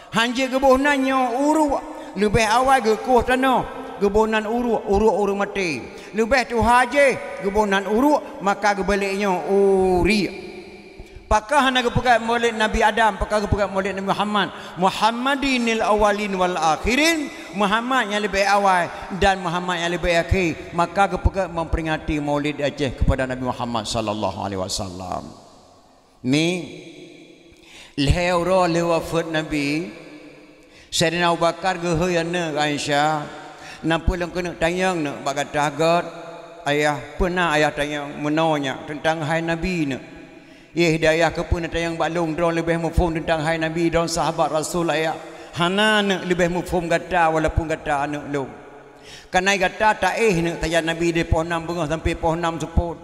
Hanjeuet geuboh nan nyoe u ruek. Leubeh awai geukoh tanoh, geuboh nan u ruek, u ruek ureuëng maté. Leubeh tuha jih geuboh nan u ruek, maka geubalek nyoe u riek. Pakon hana geupeugét mulod Nabi Adam, pakon geupeugét mulod Nabi Muhammad? Muhammadinil awwalin wal akhirin, Muhammad nyang leubeh awai dan Muhammad nyang leubeh akhé, maka geupeugét memperingati Maulid Aceh kepada Nabi Muhammad sallallahu alaihi wasallam. Mi, lhée uroe lheueh wafeuet Nabi, Saidina Abu Bakar geuhôi aneuëk Aisyah, "Na peue lôn keuneuk tanyong neuëk bak gata gét, Ayah?" "Peue na Ayah tanyong?" "Meunoe nyak, teuntang hai Nabi neuëk." "Yeh, di Ayah, keupeue neutanyong bak lôn, droe leubeh muphom teuntang hai Nabi, droe sahabat Rasul, Ayah. Hana neuëk leubeh muphom gata walaupun gata aneuëk lôn. Kareuna gata taéh neuëk sajan Nabi di poh nam beungoh sampoe poh nam seupôt.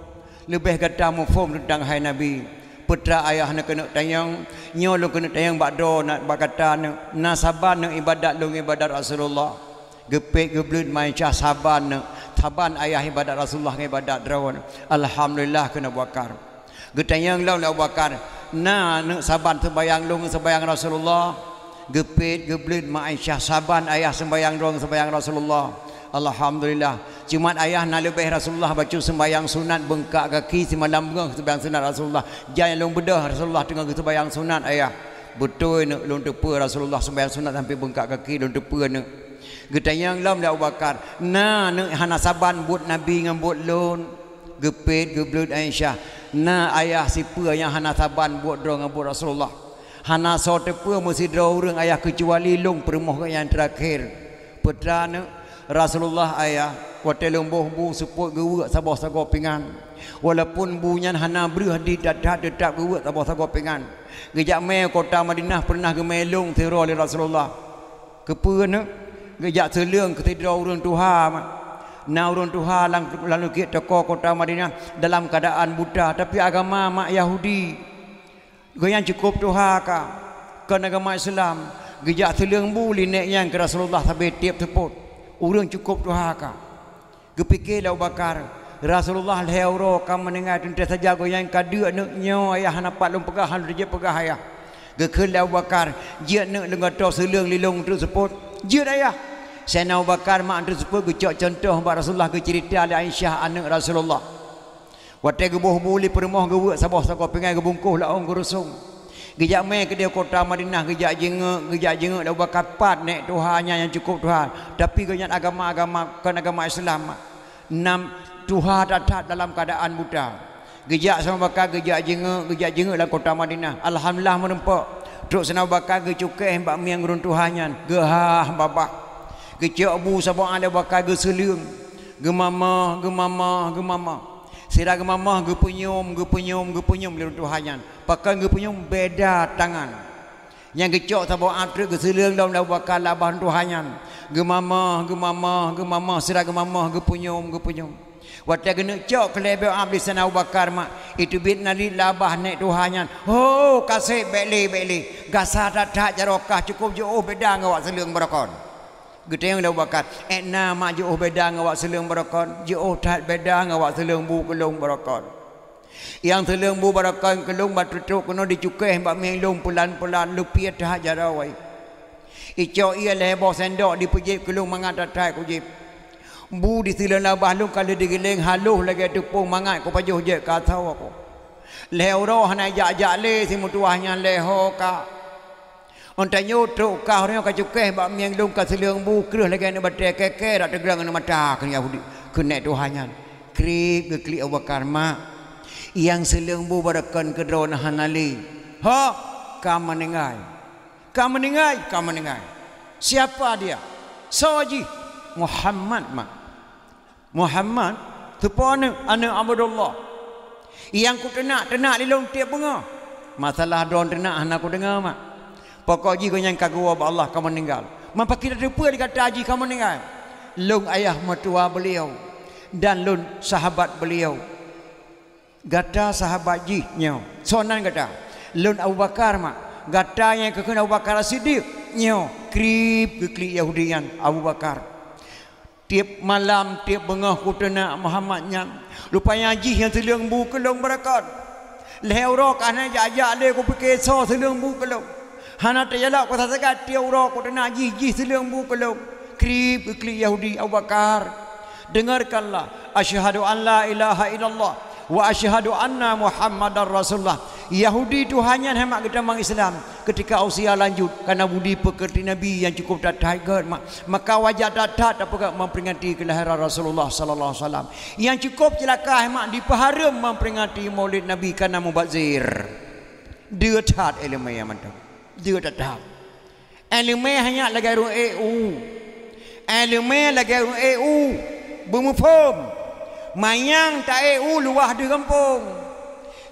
Leubeh gata muphom teuntang hai Nabi. Peue teuma Ayah neukeuneuk tanyong, nyoe lôn keuneuk tanyong bak droe na bak gata neuëk, na saban neuëk iébadat lôn ngon iébadat Rasulullah?" Geupet geubleuet ma Aisyah saban neuëk, saban Ayah iébadat Rasulullah ngon iébadat droe neuëk. "Alhamdulillah," kheun Abu Bakar. Geutanyong lom lé Abu Bakar, "Na neuëk saban seumbahyang lôn ngon seumbahyang Rasulullah?" Geupet geubleuet ma Aisyah saban Ayah seumbahyang droe ngon seumbahyang Rasulullah. "Alhamdulillah. Cuman Ayah na leubeh Rasulullah bacut seumbahyang sunat beungkak gaki simalam beungoh seumbahyang sunat Rasulullah. Jan lôn beudôh Rasulullah teungoh geuseumbahyang sunat, Ayah." "Beutôi neuëk, lôn teupeue Rasulullah seumbahyang sunat sampoe beungkak gaki, lôn teupeue neuëk." Geutanyong lom lé Abu Bakar, "Na neuëk hana saban buet Nabi ngon buet lôn?" Geupet geubleuet Aisyah, "Na Ayah sipeue nyang hana saban buet droe ngon buet Rasulullah. Hana soe teupeue meusidroe ureuëng Ayah keucuali lôn peurumoh geuh nyang teurakhé." "Peue teuma neuëk?" "Rasulullah Ayah, watée lôn boh bu seupôt geuweuek saboh sagoe pingan. Walaupun bu nyan hana breueh di that-that, teutab geuweuek saboh sagoe pingan. Geujak mé kota Madinah peureunah geumé lôn sidroe lé Rasulullah." "Keupeue neuëk?" "Geujak seuleueng keu sidroe ureuëng tuha mak. Na ureuëng tuha lam, lam lukiet toko kota Madinah dalam keuadaan buta, tapi agama mak Yahudi. Gobnyan cukôp tuha ka, kon agama Islam. Geujak seuleueng bu lé nék nyan keu Rasulullah sabe tieb seupôt. Ureuëng cukôp tuha ka." Geupike lé Abu Bakar, "Rasulullah lhée uroe ka meuninggai, teuntée saja gobnyan ka deuk neuëk, nyoe Ayah hana pat lôn peugah, hana lôn jeuet peugah Ayah." Geukheun lé Abu Bakar, "Jeuet neuëk, lôn gatoe seuleueng lé lôn treuk seupôt." "Jeuet Ayah." Saidina Abu Bakar mak treuk seupôt geucok cuntoh bak Rasulullah, geuceurita lé Aisyah aneuëk Rasulullah. Watée geuboh bu lé peurumoh geuweuek saboh sagoe pingan geubungkôh laong geurusong. Geujak mé keudeh kota Madinah, geujak jingeuk, geujak jingeuk lé Abu Bakar pat nék tuha nyan nyang cukôp tuha, tapi gobnyan agama-agama kon agama Islam. Nam tuha that-that dalam keuadaan buta. Geujak sama Abu Bakar, geujak jingeuk, geujak jingeuk lam kota Madinah. Alhamdulillah meurumpok. Trok Saidina Abu Bakar geucukéh bak mieng ureuëng tuha nyan, geuhah babah. Geucok bu saboh Abu Bakar geuseuleueng. Geumamah, geumamah, geumamah. Sira geumamah geupeunyum, geupeunyum, geupeunyum lé ureuëng tuha nyan. Pakon geupeunyum? Beda tangan. Nyang geucok saboh ap treuk geuseuleueng lom lé Abu Bakar lam babah ureuëng tuha nyan. Geumamah, geumamah, geumamah, sira geumamah geupeunyum, geupeunyum. Watée geuneuk cok keu lhée boh ap lé Saidina Abu Bakar mak, iteubiet naliet lam babah nék tuha nyan. Ho, ka sép, bék lé, bék lé. Gasa that-that jaroe kah, cukôp jiôh beda ngon awak seuleueng baroe kon. Geutanyong lé Abu Bakar, "Ék na mak jiôh beda ngon awak seuleueng baroe kon?" "Jiôh that beda ngon awak seuleueng bu keu lôn baroe kon. Nyang seuleueng bu baroe kon keu lôn bak trok-trok keunoe jicukéh bak mieng lôn peulan-peulan, leupiet that jaroe. Icok ié lhée boh sendok jipeujieb keu lôn mangat that-that kujieb. Bu jiseuleueng lam babah lôn ka lheueh jigiléng halôh lagée teupông mangat kupajoh jeuet keu asoe ku. Lhée uroe hana jak-jak lé si meutuwah nyan lé ho ka." Ngon tanyoe trok kah ureuëng ka cukéh bak mieng lôn ka seuleueng bu kreueh lagée aneuëk batée kée-kée rak teugrang aneuëk mata keu Yahudi keuneuk tuha nyan. Krieb geuklik Abu Bakar, "Mak, nyang seuleueng bu barakon keudroe na hana lé. Ho, ka meuninggai. Ka meuninggai, ka meuninggai." "Siapa dia?" "Soe jih?" "Muhammad, Mak." "Muhammad? Teupeue aneuëk?" "Aneuëk Abdullah. Nyang kuteunak-teunak lé lôn tieb beungoh. Masalah droe teunak hana kudeungoe, Mak. Pokok jih gobnyan ka geuwoe bak Allah ka meuninggai. Meupakidah teupeue lé gata jih ka meuninggai? Lôn ayah meutuwa beliau dan lôn sahabat beliau. Gata sahabat jih nyoe. Soe nan gata?" "Lôn Abu Bakar, Mak." "Gata nyang geukheun Abu Bakar As-Siddiq nyoe." Krieb geuklik Yahudi nyan Abu Bakar. "Tieb malam, tieb beungoh kuteunak Muhammad nyan. Rupanya jih nyang seuleueng bu keu lôn barakon. Lhée uroe ka hana jak-jak lé kupike soe seuleueng bu keu lôn. Hana teujalak kusagai tieb uroe kuteunak jih, jih seuleueng bu keu lôn." Krieb geuklik Yahudi Abu Bakar. "Dengarkanlah, asyhadu an la ilaha illallah wa asyhadu anna Muhammadar Rasulullah." Yahudi tuha nyan hai mak geutamong Islam. Ketika usia lanjut, karena budi pekerti Nabi yang cukup that-that gét, mak, maka wajar that-that tapeugah memperingati kelahiran Rasulullah sallallahu alaihi wasallam. Yang cukup celaka hai mak, dipeuhareuem memperingati Maulid Nabi karena mubazir. Deuh that iéleumé mantong. Deuh that-that. Iéleumé hanya lagée ureuëng ék u. Iéleumé lagée ureuëng ék u. Beumuphom. Manyang ta ék u luwah deuh gampông.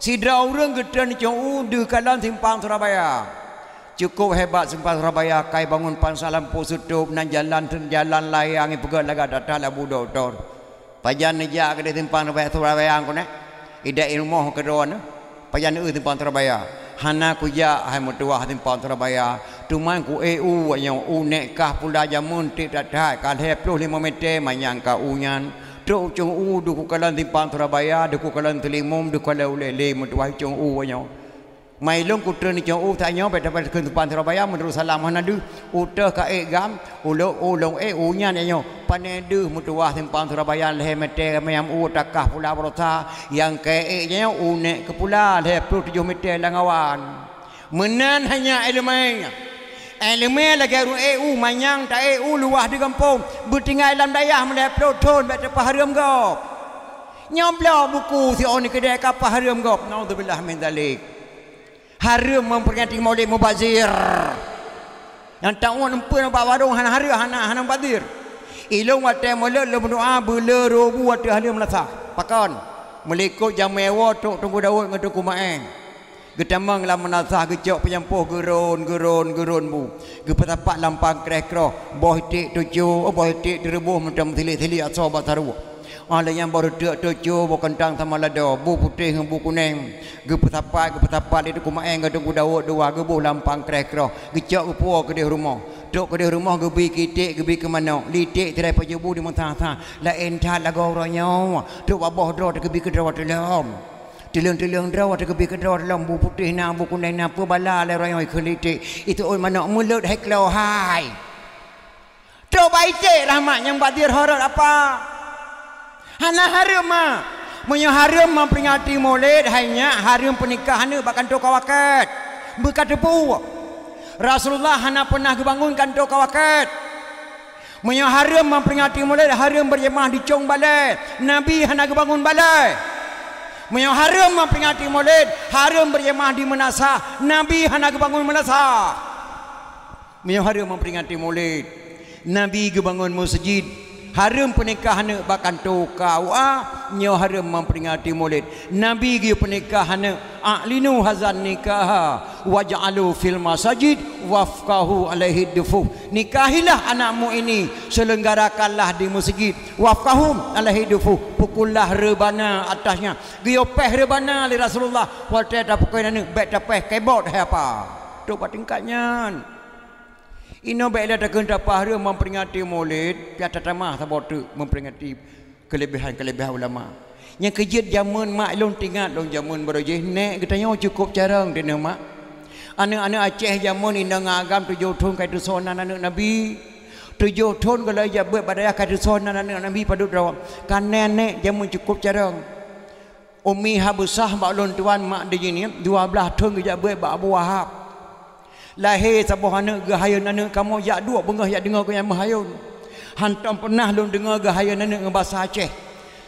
Sidroe ureuëng geutreun icong u deuh kalon simpang Surabaya. Cukup hebat simpang Surabaya, kai bangun pansa lampu seutôb, nan jalan, jalan layang, ipeugét lagak that-that labu doktor. Pajan neujak keudeh simpang Surabaya, Surabaya keunoe? Idék i rumoh keudroe neuh. Pajan eu simpang Surabaya? Hana kujak hai meutuwah simpang Surabaya. Teuma ku ék u nyoe, u nék kah pula jameun tieb that-that, ka lhée ploh limong meter manyang ka u nyan. Trok icong u deuh kukalon simpang Surabaya, deuh kukalon Teulimum, deuh kukalon Ulée lé meutuwah icong u nyoe. Mai lôn kutreun icong u tanyoe, bèk tapeukeun tupan Surabaya, meunurot salam hana deuh. Utôh ka ék gam, ulôn, ulôn ék u nyan nyoe. Pané deuh meutuwah simpang Surabaya lhée meter manyang u takah pula barosa, nyang ka ék nyoe u nék keu pula lhée ploh tujoh meter lam awan. Meunan hanya iéleumé. Iéleumé lagée ureuëng ék u, manyang ta ék u luwah di gampông, beutinggai lam dayah meulhée ploh thon bèk tapeuhareuem gob. Nyoe bloe buku si oni keudeh ka peuhareuem gob. Naudzubillah min dzalik. Hareuem memperingati Maulid mubazir. Nyang taun empeuen bak warong hana hareuem, hana, hana mubazir. Ilôn watée mulod lôn meudoá beuleu robu watée hareuem meunasah. Pakon? Meulikot jamé woe trok Teungku Daud ngon Teungku Maé. Geutamong lam meunasah geucok peunyampôh geuron, geuron, geuron bu. Geupeusapat lam pankréh kroh, boh iték tucue, boh iték teureubôh mantong meusilik-silik asoe bak saruek. Óh lheueh nyan boh reuteuk tucue, boh keuntang sama lado, bu putéh ngon bu kunéng. Geupeusapat, geupeusapat lé Teungku Maé ngon Teungku Daud dua geuboh lam pankréh kroh, geucok geupuwoe keudeh rumoh. Trok keudeh rumoh geubri keu iték, geubri keu manok, lé iték tirai pajoh bu di meunasah-sah, laén that lagoe uroe nyoe. Trok bak boh droe teugeubri keu droe teulom. Teuleueng-teuleueng droe teugeubri keu droe teulom, bu putéh na, bu kunéng na, peubala lé uroe nyoe kheun lé iték. Itu ôn manok mulod hai klo hai. Trok bak iték rahmat nyang bak dir horot apa? Hana hareuem ma. Meunyoe hareuem memperingati Maulid, hai nyak hareuem peunikah aneuëk bak kantô kawakét. Beuka teupeu. Rasulullah hana peunah geubangun kantô kawakét. Meunyoe hareuem memperingati Maulid, hareuem beujeumaah di cong balée. Nabi hana geubangun balée. Meunyoe hareuem memperingati Maulid, hareuem beujeumaah di meunasah. Nabi hana geubangun meunasah. Meunyoe hareuem memperingati Maulid, Nabi geubangun meuseujid. Hareuem peunikah aneuëk bak kantô K U A, nyoe hareuem memperingati Maulid. Nabi geupeunikah aneuëk, "A'linu hazan nikaha waj'alu fil masajid wafkahu alaihi dufuh." Nikahilah anakmu ini, selenggarakanlah di meuseujid. Wafkahu alaihi dufuh, pukullah reubana atasnya. Geuyue péh reubana lé Rasulullah, watée tapeukeuen aneuëk, bèk tapéh kebot hai apa. Trok bak tingkat nyan. Inoe bèk lé takheun tapeuhareuem memperingati Maulid, piah tatamah saboh teuk memperingati keulebihan-keulebihan ulama. Nyang keujeuet jameun mak lôn teuingat lôn jameun barô jih, nék geutanyoe cukôp carông teuh mak. Aneuëk-aneuëk Aceh jameun inong agam tujoh thon ka tusoe nan aneuëk Nabi. Tujoh thon gohlom jak beuet bak dayah ka tusoe nan aneuëk Nabi padub droe. Ka nék jameun cukôp carông. Umi Habsah bak lôn tuan mak di jih nyan, dua blaih thon geujak beuet bak Abu Wahab. Lahé saboh aneuk geuhayôn aneuk, kamoe jak duek beungoh jak deungoe keu nyang meuhayôn. Hantom peunah lôn deungoe geuhayôn aneuk ngon basa Aceh.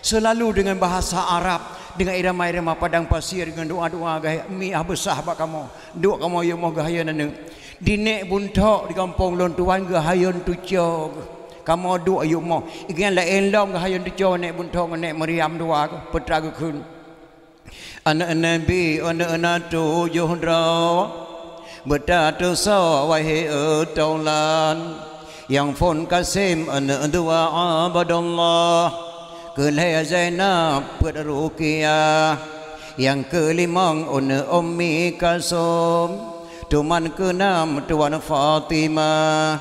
Seulalu deungon bahasa Arab, deungon irama-irama padang pasir, deungon doa-doa geuhayôn, mi ah beusah bak kamoe. Duek kamoe yumoh geuhayôn aneuk. Di nèk Bunthok di gampông lôn tuan geuhayôn tuco geuh. Kamoe duek yumoh. Igan laén lom geuhayôn tuco nèk Bunthok ngon nèk Maryam dua geuh, peue teuma geukheun. Aneuk Nabi, aneuk na tujoh droe, beutatusoe wahé e taulan. Nyang phôn Kasim aneuk dua Abdullah, keu lhèe Zainab peuet Ruqyah, nyang keulimong aneuk Ummi Kalsum, teuma keunam tuan Fatimah.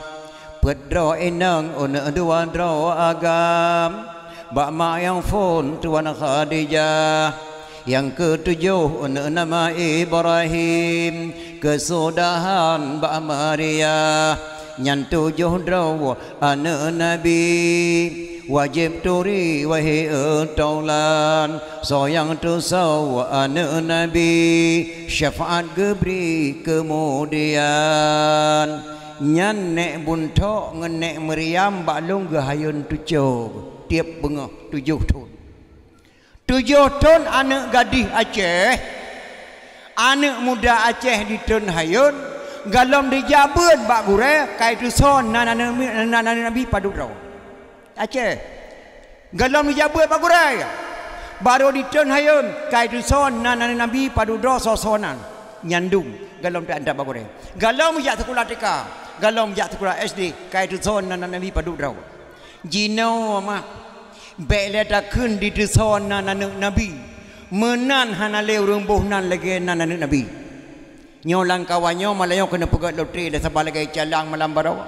Peuet droe inong aneuk dua droe agam, bak mak nyang phôn tuan Khadijah. Nyang keutujoh aneuk nama Ibrahim, keusudahan bak Maria. Nyan tujoh droe aneuk Nabi, wajéb turi wahé e taulan. Soe nyang tusoe aneuk Nabi, syafaat geubri keumudian. Nyan nèk Bunthok ngon nèk Maryam bak lôn geuhayôn tuco tiep beungoh tujoh thon. Tujoh thon aneuk gadih Aceh, aneuk muda Aceh ditreun hayôn, gohlom dijak beuet bak gurèe, ka itusoe nan aneuk, nan aneuk Nabi padub droe. Aceh. Gohlom dijak beuet bak gurèe. Barô ditreun hayôn, ka itusoe nan aneuk Nabi padub droe soe-soe nan. Nyan dum, gohlom teuantat bak gurèe. Gohlom jak sikula T K, gohlom jak sikula S D, ka itusoe nan aneuk Nabi padub droe. Jinoe mah, bèk lé takheun ditusoe nan aneuk Nabi. Meunan hana lé ureueng boh nan lagèe nan aneuk Nabi. Nyoe lam kawan nyoe, malam nyoe keuneuk peugöt lotri lé saban lagèe calang malam baroe.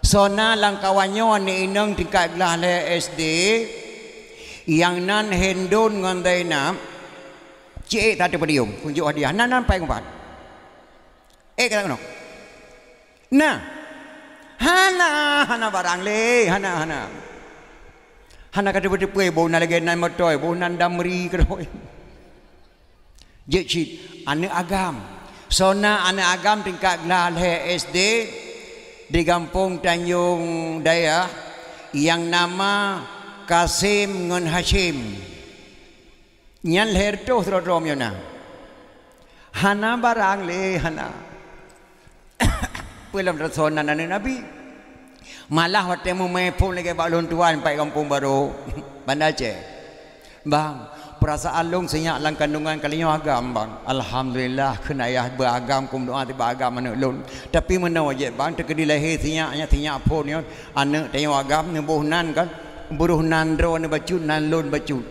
Soe na lam kawan nyoe aneuk inong tingkat glah lhèe S D, nyang nan Hindun ngon Zainab, cit ék that podium, kujok hadiah. Nan, nan paih geupat. Ék ka keunoe. Nah. Hana, hana barang lé, hana, hana. Hana ka teupeu-teupeu, boh nan lagèe nan moto, boh nan Damri keudroe. Jeuet cit, aneuk agam. Soe na aneuk agam tingkat glah lhèe S D di gampông Tanjong Dayah nyang nama Kasim ngon Hasyim. Nyan lhèe reutôh sidroe-droe meunyoe na. Hana barang lé, hana. Peue lom teusoe nan aneuk Nabi. Malah watèe meumè phôn lagèe bak lôn tuan pat gampông barô, Banda Aceh. Bang, peurasaan lôn sinyak lam kandungan kali nyoe agam, Bang. Alhamdulillah, kheun ayah beu agam, kumeudoa tiba agam aneuk lôn. Tapi meunoe jeuet, Bang, teukeudi lahé sinyak, nyan sinyak phôn nyoe, aneuk tanyoe agam, neuboh nan kan, beuroh nan droeneuh bacut, nan lôn bacut.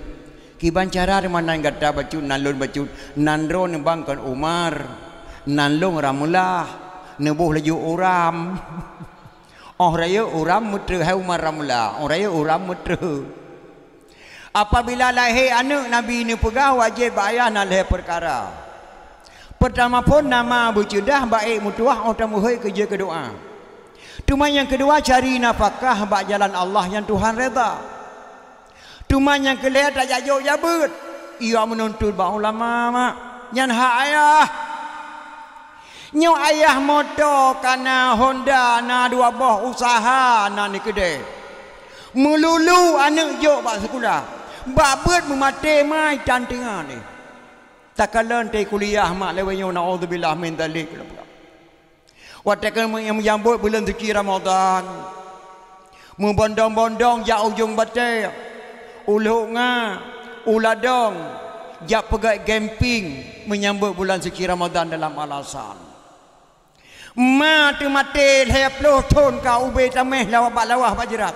Kiban cara teuma nan gata bacut, nan lôn bacut, nan droeneuh Bang kon Umar, nan lôn Ramlah, neuboh laju Uram. Óh rayeuk Uram meutreuh, hai Umar Ramlah, óh rayeuk Uram meutreuh. Apabila lahé aneuk Nabi neupeugah wajéb bak ayah na lhèe peukara. Peurtama phôn nama beuceudah baék meutuwah óh tameuhôi keu jeuet keu doa. Teuma nyang keudua cari nafakah bak jalan Allah nyang Tuhan redha. Teuma nyang keu lhèe tajak jok jak beuet, iya meununtut bak ulama mak. Nyan hak ayah. Nyoe ayah moto ka na, Honda na, dua boh usaha na, ni keudè. Meululu aneuk jok bak sikula, bak beuet meumaté mai tan teungoh lé. Takalon teuh kuliah mak lewat nyoe, naudzubillah min dzalik. Watèe keuneuk meujambot buleuen suci Ramadhan, meubondong-bondong jak ujong batèe, u Lhok Nga, u Ladong, jak peugöt camping menyambot bulan suci Ramadhan dalam alasan. Ma teumaté lhèe ploh thon ka ubé taméh lawa bak lawah bak jeurat.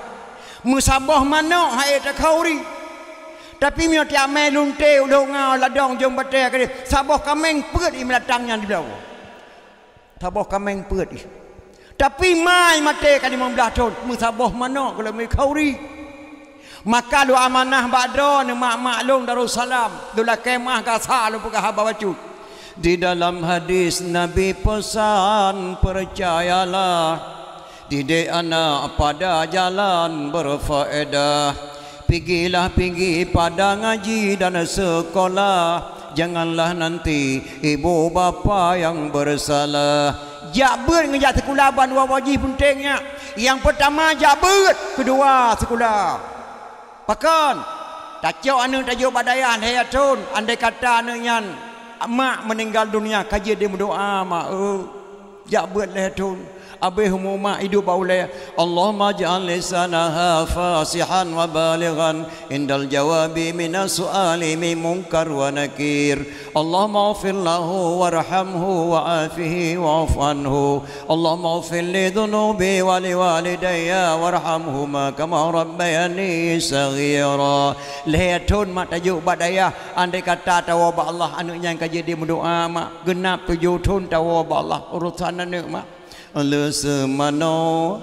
Meusaboh manok han ék takhauri. Tapi meunyoe tiamé lunte u Lhok Nga, Ladong, ujong batèe keudeh, saboh kaméng peuet i meulatang nyan di bloe. Saboh kaméng peuet ih. Tapi ma i maté ka limong blaih thon, meusaboh manok gohlom khauri. Maka lôn amanah bak droeneuh mak-mak lôn Darussalam, lôn lakèe meu'ah gasa lôn peugah haba bacut. Di dalam hadis Nabi pesan, percayalah, didik anak pada jalan berfaedah. Pigilah pigi pada ngaji dan sekolah, janganlah nanti ibu bapa yang bersalah. Jak beuet ngon jak sikula bandua boh jih peunteng nyan. Nyang peutama jak beuet, keudua sikula. Pakon? Tacok aneuk tajok bak dayah lhèe thon, andai kata aneuk nyan mak meuninggal dunia, ka jeuet dimeudoa mak, eu. Jak beuet lhèe thon, abéh umu mak idup bak ulèe. Allahumma ij'al lisanaha fasihan wa balighan indal jawabi minas su'ali min munkar wa nakir. Allahumma ighfir lahu warhamhu wa'afihi wa'fu anhu. Allahumma ighfir li dzunubi wa li walidayya warhamhuma kama rabbayani shaghira. Lhèe thon mak tajok bak dayah, andai kata tawoe bak Allah, aneuk nyan ka jeuet dimeudoa mak. Geunab tujoh thon tawoe bak Allah, urosan aneuk mak. Lheuh seumanoe,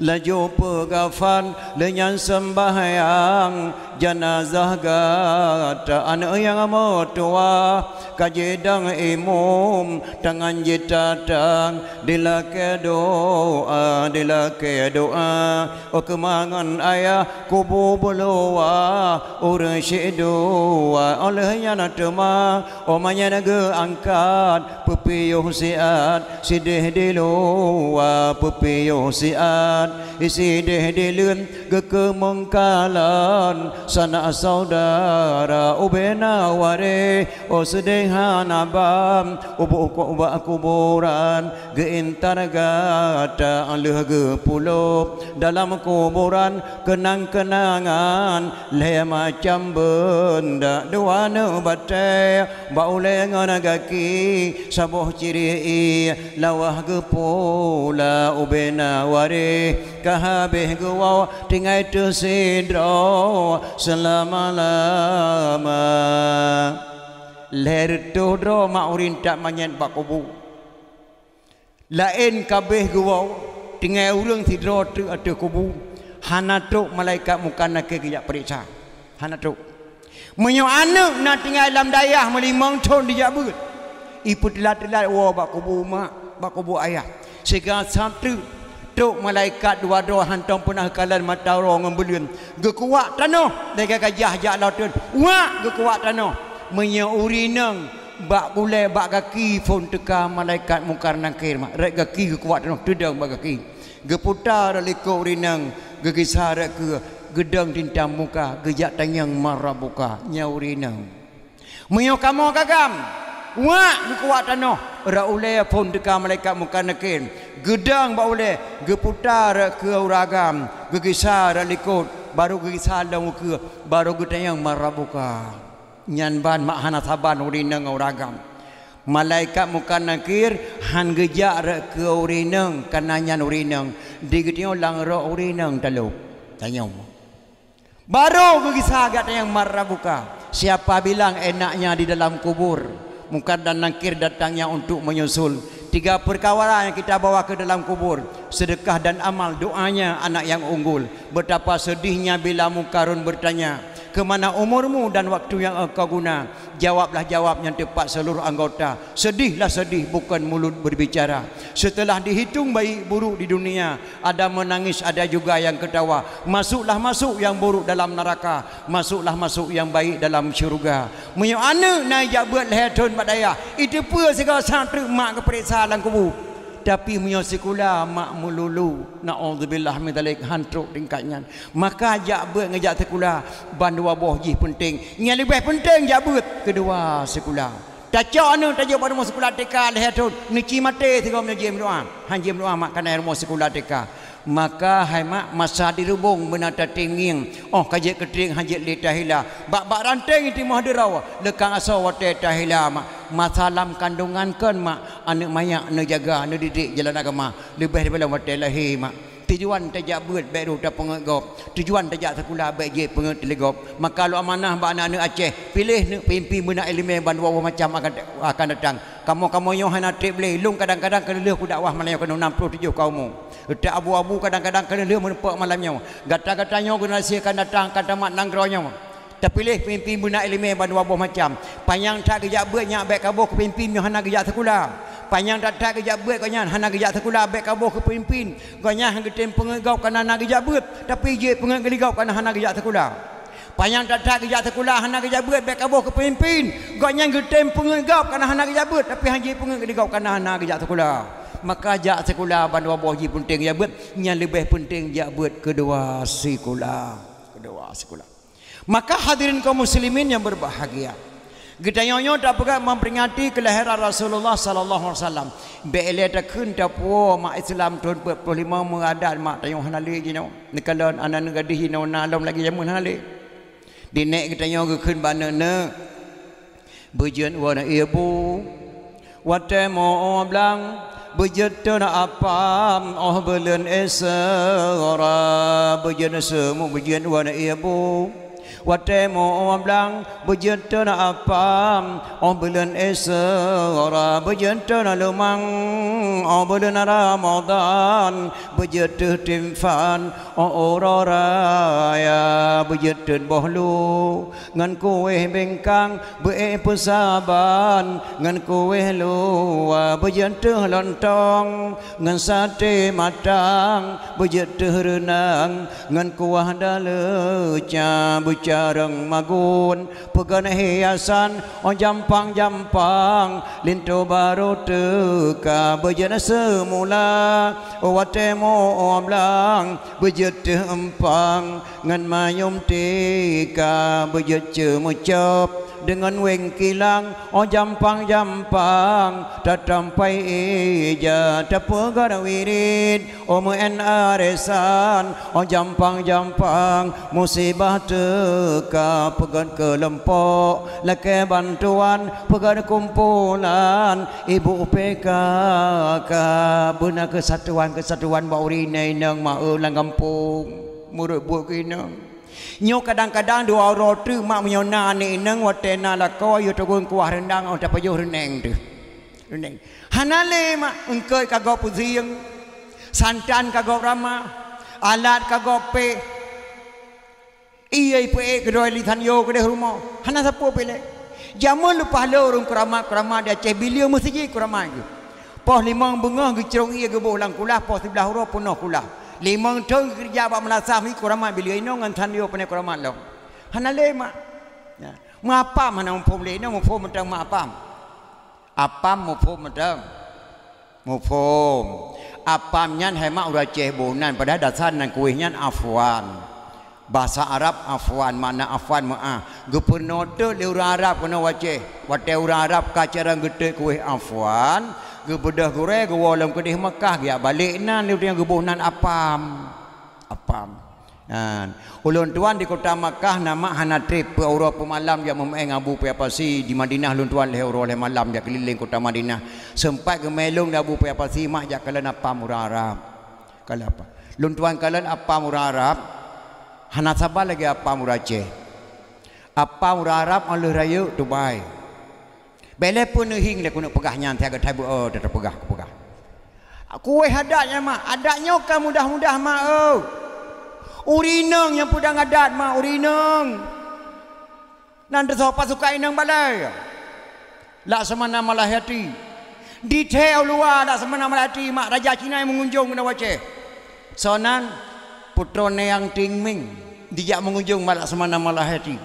laju peugafan, lheuh nyan seumbahyang janazah gata. Aneuk nyang meutuwah ka jidong imum, tangan jitatang, dilakèe doa, dilakèe doa. Oh keumangan ayah, kubu beuluwa, ureueng syik dua. Oh lheuh nyan teuma, oh manyang geuangkat, peupiôh siat, sideh diluwa peupiôh siat, sideh dileuen geukeumeukalon, sanak saudara ubena waréh, oh sideh hana bam, ubak, ubak kuburan, geuintar gata lheuh geupulop dalam kuburan, keunang-keunangan lhèe macam beunda, dua aneuk batèe, bak ulèe ngon gaki, saboh ciri ie, lawah geupula ubena waréh, ka habéh geuwoe tinggai teuh sidroe seulama-lama. Lhèe reutôh droe mak ureueng intat manyèt bak kubu. Laén ka abéh geuwoe, tinggai ureueng sidroe teuk ateueh kubu, hana trok malaikat Mungkar Nakir geujak peuriksa. Hana trok. Meunyoe aneuk na tinggai lam dayah meulimong thon dijak beuet, ipeuteulat-teulat woe bak kubu mak, bak kubu ayah. Siga sab teuk trok malaikat dua droe hántom peunah geukalon mata uroe ngon buleuen. Geukuwak tanoh lagèe gajah jak laôt teun. Wak geukuwak tanoh. Meunyoe ureueng inong bak ulèe, bak gaki phon teuka malaikat Mungkar Nakir mak. Rot gaki geukuwak tanoh, teudong bak gaki. Geuputa rot likot ureueng inong, geugisa rot keue, geudong tinta muka, geujak tanyong man rabbuka, nyan ureueng inong. Meunyoe kamoe ka agam, wak geukuwak tanoh, rot ulèe phon teuka malaikat Mungkar Nakir, geudong bak ulèe, geuputa rot keue ureueng agam, geugisa rot likot, barô geugisa lom u keue, barô geutanyong man rabbuka. Nyan ban mak hana saban ureueng inong ngon ureueng agam. Malaikat Mungkar Nakir hán geujak rot keue ureueng inong, kareuna nyan ureueng inong, di geutanyoe lam rot ureueng inong talop. Tanyong. Barô geugisa geutanyong man rabbuka. Siapa bilang enaknya di dalam kubur? Mungkar dan Nakir datangnya untuk menyusul tiga perkara yang kita bawa ke dalam kubur: sedekah dan amal, doanya anak yang unggul. Betapa sedihnya bila Mungkarun bertanya, "Ke mana umurmu dan waktu yang engkau guna?" Jawablah jawab nyang teupat seluruh anggota. Sedihlah sedih, bukan mulut berbicara. Setelah dihitung baik buruk di dunia, ada menangis, ada juga yang ketawa. Masuklah masuk yang buruk dalam neraka, masuklah masuk yang baik dalam syurga. Meunyoe aneuk na jak beuet lhèe thon bak dayah, iteupeue sigoe sab treuk mak geupeuriksa lam kubu. Tapi meunyoe sikula mak meululu, naudzubillah min dzalik, hán trok tingkat nyan. Maka jak beuet ngon jak sikula bandua boh jih peunteng. Nyang leubeh peunteng jak beuet, keudua sikula. Tacok aneuk tajok bak rumoh sikula T K lhèe thon, neuci maté sigoe meunyoe jimeudoa. Hán jimeudoa mak, kana rumoh sikula T K. Maka hai mak, masa dirubong beuna tatingieng, óh ka jeuet keutrieng hán jeuet lé tahila. Bak-bak ranteng timoh deuroe, leukang asoe watèe tahila mak. Masa lam kandongan kon mak, aneuk manyak neujaga, neudidik jalan agama. Leubeh daripada watèe lahé mak. Tujuan tajak beuet bèk rôh tapeungeut gob. Tujuan tajak sikula bèk jeuet peungeut teuh lé gob. Maka lôn amanah bak aneuk-aneuk Aceh, piléh neuk peumimpén beunak ileumèe bandua boh macam akan, akan datang. Kamoe-kamoe nyoe hana trép lé, lôn kadang-kadang keuneulheueh kudakwah malam nyoe keunoe nam ploh tujoh ka umu. Utak abu-abu kadang-kadang keuneulheueh meurumpok malam nyoe. Gata-gata nyoe generasi akan datang akan tamat nanggroe nyoe. Tapiléh peumimpén beunak ileumèe bandua boh macam. Panyang that geujak beuet nyan bèk kaboh keu peumimpén nyoe hana geujak sikula. Panyang that-that geujak beuet gobnyan hana geujak sikula, bèk kaboh keu peumimpén. Gobnyan hana geutem peungeut gob kareuna hana geujak beuet, tapi jeuet peungeut geuligob kareuna hana geujak sikula. Panyang that-that geujak sikula hana geujak beuet, bèk kaboh keu peumimpén. Gobnyan geutem peungeut gob kareuna hana geujak beuet, tapi hana jeuet peungeut geuligob kareuna hana geujak sikula. Maka jak sikula bandua boh jih peunteng jak beuet, nyang leubeh peunteng jak beuet keudua sikula. Keudua sikula. Maka hadirin kaum muslimin yang berbahagia, geutanyoe nyoe tapeugah memperingati kelahiran Rasulullah sallallahu alaihi wasallam. Bék ilée takheun tapuwoe mak Islam thon peuet ploh limong meuradat mak tanyoe hana lé jinoe. Neukalon aneuk gadih jinoe na lom lagée jameun hana lé. Di nék geutanyoe geukheun bak neuk-neuk, beujeuet woe ié bu. Watée mo-, blang, beujeuet teuna apam, óh buleuen Isra, beujeuet seumuk, beujeuet woe ié bu. Watée mo-, blang, beujeuet teuna apam, óh buleuen Isra, beujeuet teuna leumang, óh buleuen Ramadhan, beujeuet teuh timphan, óh uroe raya, beujeuet teuh boh lu. Ngon kueh bingkang beu-ék peusaban, ngon kueh luwa beujeuet teuh lontong, ngon saté matang beujeuet teuh reunang, ngon kuah daleuca beucarông magun, peugon hiasan óh jampang-jampang, linto barô teuka beujeuet seumula, watée mo-, blang beujeuet teuh empang, ngon manyum tika beujeuet ceumeucöb, deungon wéng kilang óh jampang-jampang, tatampai ija tapeugot wirit, óh meu'én arisan óh jampang-jampang, musibah teuka peugot keulompok, lakée bantuan peugot kumpulan, ibu P K K, beuna keusatuan-keusatuan bak ureuëng inong ma-, eu, lam gampông, meureubuet keu inong. Nyoe kadang-kadang dua uroe teuk mak meunyoe na aneuk inong watée na lakoe yue teugon kuah reundang óh tapajoh reuneng teuh. Reuneng. Hana lé mak, eungkôt ka gob peusieng, santan ka gob ramah, alat ka gob péh. Ié ipeuék keudroe lisan yo keudeh rumoh. Hana sapeue pih lé. Jameun leupah lé ureuëng keuramat-keuramat di Aceh, bileue meuseujid keuramat geuh. Poh limong beungoh geucrông ié geuboh lam kulah, poh siblaih uroe peunoh kulah. Limong thon geukeureuja bak meulasah mi keuramat bileue inong ngon san yo pane keuramat lom. Hana lé mak. Ya. Meuapam hana muphom lé inong, muphom mantong meuapam. Apam muphom mantong? Muphom. Apam nyan hai mak ureuëng Aceh boh nan, padahai dasar nan kueh nyan afwan. Basa Arab afwan, makna afwan meu'ah. Geupeurunoe teuk lé ureuëng Arab keunoe u Aceh. Watée ureuëng Arab ka carông geuteuk kueh afwan, geubeudôh gurée geuwoe lom keudeh Meukah, geujak balek nan lé ureuëng geuboh nan apam. Apam. Nah, ulôn tuan di kota Makkah na mak hana treb, peu uroe peumalam jak meumeu'én Abu Paya Pasi, di Madinah lôn tuan lhée uroe lhée malam jak keulileng kota Madinah. Seumpat geumé lôn lé Abu Paya Pasi, mak jak kalon apam ureuëng Arab. Kalon apam. Lôn tuan kalon apam ureuëng Arab, hana saban lagée apam ureuëng Aceh. Apam ureuëng Arab óh lheueh rayeuk tubai. Bék lé peuneuhieng lé keuneuk peugah nyan, siat geuthai beu-, oh, teupeugah, kupeugah. Kueh adat nyan mak, adat nyoe ka mudah-mudah mak, oh. Ureuëng inong nyang peudong adat mak, ureuëng inong. Nan teusoe pasukan inong balai. Laksamana Malahayati. Di thée u luwa Laksamana Malahayati mak, raja Cina nyang meungunjông keunoe u Aceh. Soe nan? Putroe Nayang Tingming. Dijak meungunjông mak Laksamana Malahayati.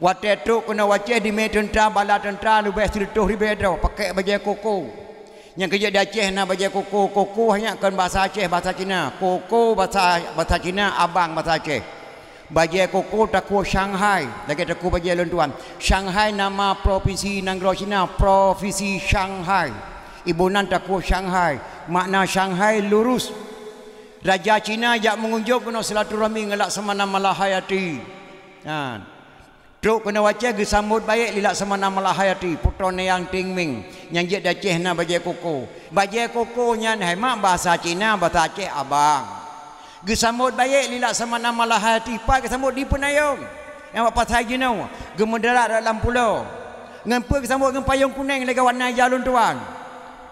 Watée trok keunoe u Aceh dimé teuntra, bala teuntra leubeh sireutôh ribée droe, pakèk bajée koko. Nyang keujeuet di Aceh na bajée koko, koko nyan kon basa Aceh, basa Cina. Koko basa, basa Cina, abang basa Aceh. Bajée koko takue Shanghai, lagée takue bajée lôn tuan. Shanghai nama provinsi nanggroe Cina, provinsi Shanghai. Iboh nan takue Shanghai, makna Shanghai lurus. Raja Cina jak meungunjông keunoe silaturahmi ngon Laksamana Malahayati. Nyan. Trok keunoe u Aceh geusambot baét lé Laksamana Malahayati, putroe Nayang Tingming, nyang jeuet di Aceh na bajée koko. Bajée koko nyan hai mak basa Cina, basa Aceh abang. Geusambot baét lé Laksamana Malahayati, pat geusambot di Peunayong, nyang bak pasai jinoe, geumeudarat lam pulo. Ngon peue geusambot? Ngon payong kuneng lagée warna ija lôn tuan.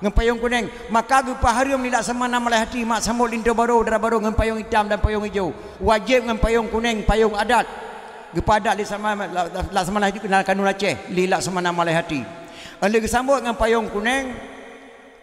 Ngon payong kuneng. Maka geupeuhareuem lé Laksamana Malahayati mak sambot linto barô, dara barô ngon payong itam dan payong ijo. Wajéb ngon payong kuneng, payong adat. Geupeuadat lé sama, la, la, Laksamana Malahayati keunan kanun Aceh, lé Laksamana Malahayati. Óh lheueh geusambot ngon payong kuneng,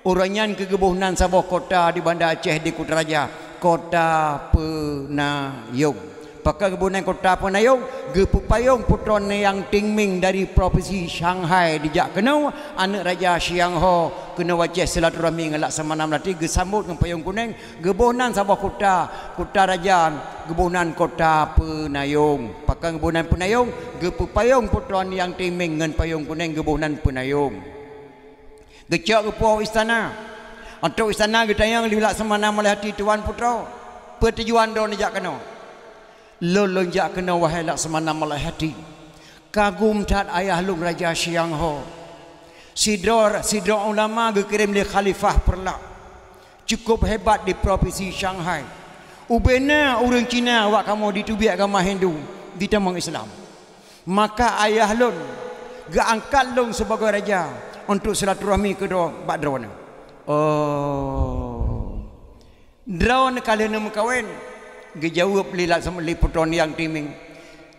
uroe nyan keu geuboh nan saboh kota di Banda Aceh di Kutaraja, Kota Peunayong. Pakon geuboh nan kota peunayong, geupeupayong Putroe Nyang Tingming dari provinsi Shanghai dijak keunoe, aneuk raja Syiang Ho, keunoe Aceh silaturahmi ngon Laksamana Meulati, geusambot ngon payong kuneng, geuboh nan saboh kota, kota raja, geuboh nan kota peunayong. Pakon geuboh nan peunayong, geupeupayong Putroe Nyang Tingming ngon payong kuneng, geuboh nan peunayong. Geucok geupoh istana. Ateueh istana geutanyong lé Laksamana Maléhati, "Tuan Putroe, peue tujuan droeneuh jak keunoe?" "Lôn, lôn jak keunoe, wahai Laksamana Maléhati, kagum that ayah lôn Raja Syiang Ho. Sidroe, sidroe ulama geukirém lé Khalifah Peureulak, cukup hebat di provinsi Shanghai. Ubena ureuëng Cina awak kamoe diteubiet agama Hindu, jitamong Islam. Maka ayah lôn geuangkat lôn sibagoe raja untuk silaturahmi keudroe bak droeneuh." "Oh, droeneuh ka lheueh neumeukawen?" geujaweueb lé Laksam-, lé Putroe Nyang Tingming.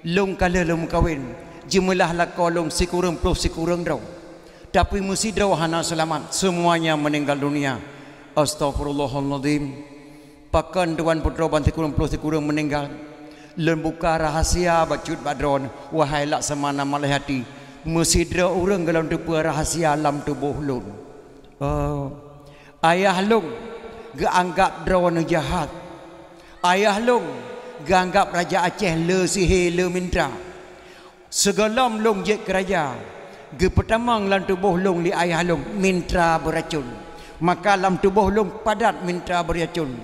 "Lôn ka lheueh lôn meukawen, jeumeulah lakoe lôn sikureueng ploh sikureueng droe. Tapi meusidroe hana seulamat, seumuanya meuninggal dunia." "Astaghfirullahalazim. Pakon tuan putroe ban sikureueng ploh sikureueng meuninggal? Lôn buka rahasia bacut bak droeneuh, wahai Laksamana Maléhati, meusidroe ureuëng gohlom teupeue rahasia lam tuboh lôn. Oh, ayah lôn geuanggab droeneuh jahat. Ayah lôn geuanggab Raja Aceh le sihé, le mintra. Sigohlom lôn jeuet keu raja, geupeutamong lam tuboh lôn lé ayah lôn mintra beuracon. Maka lam tuboh lôn padat mintra beuracon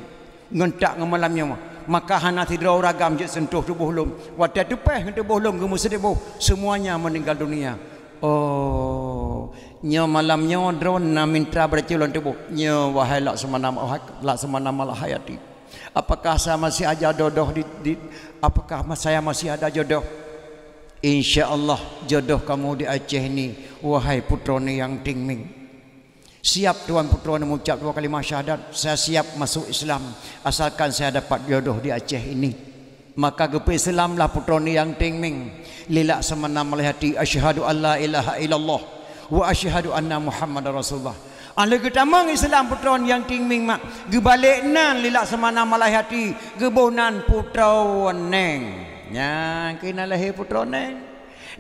ngon tak ngon malam nyoe. Maka hana sidroe ureuëng agam jeuet seuntuh tuboh lôn. Watée teupéh ngon tuboh lôn geumeuseudeh boh, seumuanya meuninggal dunia." "Oh, nyoe malam nyoe droeneuh na mintra beuracon lam tuboh?" "Nyoe, wahai Laksamana, Laksamana Maléhati." "Apakah saya masih ada jodoh di, di, apakah ma-, saya masih ada jodoh?" "Insya Allah jodoh kamu di Aceh ini, wahai Putroe Nyang Tingming." "Siap tuan putroe neuh meucab dua kalimat syahadat, saya siap masuk Islam asalkan saya dapat jodoh di Aceh ini." Maka geupeu-Islamlah Putroe Nyang Tingming lé Laksamana Maléhati, "Asyhadu an la ilaha illallah wa asyhadu anna Muhammadar Rasulullah." Lheueh geutamong Islam Putroe Nyang Tingming mak, geubalek nan lé Laksamana Maléhati, geuboh nan Putroe Neng. Nyan keuh na lahé Putroe Neng.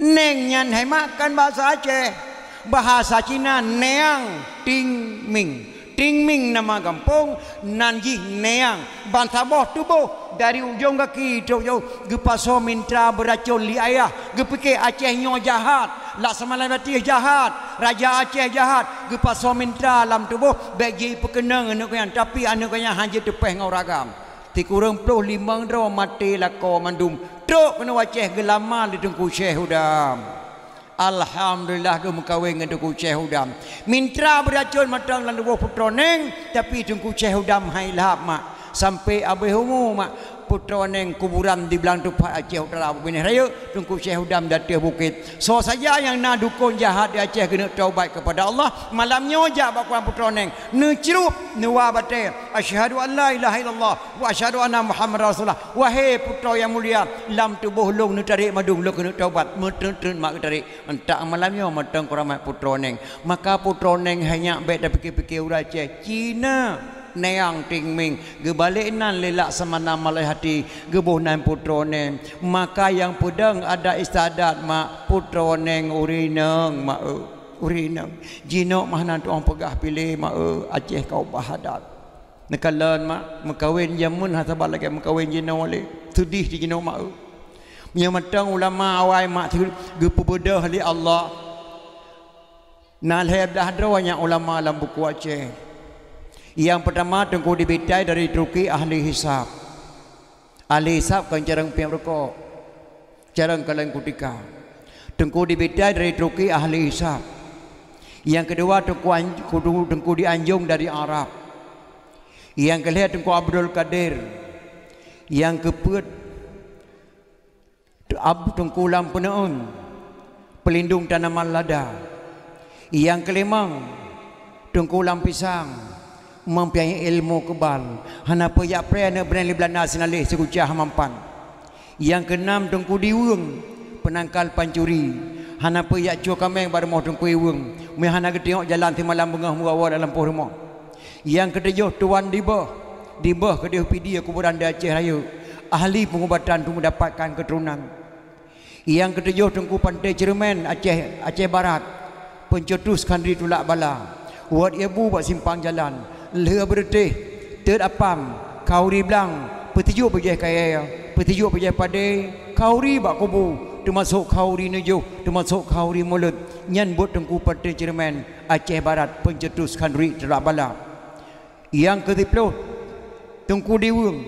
Neng nyan hai mak kon bahasa Aceh. Bahasa Cina Nyang Tingming. Tingming nama gampông, nan jih Nyang. Ban saboh tuboh dari ujong gaki trok jauh geupasoe mintra beuracon lé ayah. Geupike Aceh nyoe jahat, Laksamana Maléhati jahat, Raja Aceh jahat. Geupasoe mintra lam tuboh bék jipeukeunong aneuk gobnyan, tapi aneuk gobnyan hana jeuet teupéh ngon ureuëng agam. Sikureueng ploh limong droe maté lakoe mandum. Trok keunoe Aceh geulama lé Teungku Syekh Hudam. Alhamdulillah geumeukawen ngon Teungku Syekh Hudam. Mintra beuracon mantong lam tuboh Putroe Neng, tapi Teungku Syekh Hudam hai lhab mak. Sampai abéh umu mak, Putroe Neng kuburan di Blang Tupat Aceh Utara, Bubena Raya, Teungku Syekh Hudam di ateueh bukét. Soe saja nyang na dukon jahat di Aceh keuneuk taubat keupada Allah, malam nyoe jak bak kuburan Putroe Neng, neucrup, neuwa batée, "Asyhadu an la ilaha illallah wa asyhadu anna Muhammadar Rasulullah." Wahé putroe nyang mulia, lam tuboh lôn neutarek mandum lôn keuneuk taubat, meutreun-treun mak geutarek. Entak malam nyoe mantong keuramat Putroe Neng. Maka Putroe Neng hai nyak bék tapike-pike ureuëng Aceh, Cina. Nyang Tingming geubalek nan lé Laksamana Maléhati, geuboh nan Putroe Neng. Maka nyang peudong adat istiadat mak, Putroe Neng ureuëng inong mak eu, ureuëng inong. Jinoe mah hana tueng peugah piléh mak eu, Aceh ka ubah adat. Neukalon mak, meukawen jameun hana saban lagée meukawen jinoe lé. Seudeh jinoe mak eu. Meunyoe mantong ulama awai mak geupeubeudôh lé Allah. Na lhée blaih droe nyan ulama lam buku Aceh. Nyang peutama Teungku Dibitai dari Turki ahli hisab. Ahli hisab kon carông piep rukok, carông kalon kutika. Teungku Dibitai dari Turki ahli hisab. Nyang keudua Teungku An-, Teungku Dianjong dari Arab. Nyang keulhée Teungku Abdul Kadir. Nyang keupeuet Ab-, Teungku Lam Peuneuen, peulindong tanaman lada. Nyang keulimong, Teungku Lam Pisang, mempunyai ilmu kebal. Hana peue jak preh aneuk beuneuen lé Beulanda sinaleh sikucah mampan. Nyang keunam, Teungku Diweueng, peunangkal pancuri. Hana peue jak cue kaméng bak rumoh Teungku Diweueng. Meunyo hana geuteungoh jalan simalam beungoh meuwoe-woe lam lampôh rumoh. Nyang keutujôh Tuan Dibôh, Dibôh keudeh Pidie kuburan di Aceh Rayeuk. Ahli pengobatan untuk mendapatkan keturunan. Nyang ketujoh Teungku Panté Ceureumèn Aceh, Aceh Barat, pencetus khanduri tulak bala. Wot ie bu bak simpang jalan, lheueh beureutéh, teuet apam, khanduri blang, peutijok beujeh kayèe, peutijok beujeh padé, khanduri bak kubu, teumasok khanduri neujôh, teumasok khanduri mulod, nyan buet Teungku Panté Ceureumèn Aceh Barat, pencetus khanduri tulak bala. Nyang keusiploh, Teungku Diweueng,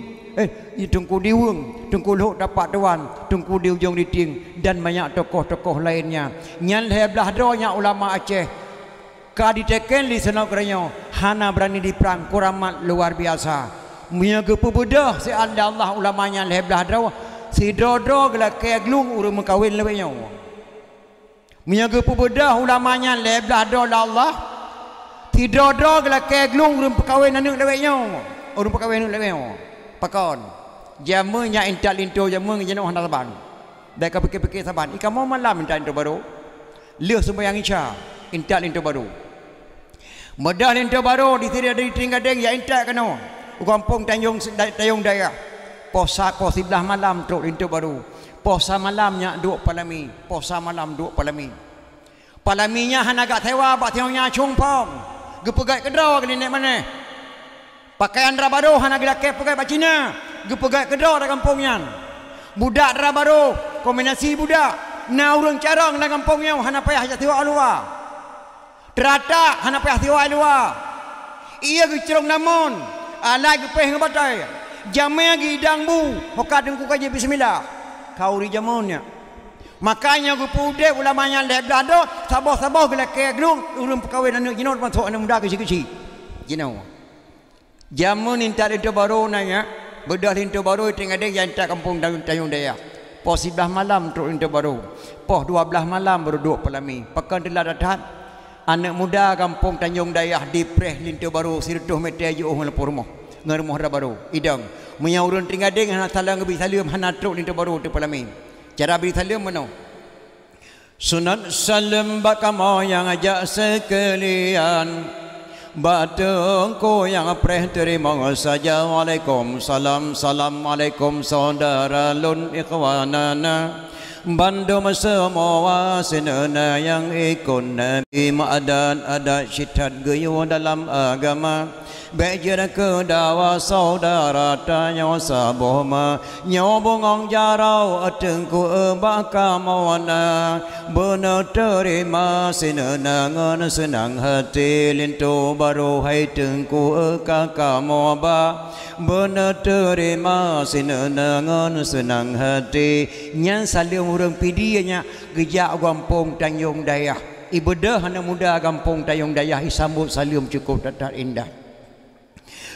eh, Teungku Diweueng, Teungku Lhok Tapak Tuan, Teungku di Ujong Ritieng, dan banyak tokoh-tokoh lainnya. Nyan lhèe blaih droe nyan ulama Aceh ka jiteken lé Snouck Hurgronje, hana beurani jiprang, keuramat luar biasa. Meunyoe geupeubeudôh siat lé Allah ulama nyan lhèe blaih droe, sidroe-droe geulakèe glung ureueng meukawen lawét nyoe. Meunyoe geupeubeudôh ulama nyan lhèe blaih droe lé Allah, sidroe-droe geulakèe glung ureueng peukawen aneuk lawét nyoe, ureueng peukawen aneuk lawét nyoe. Pakon? Jameun nyan intat linto jameun jinoe hana saban. Bèk ka pike-pike saban. I kamoe malam intat linto barô. Lheueh seumayang Isya, intat linto barô. Meudah linto barô di sira di Trienggadeng jak intat keunoe u gampông Tanjong, Tanjong Dayah. Poh sa, poh siblaih malam trok linto barô. Poh sa malam nyak duek Palami, poh sa malam duek Palami. Palami nyan hana gak sewa bak singoh nyan cong phong. Geupeugèt keudroe keu linto manèh. Pakaian dara barô hana geulakèe peugèt bak Cina, geupeugèt keudroe dara gampông nyan. Budak dara barô, kombinasi budak, na ureueng carông lam gampông nyoe hana payah jak siwa luwa. Teuratak hana payah siwa luwa. Ie geucrông lamon, alat geupéh ngon batèe, jamé geuidang bu, ho ka Teungku ka jeuet bismillah. Khanduri jameun nyan. Makanya geupeu udép ulama nyan lhèe blaih droe, saboh-saboh geulakèe glung ureueng peukawen aneuk jinoe teumasok aneuk muda keuchik-keuchik. Jinoe. Jameun intat linto barô na nyak, beudôh linto barô Trienggadeng jak intat gampông Tanjong, Tanjong Dayah. Poh siblaih malam trok linto barô. Poh dua blaih malam barô duek Palami. Pakon teulat that-that? Aneuk muda gampông Tanjong Dayah jipreh linto barô sireutôh mètè jiôh ngon lampôh rumoh, ngon rumoh dara barô. Idong. Meunyoe ureueng Trienggadeng hana salam geubri saleuem, hana trok linto barô teuk Palami. Cara bri saleuem meunoe. Sunat saleuem bak kamoe nyang jak seukeulian. Bak teungku nyang preh teurimong saja. Waalaikumsalam, assalamualaikum saudara lôn ikhwanana. Bandum seumua sineuna nyang ikon Nabi, meuadat-adat sit that geuyue dalam agama. Bèk jeuet keu dawa saudara tanyoe saboh ma. Nyoe bungöng jaroe teungku bak kamoe na. Beuneuteurima sineuna ngon seunang hati linto barô hai teungku ka kamoe ba. Beuneuteurima sineuna ngon seunang hati. Nyan saleuem ureueng Pidie nyan geujak u gampông Tanjong Dayah. Ibeudôh aneuk muda gampông Tanjong Dayah isambot saleuem cukôp that-that indah.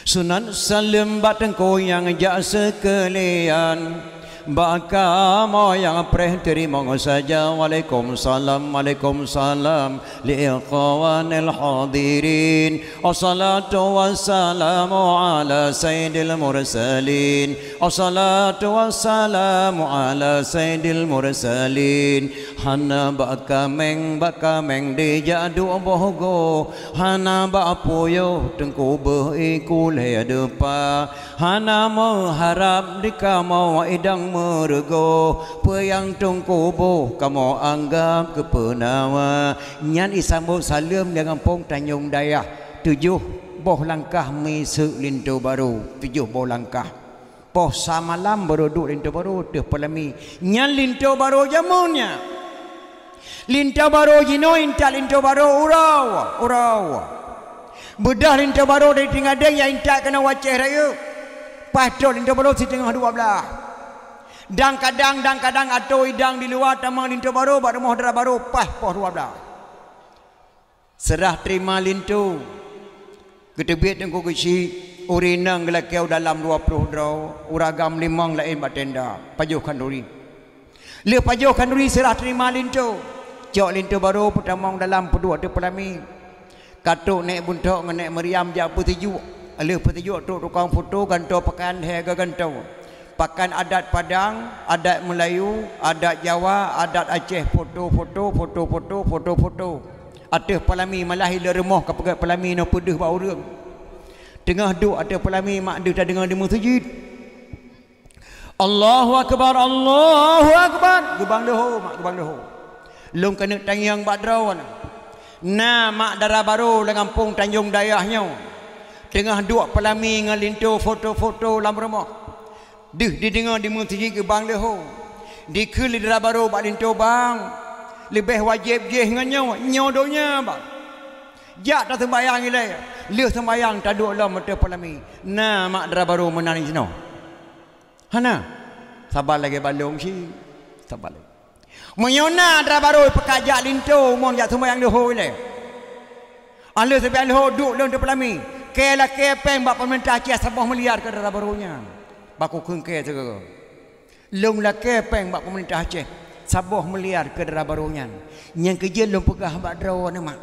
Sunat saleuem bak teungku nyang jak seukeulian. Bak kamoe nyang preh teurimong saja. Waalaikumsalam, waalaikumsalam. Li ikhwanil hadirin. Wassalatu wassalamu ala sayyidil mursalin. Wassalatu wassalamu ala sayyidil mursalin. Hana bak kaméng, bak kaméng dijak duek boh goe. Hana bak puyoh teungku beuh iku lhèe deupa. Hana meuharab di kamoe idang meureugoh. Peue nyang teungku boh kamoe anggab keu peunawa. Nyan isambot saleuem di gampông Tanjong Dayah. Tujoh boh langkah miseuk linto barô. Tujoh boh langkah. Poh sa malam barô duek linto barô teuh Palami. Nyan linto barô jameun nyan. Linto barô jinoe intat linto barô uroe, uroe. Beudôh linto barô dari Trienggadeng jak intat keunoe u Aceh Rayeuk. Paih trok linto barô siteungoh dua blaih. Dan kadang, dan kadang atô idang di luwa tamong linto barô bak rumoh dara barô paih poh dua blaih. Seurah teurima linto. Geuteubiet Teungku Geuchik, ureueng inong geulakèe u dalam dua ploh droe, ureueng agam limong laén bak tenda, pajoh khanduri. Lheueh pajoh khanduri seurah teurima linto, cok linto barô peutamong dalam peuduek ateueh Palami. Ka trok Nèk Buntok ngon Nèk Mariam jak peusijuek. Lheueh peusijuek trok tukang foto gantoe pakaian lhèe geugantoe. Pakaian adat Padang, adat Meulayu, adat Jawa, adat Aceh, foto, foto, foto, foto, foto, foto. Ateueh Palami malah ilée rumoh ka peugét Palami nyoe peudeuh bak ureueng. Teungoh duek ateueh Palami mak deuh tadeungoe di meuseujid. Allahu akbar, Allahu akbar. Geubang leuho, mak, geubang leuho. Lôn keuneuk tangieng bak droe na. Na mak dara barô lam gampông Tanjong Dayah nyoe, teungoh duek peulami ngon linto foto-foto lam rumoh. Deuh dideungoe di meuseujid geubang leuho. Dikheun lé dara barô bak linto, "Bang, leubeh wajéb jih ngon nyoe, nyoe donya, Bang. Jak taseumbahyang ilée, lheueh seumbahyang taduek lom ateueh peulami." Na mak dara barô meunan di sinoe? Hana. Saban lagée balong cit. Saban lagée. Meunyoe na dara barô peukat jak linto mon jak seumbahyang leuho ilée. Alheuh seumbahyang leuho duek lom ateueh peulami. Kée lakée péng bak peumeurintah Aceh saboh miliar keu dara barô nyan. Bak kukheun kée sigoe. Lôn lakée péng bak peumeurintah Aceh saboh miliar keu dara barô nyan. Nyang keujeuet lôn peugah bak droeneuh mak,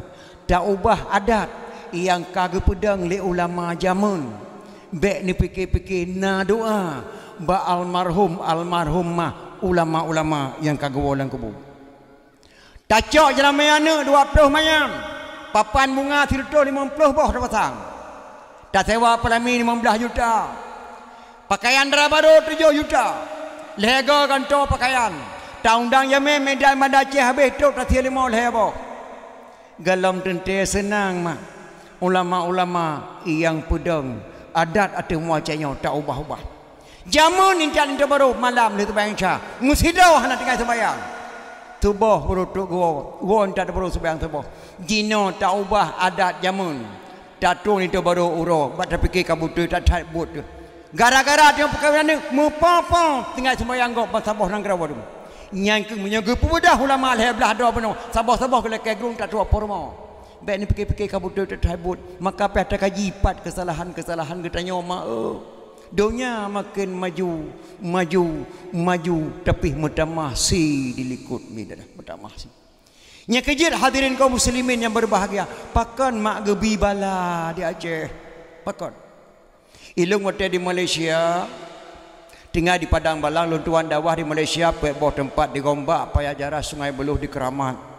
taubah adat nyang ka geupeudong lé ulama jameun. Bék neupike-pike, na doa bak almarhum, almarhumah, ulama-ulama nyang ka geuwoe lam kubu. Tacok jeulamé aneuëk dua ploh manyam, papan bunga sireutôh limong ploh boh tapasang. Tasewa peulami limong blaih juta. Pakaian dara barô tujoh juta. Lhée goe gantoe pakaian. Taundang jamé Medan Banda Aceh habéh trok tasie leumo lhée boh. Gohlom teuntée seunang mak ulama-ulama nyang peudong adat ateueh muaca nyoe taubah-ubah. Jameun intat linto barô malam lheueh seumbahyang Isya, meusidroe hana tinggai seumbahyang. Tuboh barô trok geuwoe, woe intat barô seumbahyang tuboh. Jinoe taubah adat jameun. Tatong linto barô uroe, bak tapike ka beutôi that-that buet teuh. Gara-gara teungoh peukawen aneuëk, meupo-po tinggai seumbahyang gob ban saboh nanggroe barô. Nyan keuh meunyoe geupeubeudoh ulama lhée blaih droe bunoe, saboh-saboh geulakée grong tatrok peurumoh. Bék neupike-pike ka beutôi that-that buet, maka payah takaji pat keusalahan-keusalahan geutanyoe mak, eu. Donya maken maju, maju, maju, tapi meutamah si dilikot mi dadah, meutamah si. Nyang keujeuet hadirin kaum muslimin nyang beubahgia, pakon mak geubi bala di Aceh? Pakon? Ilôn watée di Malaysia, tinggai di Padang Balang, lôn tuan dakwah di Malaysia, peuet boh teumpat di Gombak, Paya Jarah, Sungai Beuluh, di Keuramat.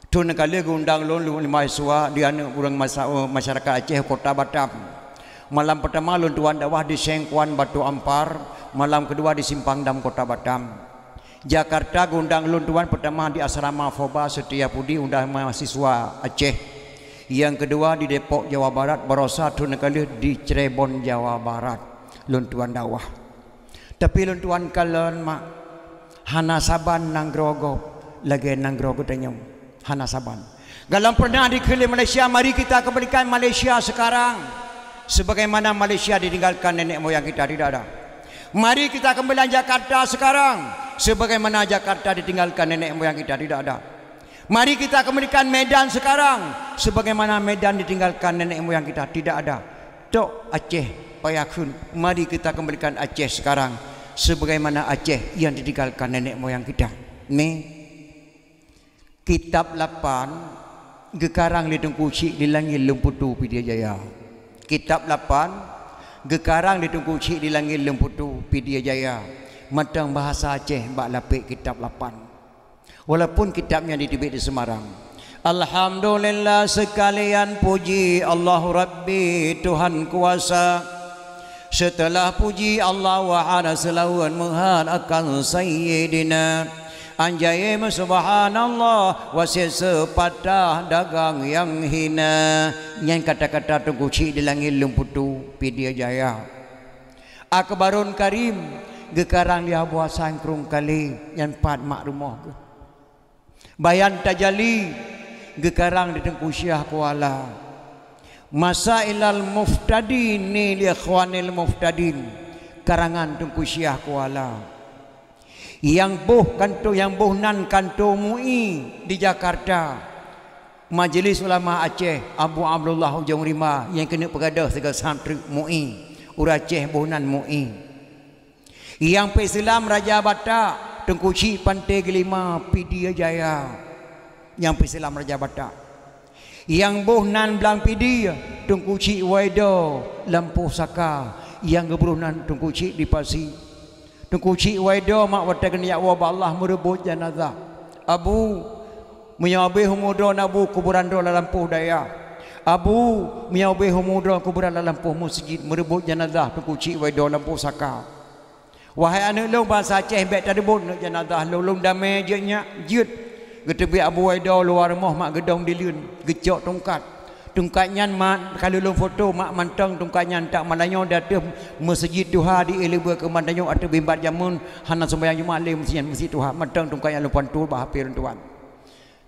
Thôn ka lheueh geuundang lôn lé mahasiswa di aneuëk ureuëng masa-, masyarakat Aceh Kota Batam. Malam peutama lôn tuan dakwah di Seng Kuan Batu Ampar, malam keudua di Simpang Dam Kota Batam. Jakarta geuundang lôn tuan peutama di asrama Foba Setia Pudi undang mahasiswa Aceh. Nyang keudua di Depok Jawa Barat, barosa thôn ka lheueh di Cirebon Jawa Barat lôn tuan dakwah. Tapi lôn tuan kalon mak, hana saban nanggroe gob lagée nanggroe geutanyoe. Hana saban. Gohlom pernah dikheun lé Malaysia, mari kita kembalikan Malaysia sekarang sebagaimana Malaysia ditinggalkan nenek moyang kita, tidak ada. Mari kita kembalikan Jakarta sekarang sebagaimana Jakarta ditinggalkan nenek moyang kita, tidak ada. Mari kita kembalikan Medan sekarang sebagaimana Medan ditinggalkan nenek moyang kita, tidak ada. Tok Aceh payah kheun, mari kita kembalikan Aceh sekarang sebagaimana Aceh yang ditinggalkan nenek moyang kita. Ni kitab lapan geukarang lé Teungku Chik di Langét Lôn Putu Pidie Jaya. Kitab lapan geukarang lé Teungku Chik di Langét Lôn Putu Pidie Jaya. Mantong bahasa Aceh bak lapék kitab lapan. Walaupun kitab nyan diteubiet di Semarang. Alhamdulillah, sekalian puji Allahu Rabbi Tuhan kuasa. Setelah puji Allah, wahana seulawan meuhat akan Sayyidina. Anjaim subhanallah, wasit seupatah dagang nyang hina. Nyan kata-kata Teungku Chik di Langét Lôn Putu Pidie Jaya. Akbarun Karim geukarang lé Abu Hasan Krueng Kalé, nyan pat mak rumoh geuh. Bayan Tajali geukarang lé Teungku Syiah Kuala. Masailal Muftadin li Ikhwanil Muftadin, karangan Teungku Syiah Kuala. Nyang boh kanto, nyang boh nan kanto MUI di Jakarta. Majelis Ulama Aceh, Abu Abdullah Ujong Rimba nyang keuneuk peugadôh sigoe santri MUI, ureuëng Aceh boh nan MUI. Nyang peusilam Raja Batak, Teungku Chik Panté Geulima Pidie Jaya. Nyang peusilam Raja Batak. Nyang boh nan Blang Pidie, Teungku Chik Waido Lampôh Saka. Nyang geubrôh nan Teungku Chik di Pasi. Teungku Chik Waido mak watée geunyak woe bak Allah meureubot janazah. Abu, meunyoe habéh umu droe Abu, kuburan droe lam lampôh dayah. Abu, meunyoe habéh umu droe kuburan lam lampôh meuseujid, meureubot janazah Teungku Chik Waido Lampôh Saka. Wahai aneuk lôn bansa Aceh, bèk tadeubon neuk janazah lôn, lôn damé jeuet nyak, jeuet. Geuteubiet Abu Waido luwa rumoh mak geudong dileuen, geucok tungkat. Tungkat nyan mak ka lôn foto mak mantong tungkat nyan, tak malam nyoe di ateueh meuseujid tuha di Ileubeu Keuman Tanjong ateueh mimbar jameun hana sumbayang Jumat lé meuseujid, meuseujid tuha mantong tungkat nyan lôn foto bak H P lôn tuan.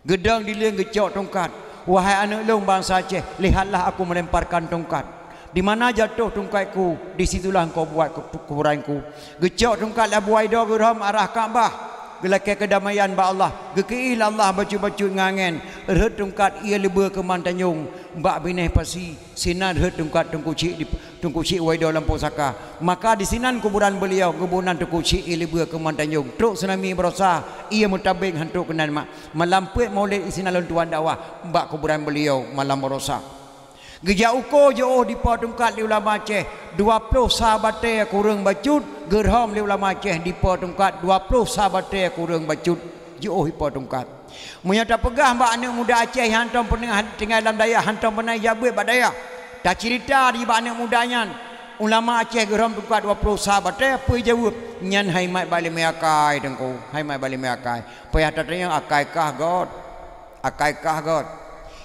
Geudong dileuen geucok tungkat. Wahai aneuk lôn bansa Aceh, lihatlah aku melemparkan tungkat. Di mana jatuh tungkatku, di situlah engkau buat ku-, kuburanku. Geucok tungkat lé Abu Waido geurhom arah Ka'bah. Geulakèe keudamaian bak Allah. Geukiih lé Allah bacut-bacut ngon angén. Rhot tungkat Ileubeu Keuman Tanjong bak binéh pasi. Sinan rhot tungkat Teungku Chik di, Teungku Chik Waido lam pusaka. Maka disinan kuburan beliau, kuburan Teungku Chik Ileubeu Keuman Tanjong. Trok tsunami barosa, ie meutabeng han trok keunan mak. Malam peuet Maulid disinan lôn tuan dakwah bak kuburan beliau malam barosa. Geujak uko jiôh dipo tungkat lé ulama Aceh, dua ploh sa batèe kureueng bacut, geurhom lé ulama Aceh dipo tungkat dua ploh sa batèe kureueng bacut, jiôh dipo tungkat. Meunyoe tapeugah bak aneuk muda Aceh nyang hantom peureunah tinggai lam dayah, hantom peureunah jak beuet bak dayah, tacirita di bak aneuk muda nyan, ulama Aceh geurhom tungkat dua ploh sa batèe, peue jaweueb? Nyan hai mat bak ileumèe akai, Teungku, hai mat bak ileumèe akai. Payah tatanyong akai kah göt, akai kah göt.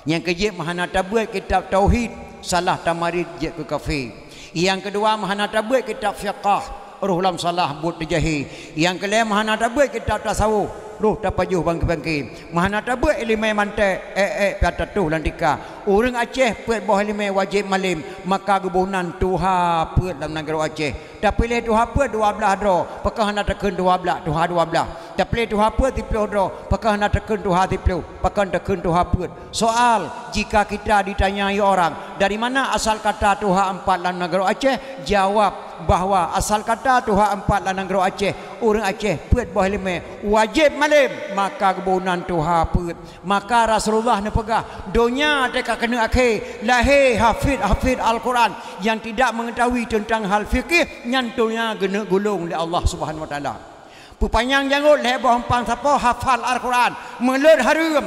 Nyang keujeuet meuhana tabeuet kitab tauhid, salah tamarit jeuet keu kafé. Nyang keudua meuhana tabeuet kitab fiqah, roh lam salah buet teujahé. Nyang keulhèe meuhana tabeuet kitab tasawuf, roh tapajoh bangké-bangké. Meuhana tabeuet ileumèe mantek, èk-èk pih tatoh lam tika. Ureueng Aceh peuet boh ileumèe wajéb malém, maka geuboh nan tuha peuet lam nanggroe Aceh. Tapiléh tuha peuet dua blaih droe, pakon hana takheun tuha blaih, tuha dua blaih. Tapiléh tuha peuet siploh droe, pakon hana takheun tuha siploh, pakon takheun tuha peuet. Soal, jika kita ditanyai orang, "Dari mana asal kata tuha empat lam nanggroe Aceh?" Jawab bahwa asal kata tuha empat lam nanggroe Aceh, ureueng Aceh peuet boh ileumèe wajéb malém, maka geuboh nan tuha peuet. Maka Rasulullah neupeugah, "Donya teuka keuneuk akhé, lahé hafid-hafid Al-Quran yang tidak mengetahui tentang hal fikih, nyan donya geuneuk gulong lé Allah Subhanahu Wa Taala." Peupanyang jangôt lhèe boh umpang sapoh hafal Al-Quran, meuleuet hareuem,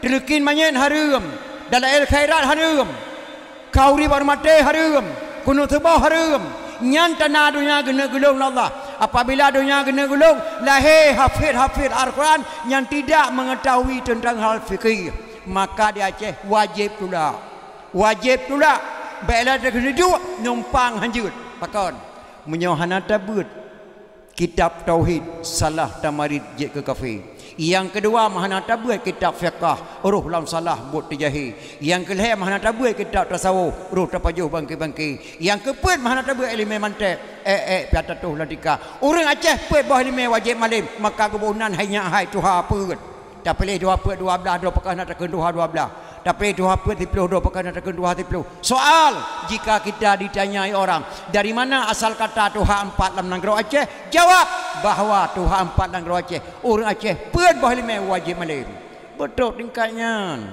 teuleukin manyét hareuem, dalail khairat hareuem. Khauri bak maté hareuem, keuneuk seuboh hareuem, nyan tanda donya geuneuk gulong lé Allah. Apabila donya geuneuk gulong, lahé hafid-hafid Al-Quran nyang tidak mengetahui tentang hal fikih, maka di Aceh wajéb tulak. Wajéb tulak. Bèk lé takheun duek numpang hanjeuet. Pakon? Meunyoe hana tabeuet kitab tauhid, salah tamarit jeuet keu kafé. Nyang keudua meuhana tabeuet kitab fiqah, roh lam salah buet teujahé. Nyang keulhèe meuhana tabeuet kitab tasawuf, roh tapajoh bangké-bangké. Nyang keupeuet meuhana tabeuet ileumèe mantek, èk-èk pih tatoh lam tika. Ureueng Aceh peuet boh ileumèe wajéb malém, maka geuboh nan hai nyak hai tuha peuet. Tapiléh tuha peuet dua blaih droe, pakon hana takheun tuha dua blaih. Tapiléh tuha peuet siploh droe, pakon hana takheun tuha siploh. Soal, jika kita ditanyai orang, "Dari mana asal kata tuha empat lam nanggroe Aceh?" Jawab bahwa tuha empat lam nanggroe Aceh, ureueng Aceh peuet boh ileumèe wajéb malém. Beutôi tingkat nyan.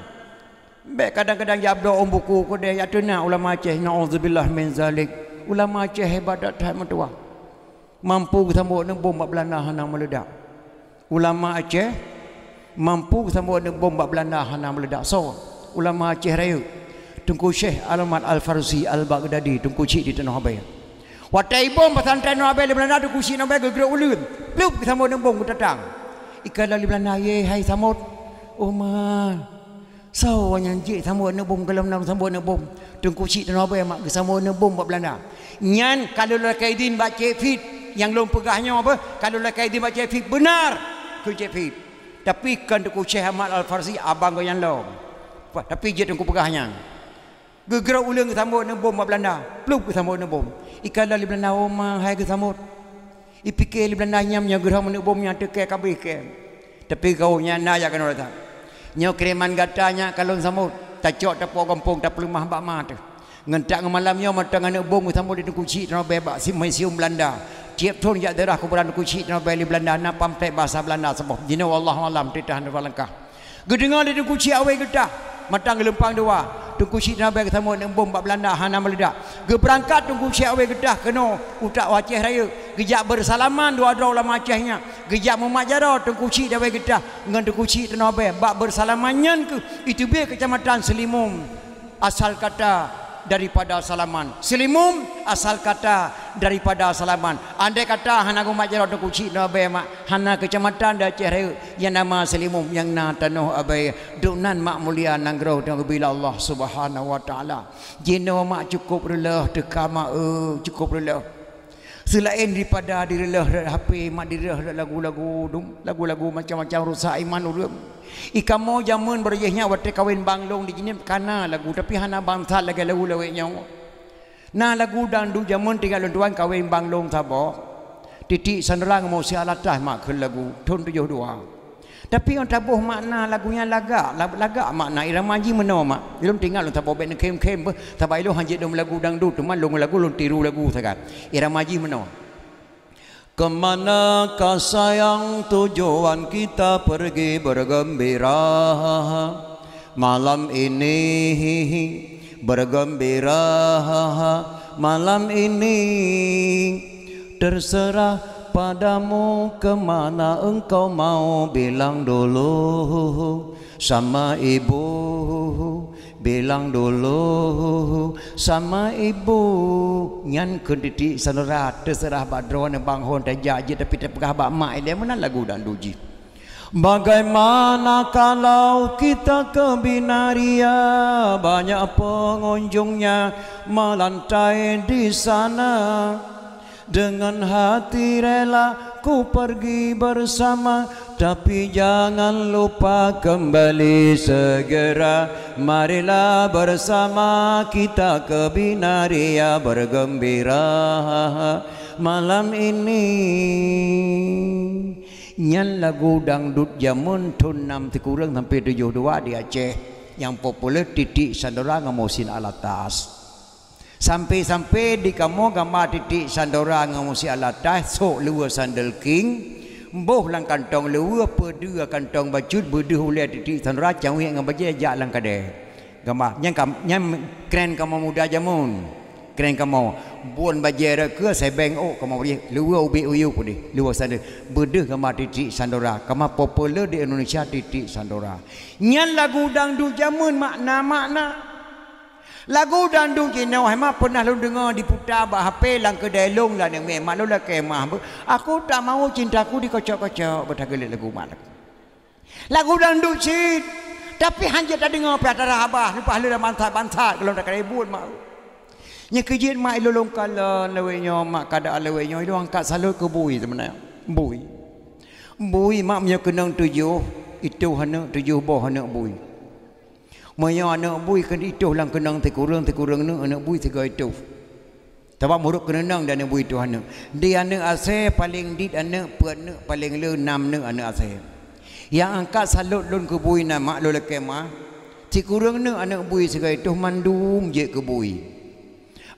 Bèk kadang-kadang jak bloe ôn buku keudéh jak teunak ulama Aceh, naudzubillah min zalik. Ulama Aceh hebat that-that meutuwah. Mampu geusambot aneuk bom bak Beulanda hana meuleudak. Ulama Aceh mampu geusambot aneuk bom bak Beulanda hana meuleudak. Soe? Ulama Aceh Rayeuk. Teungku Syekh Alamat Al-Farsi Al-Baghdadi, Teungku Chik di Tanoh Abee. Watèe ibom pesantren Tanoh Abee lé Beulanda, Teungku Chik Tanoh Abee geugrôp uleuen. Plup geusambot aneuk bom geutatang. Ikalon lé Beulanda, "Ye, hai samot." "Oh ma, soe nyan jeuet sambot aneuk bom, gohlom na sambot aneuk bom?" "Teungku Chik Tanoh Abee mak geusambot aneuk bom bak Beulanda." Nyan ka lôn lakèe idhin bak Cek Fit, nyang lôn peugah nyoe beuh, ka lôn lakèe idhin bak Cek Fit, beuna kheun Cek Fit. Tapi kon Teungku Syekh Ahmad Al-Farsi, abang geuh nyan lom. Wah, tapi jeuet Teungku peugah nyan. Geugrôp uleuen geusambot aneuk bom bak Beulanda, plup geusambot aneuk bom. Ikalon lé Beulanda, "Oh ma, hai geusambot." Ipike lé Beulanda, "Nyan meunyoe geuhom aneuk bom nyan teuke ka abéh kèe." Tapi gawot nyan na jak keunoe that. Nyoe kiriman gata nyan ka lôn sambot, tacok tapuwoe gampông, tapeuleumah bak ma teuh. Ngon that ngon malam nyoe mantong aneuk bom geusambot lé Teungku Chik Tanoh Abee bak si-, museum Beulanda. Tiep thon jak ziarah kuburan Teungku Chik Tanoh Abee lé Beulanda, na pamflet bahasa Beulanda saboh. Jinoe wallahu alam, teuh tahan dua langkah. Geudeungoe lé Teungku Chik Awé Geutah, mantong geulumpang dua. Teungku Chik Tanoh Abee geusambot aneuk bom bak Beulanda hana meuleudak. Geubeurangkat Teungku Chik Awé Geutah keunoe u Aceh Rayeuk, geujak beusalaman dua droe ulama Aceh nyan. Geujak mumat jaroe Teungku Chik Awé Geutah ngon Teungku Chik Tanoh Abee bak beusalaman nyan keuh iteubiet Keucamatan Seulimong. Asal kata daripada Salaman. Seulimum asal kata daripada Salaman. Andai kata hana geumat jaroe Teungku Chik nibak abée mak, hana keucamatan di Aceh Rayeuk nyang nama Seulimum nyang na tanoh abée. Dum nan mak mulia nanggroe nyang geubri lé Allah Subhanahu wa Taala. Jinoe mak cukôp reuloh teuka mak, eu, cukôp reuloh. Seulaén daripada direuloh rot H P, mak direuloh rot lagu-lagu dum, lagu-lagu macam-macam rusak iman ureuëng. I kamoe jameun barô jih nyak watée kawén bang lôn di Jeunieb kana lagu, tapi hana bangsat lagée lagu lawét nyoe. Na lagu dangdut jameun tinggai lôn tuan kawén bang lôn saboh. Titik Sandra ngon Mosi Alatas mak kheun lagu thon tujoh dua. Tapi nyang taboh makna lagu nyan lagak, la-, lagak makna irama jih meunoe mak. Ilôn teuingat lôn saboh bék neukhém-khém beuh, sabab ilôn hanjeuet lôn meulagu dangdut, teuma lôn meulagu lôn tiru lagu sagai. Irama jih meunoe. Kemanakah sayang tujuan kita pergi bergembira? Malam ini bergembira, malam ini terserah padamu kemana engkau mau bilang dulu sama ibu, bilang dulu sama ibu. Nyan keu titik Sandra, terserah bak droeneuh bang hon tajak jih tapi tapeugah bak mak ilée meunan lagu dangdut jih. Bagaimana kalau kita ke Binaria, banyak pengunjungnya melantai di sana. Dengan hati rela ku pergi bersama, tapi jangan lupa kembali segera. Marilah bersama kita ke Binaria bergembira malam ini. Nyan lagu dangdut jameun thon nam sikureueng sampoe tujoh dua di Aceh nyang populer Titik Sandra ngon Muhsin Alatas. Sampoe-sampoe di kamoe gamba Titik Sandra ngon Muhsin Alatas sôk luweue sandal king, boh lam kantong luweue, peudeue kantong bacut, beudeuh ulée Titik Sandra, cangwék ngon bajée jak lam kadée. Gamba nyan kam-, nyan kren kamoe muda jameun. Kren kamoe, buet bajée rot keue, sebeng ôk kamoe bri, luweue ubit u yup udeh, luweue sandal. Beudeuh gamba Titik Sandra, kamoe populer di Indonesia Titik Sandra. Nyan lagu dangdut jameun makna-makna. Lagu dangdut jinoe hema peunah lôn deungoe diputa bak H P lam keudée lôn lam nangmé mak lôn lakée meu'ah beuh. Aku tak mau cintaku dikocok-kocok, beutageulet lagu mak lagu. Lagu dangdut cit, tapi hanjeuet tadeungoe pih atra haba, leupah lé lam bansat-bansat gohlom takalon buet mak. Nyoe keuh jeuet mak ilôn lôn kalon lawét nyoe, mak keadaan lawét nyoe ilôn angkat salot keu bui seubeuna. Bui. Bui mak meunyoe keunong tujoh, itôh aneuëk tujoh boh aneuëk bui. Meunyoe aneuëk bui keu itôh lam keunong sikureueng, sikureueng neuëk aneuëk bui sigoe itôh. Sabab meurok keuneunong di aneuëk bui itôh aneuëk. Di aneuëk asée paleng dit aneuëk, peuet neuëk paleng le, nam neuëk aneuëk asée. Nyang angkat salot lôn keu bui na mak lôn lakée meu'ah. Sikureueng neuëk aneuëk bui sigoe itôh mandum jeuet keu bui.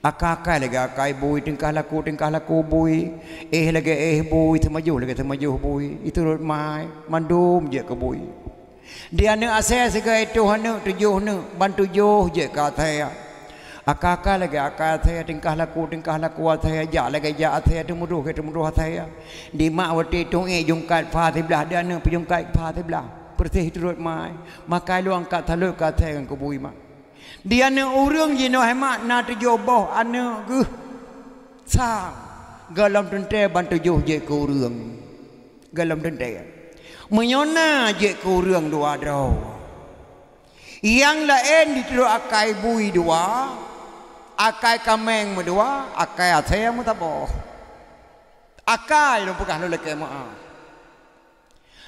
Akai-akai lagée akai bui, tingkah laku, tingkah laku bui. Éh lagée éh bui, seumajoh lagée seumajoh bui. Itu rot mai, mandum jeuet keu bui. Di aneuëk asée sigoe itôh aneuëk tujoh neuëk, ban tujoh jeuet keu asée. Akai-akai lagée akai asée, tingkah laku, tingkah laku asée, jak lagée jak asée, teumudôh lagée teumudôh asée. Di mak watée tueng ék jungkat pha siblah, di aneuëk peujungkat pha siblah. Peureuseh turot mai, maka ilôn angkat salot keu asée ngon keu bui mak. Di aneuëk ureuëng jinoe hema na tujoh boh aneuëk geuh sang gohlom teuntée ban tujoh jeuet keu ureuëng. Gohlom teuntée. Meunyoe na jeuet keu ureuëng dua droe. Nyang laén jitrok akai bui dua, akai kaméng meudua, akai asée meusaboh. Akai lôn peugah lôn lakée meu'ah.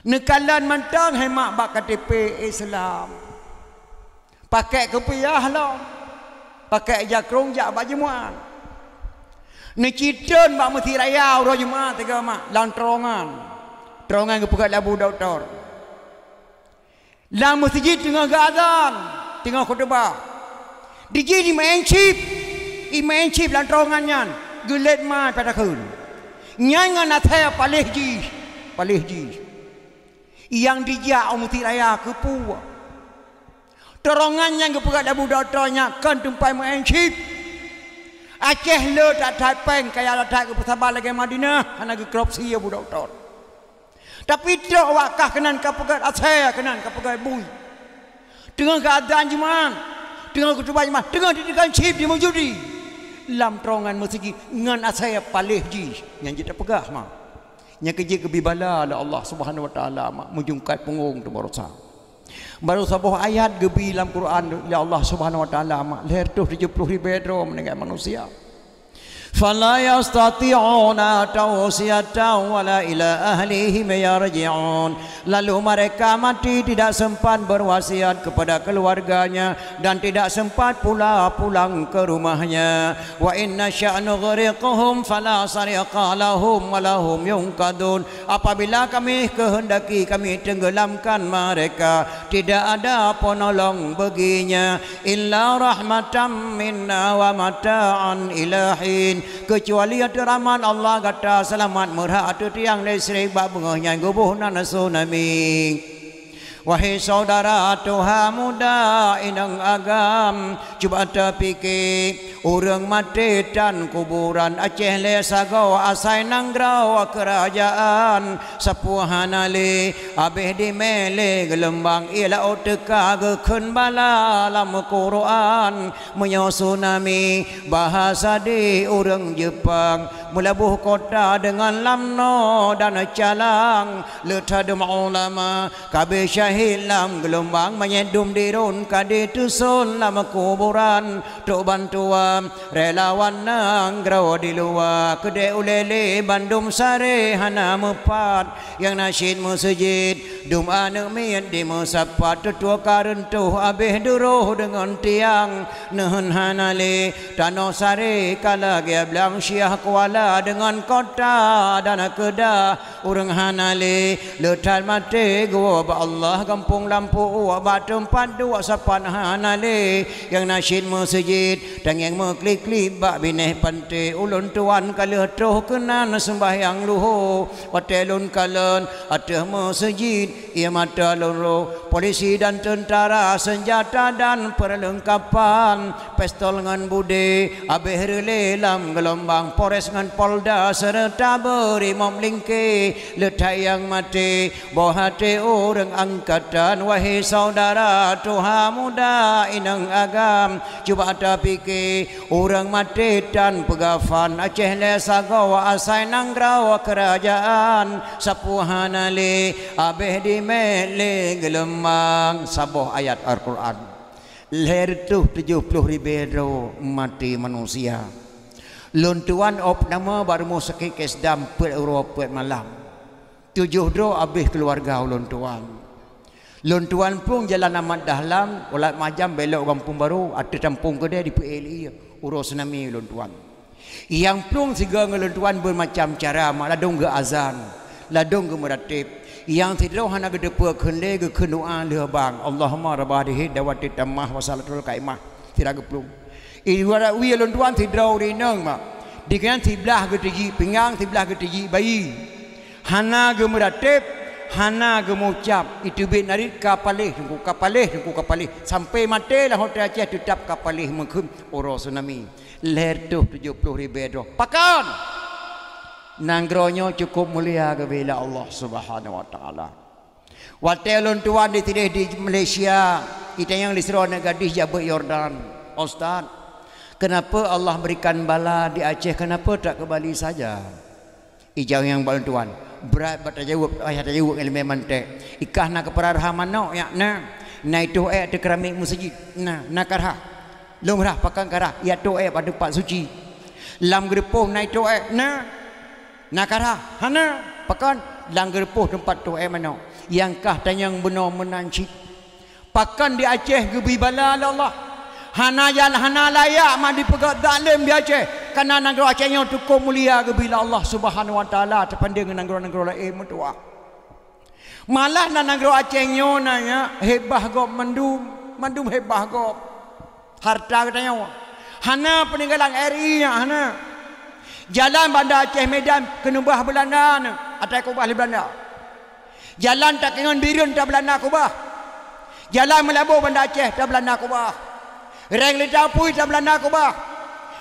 Neukalon mantong hema bak K T P Islam. Pakék kupiah lom. Pakék jakrong jak bak jeumuat. Neucitron bak meuseujid raya uroe jeumuat tiga mak lam teurongan. Teurongan geupeugét lé Abu Doktor. Lam meuseujid teungoh geuazan, teungoh khutubah. Dijih imeu'en cit, imeu'en cit lam teurongan nyan, geulet mai pada kheun. Nyan ngon asée paléh jih, paléh jih. Nyang dijak u meuseujid raya keupeue? Teurongan nyang geupeugah lé Abu Doktor nyan kon teumpat meu'en cit. Aceh le that-that péng, kaya that-that geupeusaba lagée Madinah, hana geukorupsi Abu Doktor. Tapi trok awak kah keunan ka peugét asée, keunan ka peugét bui. Teungoh geuazan jeumuat, teungoh keutuban jeumaah, teungoh jidirikan chip jimeujudi lam terowongan meuseujid ngon asai paléh jih. Nyan jeuet tapeugah ma. Nyang keujeuet geubri bala lé Allah Subhanahu wa Taala ma, meujungkat punggong teuh baroesa. Barô saboh ayat geubri lam Quran lé Allah Subhanahu wa Taala ma, lhèe reutôh tujoh ploh ribèe droe meuninggai manusia. Fala yastati'una tawsiyatan wala ila ahlihim yarji'un. Lalu mereka mati tidak sempat berwasiat kepada keluarganya dan tidak sempat pula pulang ke rumahnya. Wa in nasya' nughriqhum fala sariqa lahum wa lahum yunqadhun. Apabila Kami kehendaki, Kami tenggelamkan mereka, tidak ada penolong baginya, illa rahmatan minna wa mata'an ila hin, kecuali ateueh rahmat Allah gata seulamat meurhak ateueh tiang listrik bak beungoh nyan geuboh nan tsunami. Wahai syedara tuha muda inong agam, cuba tapike, ureuëng maté tan kuburan Aceh lé sagoe asai nanggroe keurajeuen, sapeue hana lé, abéh dimé lé geulumbang, ie laôt teuka geukheun bala lam Quran. Meunyoe tsunami, bahasa di ureuëng Jepang, meulaboh kota deungon lam noe dan calang, le that dum ulama, ka abéh syahid lam geulumbang, manyét dum diron ka diteuson lam kuburan. Trok bantuan relawan nanggroe di luwa, keudéh ulée lé bandum saré hana meupat. Nyang na cit meuseujid, dum aneuëk miet dimeusapat, teutoe ka reuntoh abéh duroh deungon tiang. Neuheun hana lé, tanoh saré ka lagée blang, Syiah Kuala deungon kota dan Kedah. Ureuëng hana lé, le that maté geuwoe bak Allah, gampông lampôh uak bak teumpat duek sapat hana lé. Nyang na cit meuseujid, tangieng meuklik-klik bak binéh panté. Ulôn tuan ka lheueh troh keunan seumbahyang luho. Watée lôn kalon ateueh meuseujid, ie mata lôn roh polisi dan teuntara, seunjata dan peurleungkapan, pistol ngon budé, abéh reulée lam geulumbang, Polres ngon Polda seureuta beurimop lingké. Le that nyang maté, boh até ureuëng angkatan, wahai syedara tuha muda inong agam, cuba tapike, ureuëng maté tan peugafan, Aceh lé sagoe asai nanggroe keurajeuen, sapeue hana lé, abéh dimé lé geulumbang. Saboh ayat Al-Quran. Lhèe reutôh tujoh ploh ribèe droe maté manusia. Lôn tuan opname bak rumoh sakét Kesdam peuet uroe peuet malam. Tujoh droe abéh keuluwarga ulôn tuan. Lôn tuan plueng jalan Ahmad Dahlan, Ulat Majam, belok Gampông Barô, ateueh tampông keudè dipeuék lé ie, uroe tsunami lôn tuan. Nyang plueng sigoe ngon lôn tuan beumacam cara, mak ladôm geuazan, ladôm geumeuratéb. Nyang sidroe hana geuteupeue kheun lé geukheun doa lheueh bang, Allahumma rabba hadhihi da'watit tammah wa salatul qaimah. Sira geuplueng. Ibarat wie lôn tuan sidroe ureuëng inong mak. Dikeue nyan siblah geuteujik pingang, siblah geuteujik bayi. Hana geumeurateb, hana geumucab, iteubiet narit ka paléh teungku, ka paléh teungku, ka paléh. Sampai maté lam hotel Aceh teutap ka paléh meukheun uroe tsunami. Lhèe reutôh tujoh ploh ribèe droe. Pakon? Nanggroe nyoe cukôp mulia geubri lé Allah Subhanahu wa Taala. Watèe lôn tuan di sideh di Malaysia, itanyong lé sidroe aneuk gadih jak beuet Yordan, "Ustaz, kenapa Allah berikan bala di Aceh, kenapa tak ke Bali saja?" Ijaweueb nyang bak lôn tuan, brat bak tajaweueb, payah tajaweueb ngon ileumèe mantek. "Ikah na keupeurah rhah manok nyak na, na itôh èk ateueh keuramik meuseujid, na, na ka rhah." "Lôn rhah, pakon ka rhah?" "Jak tôh èk bak teumpat suci." "Lam geureupoh na itôh èk?" "Na." "Na ka rhah?" "Hana." "Pakon?" "Lam geureupoh teumpat tôh èk manok." Nyang kah tanyong bunoe meunan cit. Pakon di Aceh geubri bala lé Allah? Hana jal-, hana layak mak dipeugah zalim di Aceh. Kareuna nanggroe Aceh nyoe cukôp mulia geubri lé Allah Subhanahu wa Taala teubandéng ngon nanggroe-nanggroe laén meutuah. Malah na nanggroe Aceh nyoe na nyak, heubah gob mandum, mandum heubah gob. Hareuta geutanyoe. Hana peuninggalan R I nyak, hana. Jalan Banda Aceh Medan keuneubah Beulanda na, atra keubah lé Beulanda. Jalan Takengon Bireuen atra Beulanda keubah. Jalan Meulaboh Banda Aceh atra Beulanda keubah. Reng Lintang Apui atra Beulanda keubah.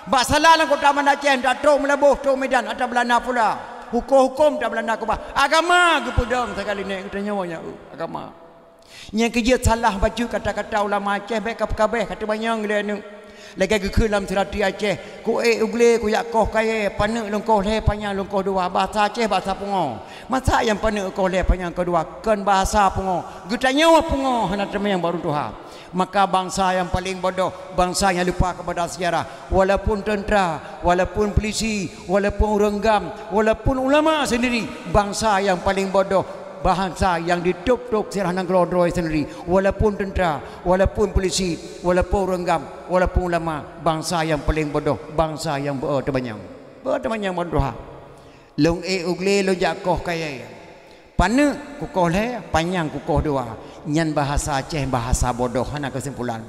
Bak salah lam kota Banda Aceh atra trôk Meulaboh, trôk Medan atra Beulanda pula. Hukôm-hukôm atra Beulanda keubah. Agama geupeudong sagai linèk geutanyoe nyak, agama. Nyang keujeuet salah bacut kata-kata ulama Aceh, bék ka peukabeh, ka teumanyong lé aneuk. Lagée geukheun lam seurati Aceh, "Ku ék u glé, kujak koh kayée, paneuk lôn koh lhée, panyang lôn koh dua." Bahasa Aceh bahasa pungo. Masa nyang paneuk koh lhée, panyang koh dua, kon bahasa pungo. Geutanyoe pungo hana teumanyong bak ureuëng tuha. Maka bansa nyang paleng bodoh, bansa nyang lupa kepada sejarah. Walaupun teuntera, walaupun polisi, walaupun ureuëng GAM, walaupun ulama sendiri, bansa nyang paleng bodoh, bansa nyang ditôb-tôb sejarah nanggroe droe sendiri. Walaupun teuntera, walaupun polisi, walaupun ureuëng GAM, walaupun ulama, bansa nyang paleng bodoh, bansa nyang beu teumanyong. Beu teumanyong bak ureuëng tuha. Lôn ék u glé, lôn jak koh kayée. Paneuk kukoh lhée, panyang kukoh dua. Nyan bahasa Aceh, bahasa bodoh, hana keusimpulan.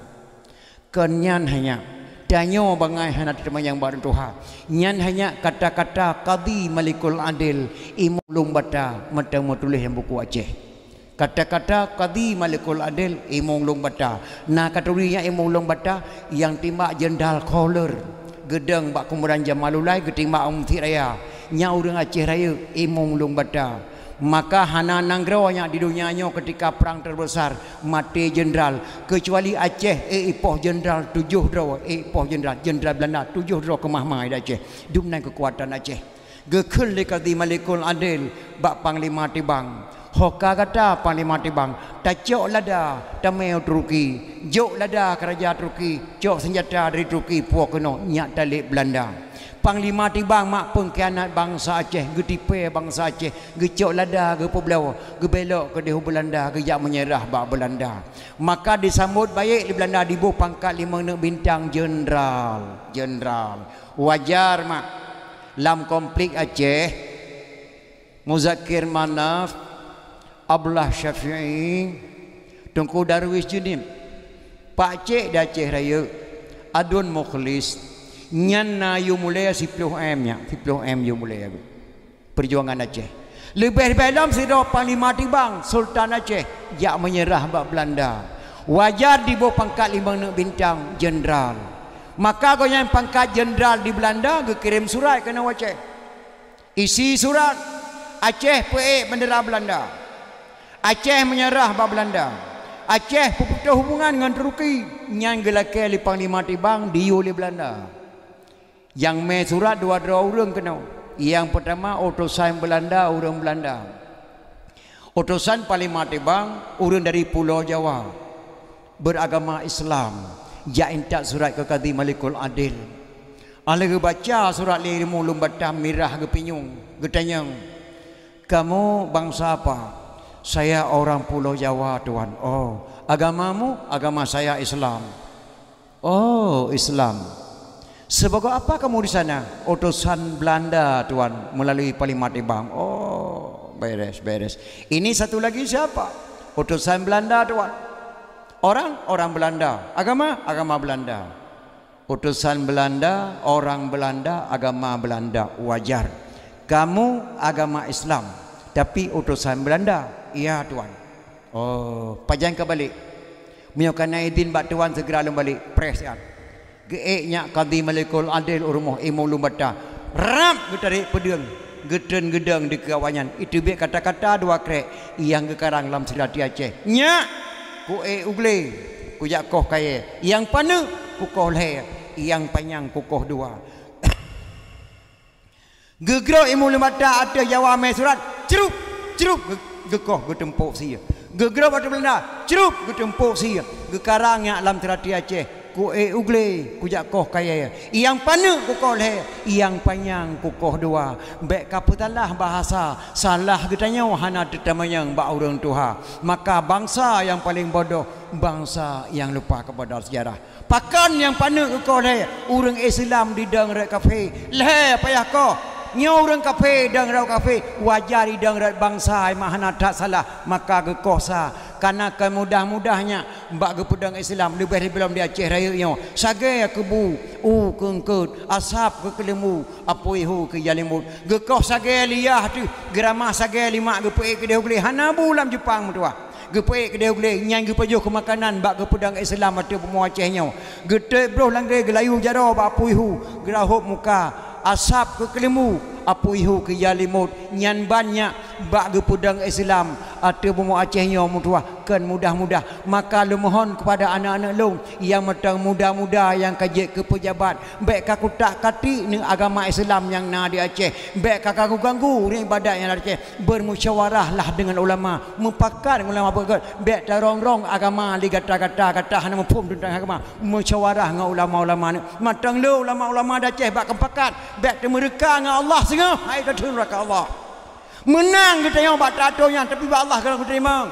Kon nyan hanya, tanyoe bangai hana teumanyong bak ureuëng tuha. Nyan hanya kata-kata Qadhi Malikul Adil, Imum Lueng Bata, mantong meutuléh lam buku Aceh. Kata-kata Qadhi Malikul Adil, Imum Lueng Bata. Na ka turi nyan Imum Lueng Bata nyang timbak Jenderal Kholer. Geudong bak kuburan Jamalulai, geutimbak u Meuseujid Raya. Nyan ureuëng Aceh Rayeuk, Imum Lueng Bata. Maka hana nanggroe nyan di donya nyoe keutika prang teubesar maté jenderal, keucuali Aceh ék ipoh jenderal tujoh droe, ék ipoh jenderal, jenderal Beulanda tujoh droe keumah-mah di Aceh. Dumnan keukuatan Aceh. Geukheun lé Qadhi Malikul Adil bak Panglima Tibang, "Ho ka gata Panglima Tibang, tacok lada tamé u Turki, jok lada keu raja Turki, cok seunjata dari Turki puwoe keunoe nyak talét Beulanda." Panglima Tibang mak peungkhianat bansa Aceh, geutipée bansa Aceh, geucok lada geupeubloe, geubelok keudeh u Beulanda, geujak meunyeurah bak Beulanda. Maka disambot baék lé Beulanda, diboh pangkat limong neuk bintang jenderal, jenderal. Wajar mak. Lam konflik Aceh, Muzakir Manaf, Abdullah Syafi'i, Teungku Darwis Jeunib, Pak Cek di Aceh Rayeuk, Adun Mukhlis, nyan na yue mulai siploh M nyan, siploh M yue mulai. Peujuangan Aceh. Leubeh-leubeh lom sidroe Panglima Tibang, Sultan Aceh, jak meunyeurah bak Beulanda. Wajar diboh pangkat limong neuk bintang, jenderal. Maka gobnyan pangkat jenderal di Beulanda geukirém surat keunoe Aceh. Isi surat, Aceh peuék bendera Beulanda. Aceh meunyeurah bak Beulanda. Aceh peuputôh hubungan ngon Turki, nyan geulakée lé Panglima Tibang diyue lé Beulanda. Nyang mé surat dua droe ureuëng keunoe. Nyang peutama utosan Beulanda, ureuëng Beulanda. Utosan Panglima Tibang, ureuëng dari Pulo Jawa, beuragama Islam, jak intat surat keu Qadhi Malikul Adil. Óh lheueh geubaca surat lé Imum Lueng Bata, mirah geupinyueng, geutanyong, "Kamu bangsa apa?" "Saya orang Pulo Jawa, Tuan." "Oh, agamamu?" "Agama saya Islam." "Oh, Islam. Sebagai apa kamu di sana?" "Utosan Beulanda, Tuan, melalui Panglima Tibang." "Oh, beres, beres. Ini satu lagi siapa?" "Utosan Beulanda, Tuan." "Orang?" "Orang Beulanda." "Agama?" "Agama Beulanda." "Utosan Beulanda, orang Beulanda, agama Beulanda." "Wajar. Kamu agama Islam, tapi utosan Beulanda?" "Iya, Tuan." "Oh, pajan ka balek?" "Meunyoe ka na idin bak Tuan, segera lôn balek." Preh siat. Geuék nyak Qadhi Malikul Adil u rumoh Imum Lueng Bata. Rab geutarek peudeueng, geutreun geudong dikeue awaknyan. Iteubiet kata-kata dua krék nyang geukarang lam seurati Aceh. "Nyak, ku ék u glé, kujak koh kayée. Nyang paneuk, kukoh lhée. Nyang panyang, kukoh dua." Geugrob Imum Lueng Bata ateueh Jawa mé surat, crup, crup, geu-, geukoh, geutumpôk sie. Geugrob ateueh Beulanda, crup, geutumpôk sie. Geukarang nyak lam seurati Aceh, "Ku ék u glé, kujak koh kayée. Nyang paneuk kukoh lhée, nyang panyang kukoh dua." Bék ka peusalah bahasa, salah geutanyoe hana teutamanyong bak ureuëng tuha. Maka bansa nyang paleng bodoh, bansa nyang lupa kepada sejarah. Pakon nyang paneuk geukoh lhée? Ureuëng Islam didong rot kafé, lhée payah koh. Nyoe ureuëng kafé dong rot kafé, wajar idong rot bansa, mak hana that salah, maka geukoh sa. Kana kon mudah-mudah nyak bak geupeudong Islam, leubeh-leubeh lom di Aceh Rayeuk nyoe. Sagée keu bu, u keu eungkôt, asab keu keuleumbu, apui hu keu jalimut. Geukoh sagée liah teuh, geuramah sagée limak geupeuék keudeh u glé, hana bu lam jeupang meutuwah. Geupeuék keudeh u glé, nyan geupajoh keu makanan bak geupeudong Islam ateueh bumoe Aceh nyoe. Geutot broh lam glé, geulayu jaroe bak apui hu, geurahop muka, asab keu keuleumbu, apui hu keu jalimut. Nyan ban nyak bak geupeudong Islam ateueh bumoe Aceh nyoe meutuwah. Kon mudah-mudah. Maka lôn mohon kepada aneuk-aneuk lôn nyang mantong muda-muda nyang ka jeuet keu peujabat, bék ka kutak-katik neuk agama Islam nyang na di Aceh, bék ka ganggu-ganggu ureuëng ibadat nyang na di Aceh. Bermusyawarahlah dengan ulama, mupakat ngon ulama beugét, bék tarong-rong agama lé gata-gata, gata hana muphom teuntang agama. Musyawarah ngon ulama-ulama nyoe. Mantong lé ulama-ulama di Aceh bak keupakat, bék teumeureuka ngon Allah singoh, hai ka teuh nuraka Allah. Meunang geutanyoe bak tato nyan, tapi bak Allah ka teurimong.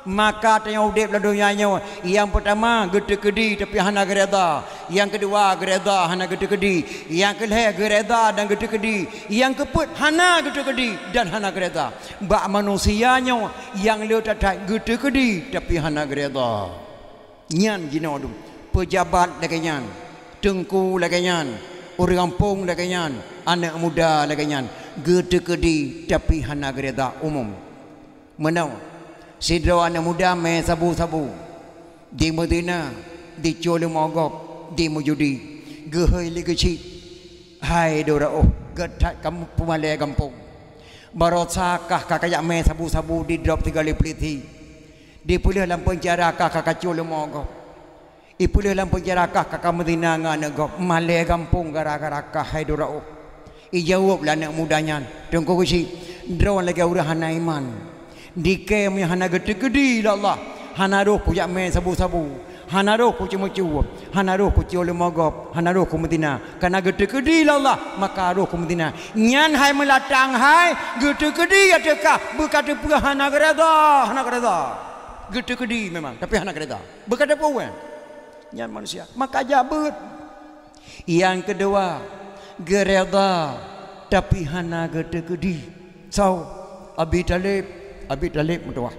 Maka tanyoe udeb lam donya nyoe, nyang peutama geuteukeudi tapi hana geureda, nyang keudua geureda hana geuteukeudi, nyang keulhée geureda dan geuteukeudi, nyang keupeuet hana geuteukeudi dan hana geureda. Bak manusia nyoe nyang le that-that geuteukeudi tapi hana geureda. Nyan jinoe dum, peujabat lagée nyan, teungku lagée nyan, ureuëng gampông lagée nyan, aneuk muda lagée nyan, geuteukeudi tapi hana geureda umum. Meunoe, sidroe aneuk muda mé sabu-sabu, jimeuzina, jicuek leumo gob, jimeujudi, geuhôi lé geuchik. Hai droe oh, gét that kamoe peumalée gampông. Barosa kah ka kajak mé sabu-sabu didrop sigoe lé peulisi. Dipeuleueh lam peunjara kah ka kacuek leumo gob. Ipeuleueh lam peunjara kah ka kameuzina ngon aneuk gob. Malée gampông gara-gara kah hai droe oh. Ijaweueb lé aneuk muda nyan, teungku geuchik, droe lagée ureuëng hana iman. Dikée meunyoe hana geuteukeudi lé Allah, hana roh kujak mé sabu-sabu, hana roh kuceumeucue, hana roh kucuek leumo gob, hana roh kumeuzina. Kana geuteukeudi lé Allah, maka roh kumeuzina. Nyan hai meulatang hai, geuteukeudi ateueh kah, beuka teupeue hana geureda, hana geureda. Geuteukeudi memang, tapi hana geureda. Beuka teupeue. Nyan manusia. Maka jabeuet. Nyang keudua, geureda tapi hana geuteukeudi. Soe? Abi Thalib, Abi Thalib meutuwah.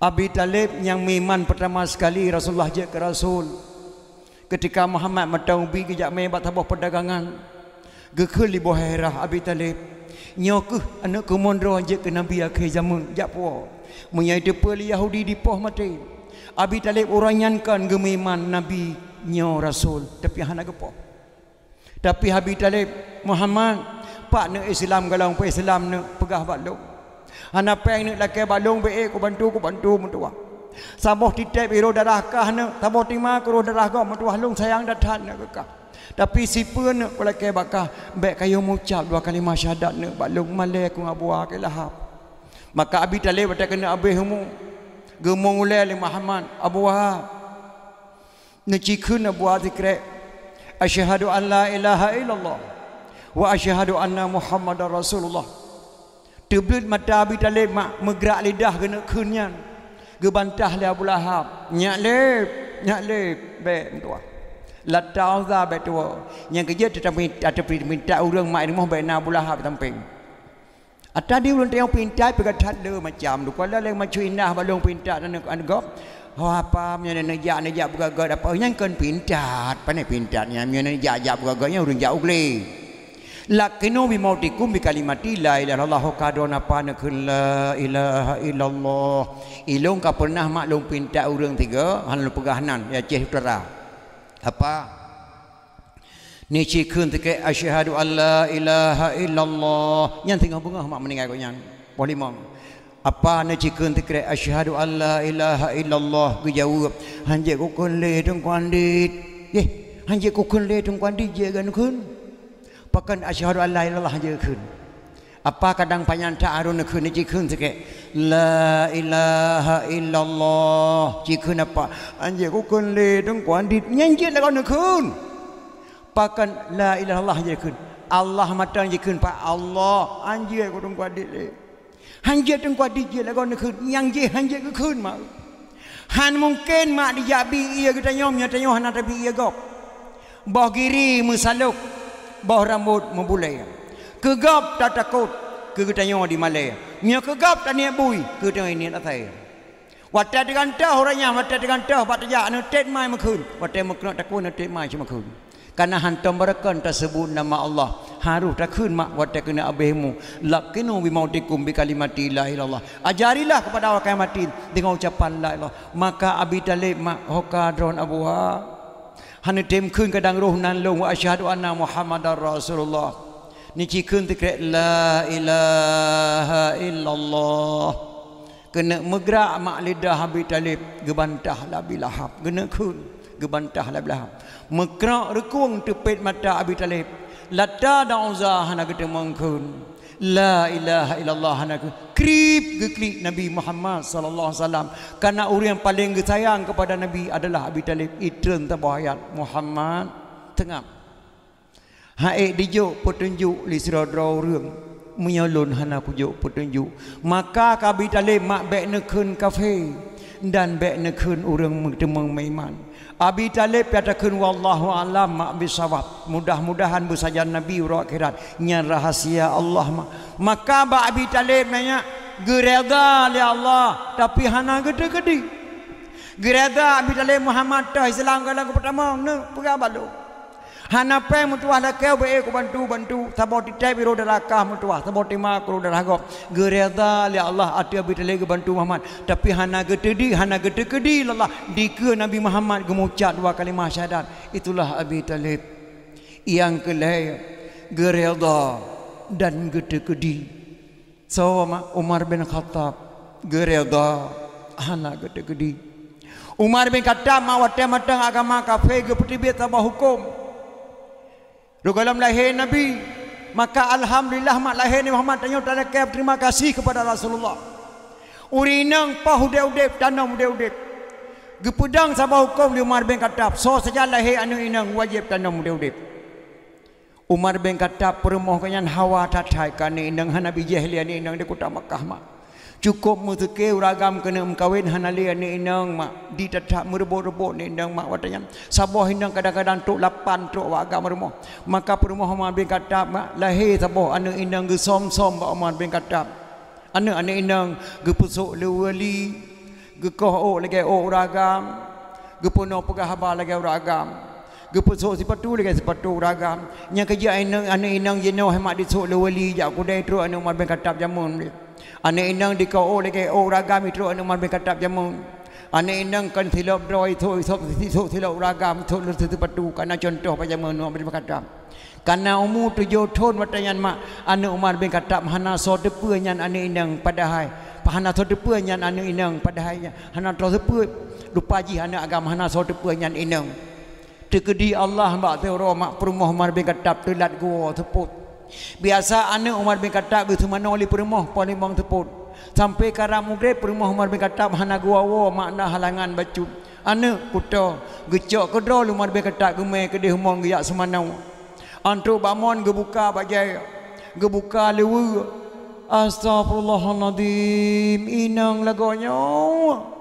Abi Thalib nyang meuiman peurtama sekali Rasulullah jeuet keu rasul. Keutika Muhammad mantong ubit geujak mé bak saboh peudagangan, geukheun lé boh herah Abi Thalib, "Nyoe kheueh aneuk keumuen droe jeuet keu nabi akhé jameun, jak puwoe." Meunyoe teupeue lé Yahudi dipoh maté, Abi Thalib uroe nyan kon geumeuiman nabi nyoe rasul, tapi hana geupoh. Tapi Abi Thalib, "Muhammad, pak neuk Islam galong peu Islam neuk peugah bak lôn. Hana péng neuk lakée bak lôn, bék ék kubantu, kubantu meutuwah. Saboh titéb irôh darah kah neuk, saboh teuma keu rôh darah gob meutuwah, lôn sayang that-that neuk keu kah. Tapi sipeue neuk kulakée bak kah, bék kayue meucab dua kalimah syahadat neuk bak lôn, malée keu Abu Wahab keu lahab." Maka Abi Thalib watée keuneuk abéh umu, geumong ulée lé Muhammad, "Abu Wahab, neucikheun Abu Wahab sikrek, 'Asyhadu an la ilaha illallah wa asyhadu anna Muhammadar Rasulullah.'" Teubleuet mata Abi Thalib mak, meugrak lidah geuneuk kheun nyan. Geubantah lé Abu Lahab, "Nyak lép, nyak lép, bék meutuwah. Lata Uzza bék tuwoe. Nyang keujeuet teutap minta, teupeuminta ureuëng mak rumoh bék na Abu Lahab sampéng." Ata di ureuëng teuh nyang pintat peugah that le macam. Dukon lé macam inah bak lôn pintat aneuk, aneuk gob. Ho apa meunyoe neujak, neujak beugagak apa nyang kon pintat. Pane pintat nyan meunyoe neujak, jak beugagak nyan ureuëng jak u glé. "Laqinu bi mautikum bi kalimati la ilaha illallah," ho ka droe napa neukheun la ilaha illallah. Ilôn ka pernah mak lôn pintat ureuëng tiga, hana lôn peugah nan, ya Aceh Utara. Apa? Neucikheun sikrek, "Asyhadu an la ilaha illallah." Nyan singoh beungoh mak meuninggai gobnyan. Poh limong. Apa neucikheun sikrek, "Asyhadu an la ilaha illallah." Geujaweueb, "Hanjeuet kukheun lé Teungku Andit." "Yeh, hanjeuet kukheun lé Teungku Andit jeuet geuneukheun. Pakon asyhadu an la ilaha illallah hanjeuet kheun?" Apa kadang panyang that harôh neukheun, neucikheun sikrek, "La ilaha illallah." Cikheun apa? "Hanjeuet kukheun lé Teungku Andit." Nyan jeuet lagoe neukheun. Pakon la ilaha illallah jikheun? Allah mantong jikheun, "Pak Allah, hanjeuet keu Teungku Andit lé." Hanjeuet Teungku Andit jeuet lagoe neukheun, nyang jih hanjeuet geukheun mak. Han mungken mak dijak bi ie geutanyoe, meunyoe tanyoe hana tabi ie gob. Boh giri meusalôk, boh rambôt meubulée. Keu gob tatakot, keu geutanyoe dimalée. Meunyoe keu gob taniet bui, keu geutanyoe niet asai. Watée teugantoh ureuëng nyan, watée teugantoh bak teujak, neutet mai meukheun. Watée meukeunok takue, neutet mai cit meukheun. Kana hantom barokon taseubut nama Allah, harôh takheun mak watée keuneuk abéh mu, "Laqinu bi mautikum bi kalimati la ilaha illallah." Ajarilah kepada awak kalimat deungon ucapan la ilaha. Maka Abi Thalib mak hoka droen Abu Wahab. Hana tem kheun kadang roh nan lôn, "Wa asyhadu anna Muhammadar Rasulullah." Neucikheun sikrek, "La ilaha illallah." Keuneuk meugrak mak lidah Abi Thalib, geubantah lé Abi Lahab. Keuneuk kheun, geubantah lé Abi Lahab. Meukrok reukueng teupet mata Abi Thalib. Lata dan Uzza hana geuteumeung kheun. La ilaha illallah hana kheun. Krieb geuklik Nabi Muhammad sallallahu alaihi wasallam. Karena ureuëng nyang paleng geusayang keupada Nabi adalah Abi Thalib, itreun saboh ayat, "Muhammad, teungab." Hana dijok peutunjuk lé sidroe-droe ureuëng, meunyoe lôn hana kujok peutunjuk. Maka keu Abi Thalib mak bék neukheun kafé dan bék neukheun ureuëng meuteumeung meuiman. Abi Thalib pih takheun wallahu a'lam mak bisawab. Mudah-mudahan beusajan Nabi uroe akhirat. Nyan rahasia Allah mak. Maka bak Abi Thalib nyan geureda lé Allah, tapi hana geuteukeudi. Geureda Abi Thalib Muhammad toh Islam golom geupeutama, neuk peugah bak lôn. Hana péng meutuwah lakée ubé kubantu-bantu, saboh titép uroe darah kah meutuwah, saboh teuma uroe darah gob. Geureda lé Allah ateueh Abi Thalib geubantu Muhammad, tapi hana geuteudi, hana geuteukeudi lé Allah dikeue Nabi Muhammad geumucab dua kalimah syahadat. Itulah Abi Thalib. Nyang keu lhée, geureda dan geuteukeudi. Soe mak? Umar bin Khattab. Geureda, hana geuteukeudi. Umar bin Khattab mak watée mantong agama kafé geupeuteubiet saboh huköm. Rot gohlom lahé Nabi, maka alhamdulillah mak lahé Nabi Muhammad tanyoe talakée terima kasih kepada Rasulullah. Ureuëng inong poh udeb-udeb, tanom udeb-udeb. Geupeudong saboh huköm lé Umar bin Khattab, soe saja lahé aneuëk inong wajéb tanom udeb-udeb. Umar bin Khattab peurumoh geuh nyan hawa that-that keu aneuëk inong, hana bijéh lé aneuëk inong di kuta Makkah mak. Cukôp meuseuké ureuëng agam keuneuk meukawen, hana lé aneuëk inong mak, di that-that meureubot-reubot aneuëk inong mak watée nyan. Saboh inong kadang-kadang trok lapan trok bak agam rumoh. Maka peurumoh Umar bin Khattab mak lahé saboh aneuëk inong geusöm-söm bak Umar bin Khattab. Aneuëk-aneuëk inong geupeusok lé wali, geukoh ôk lagée ôk ureuëng agam, geupeunoh peugah haba lagée ureuëng agam, geupeusok sipatu lagée sipatu ureuëng agam. Nyang keujeuet aneuëk-aneuëk inong jinoe mak disok lé wali jak kudée trok aneuëk Umar bin Khattab jameun. Aneuëk inong dikoh ôk lagée ôk ureuëng agam trok aneuëk Umar bin Khattab jameun. Aneuëk inong kon silop droe isok, isok, isok silop ureuëng agam, isok lé sipatu, kana contoh bak jameun Umar bin Khattab. Kana umu tujoh thon watée nyan mak, aneuëk Umar bin Khattab hana soe teupeue nyan aneuëk inong padahai, hana soe teupeue nyan aneuëk inong padahai nyan, hana soe teupeue, rupa jih aneuëk agam hana soe teupeue nyan inong. Teukeudi Allah bak teuro mak peurumoh Umar bin Khattab teulat geuwoe seupôt. Biasa aneuëk Umar bin Khattab geuseumanoe lé peurumoh poh limong seupôt. Sampoe karab mugréb peurumoh Umar bin Khattab hana geuwoe-woe mak na halangan bacut. Aneuëk kuto geucok keudroe lé Umar bin Khattab geumé keudeh mon geujak seumanoe. Antrok bak mon geubuka bajée, geubuka leuweue. Astagfirullahalazim, inong lagoe nyoe.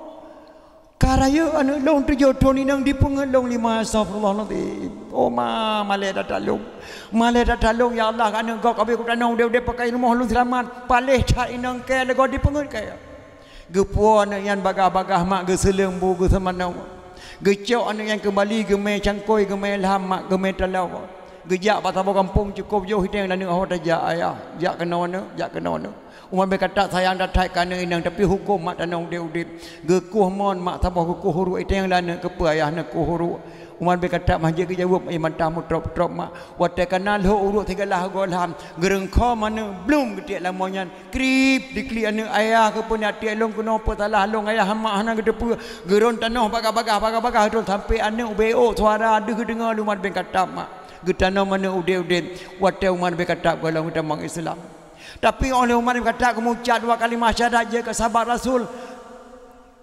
Ka rayeuk aneuëk lôn tujoh thon inong dipeungeut lôn lima, astagfirullahalazim. Oh ma, malée that-that lôn. Malée that-that lôn ya Allah, aneuëk gob ka abéh kutanom udeb-udeb pakai rumoh lôn seulamat. Paléh that inong kée lagoe dipeungeut kée. Geupuwoe aneuëk nyan bagah-bagah mak geuseuleueng bu geuseumanoe. Geucok aneuëk nyan keumbali geumé cangkôi geumé lham mak geumé taloe. Geujak bak saboh gampông cukôp jôh iténg lé aneuëk ho tajak ayah. Jak keunoe aneuëk, jak keunoe aneuëk. Umar bin Khattab sayang that-that keu aneuëk inong tapi huköm mak tanom udeb-udeb. Geukueh mon mak saboh geukueh uruek iténg lé aneuëk keupeue ayah neukueh uruek. Umar bin Khattab hana jeuet geujaweueb, ie mata meutrôp-trôp mak. Watée kana lhok uruek sigalah goe lham, geureungkhom aneuëk blum geutiek lam mon nyan. Krieb diklik aneuëk ayah keupeue na tiek lôn keunoe peusalah lôn ayah mak hana geuteupeue. Geuron tanoh bagah-bagah, bagah-bagah geuron sampoe aneuëk ubé ôk suara deuh geudeungoe lé Umar bin Khattab mak. Geutanom aneuëk udeb-udeb watée Umar bin Khattab gohlom geutamong Islam. Tapi óh lheueh Umar bin Khattab geumucab dua kalimah syahadat jeuet keu sahabat Rasul,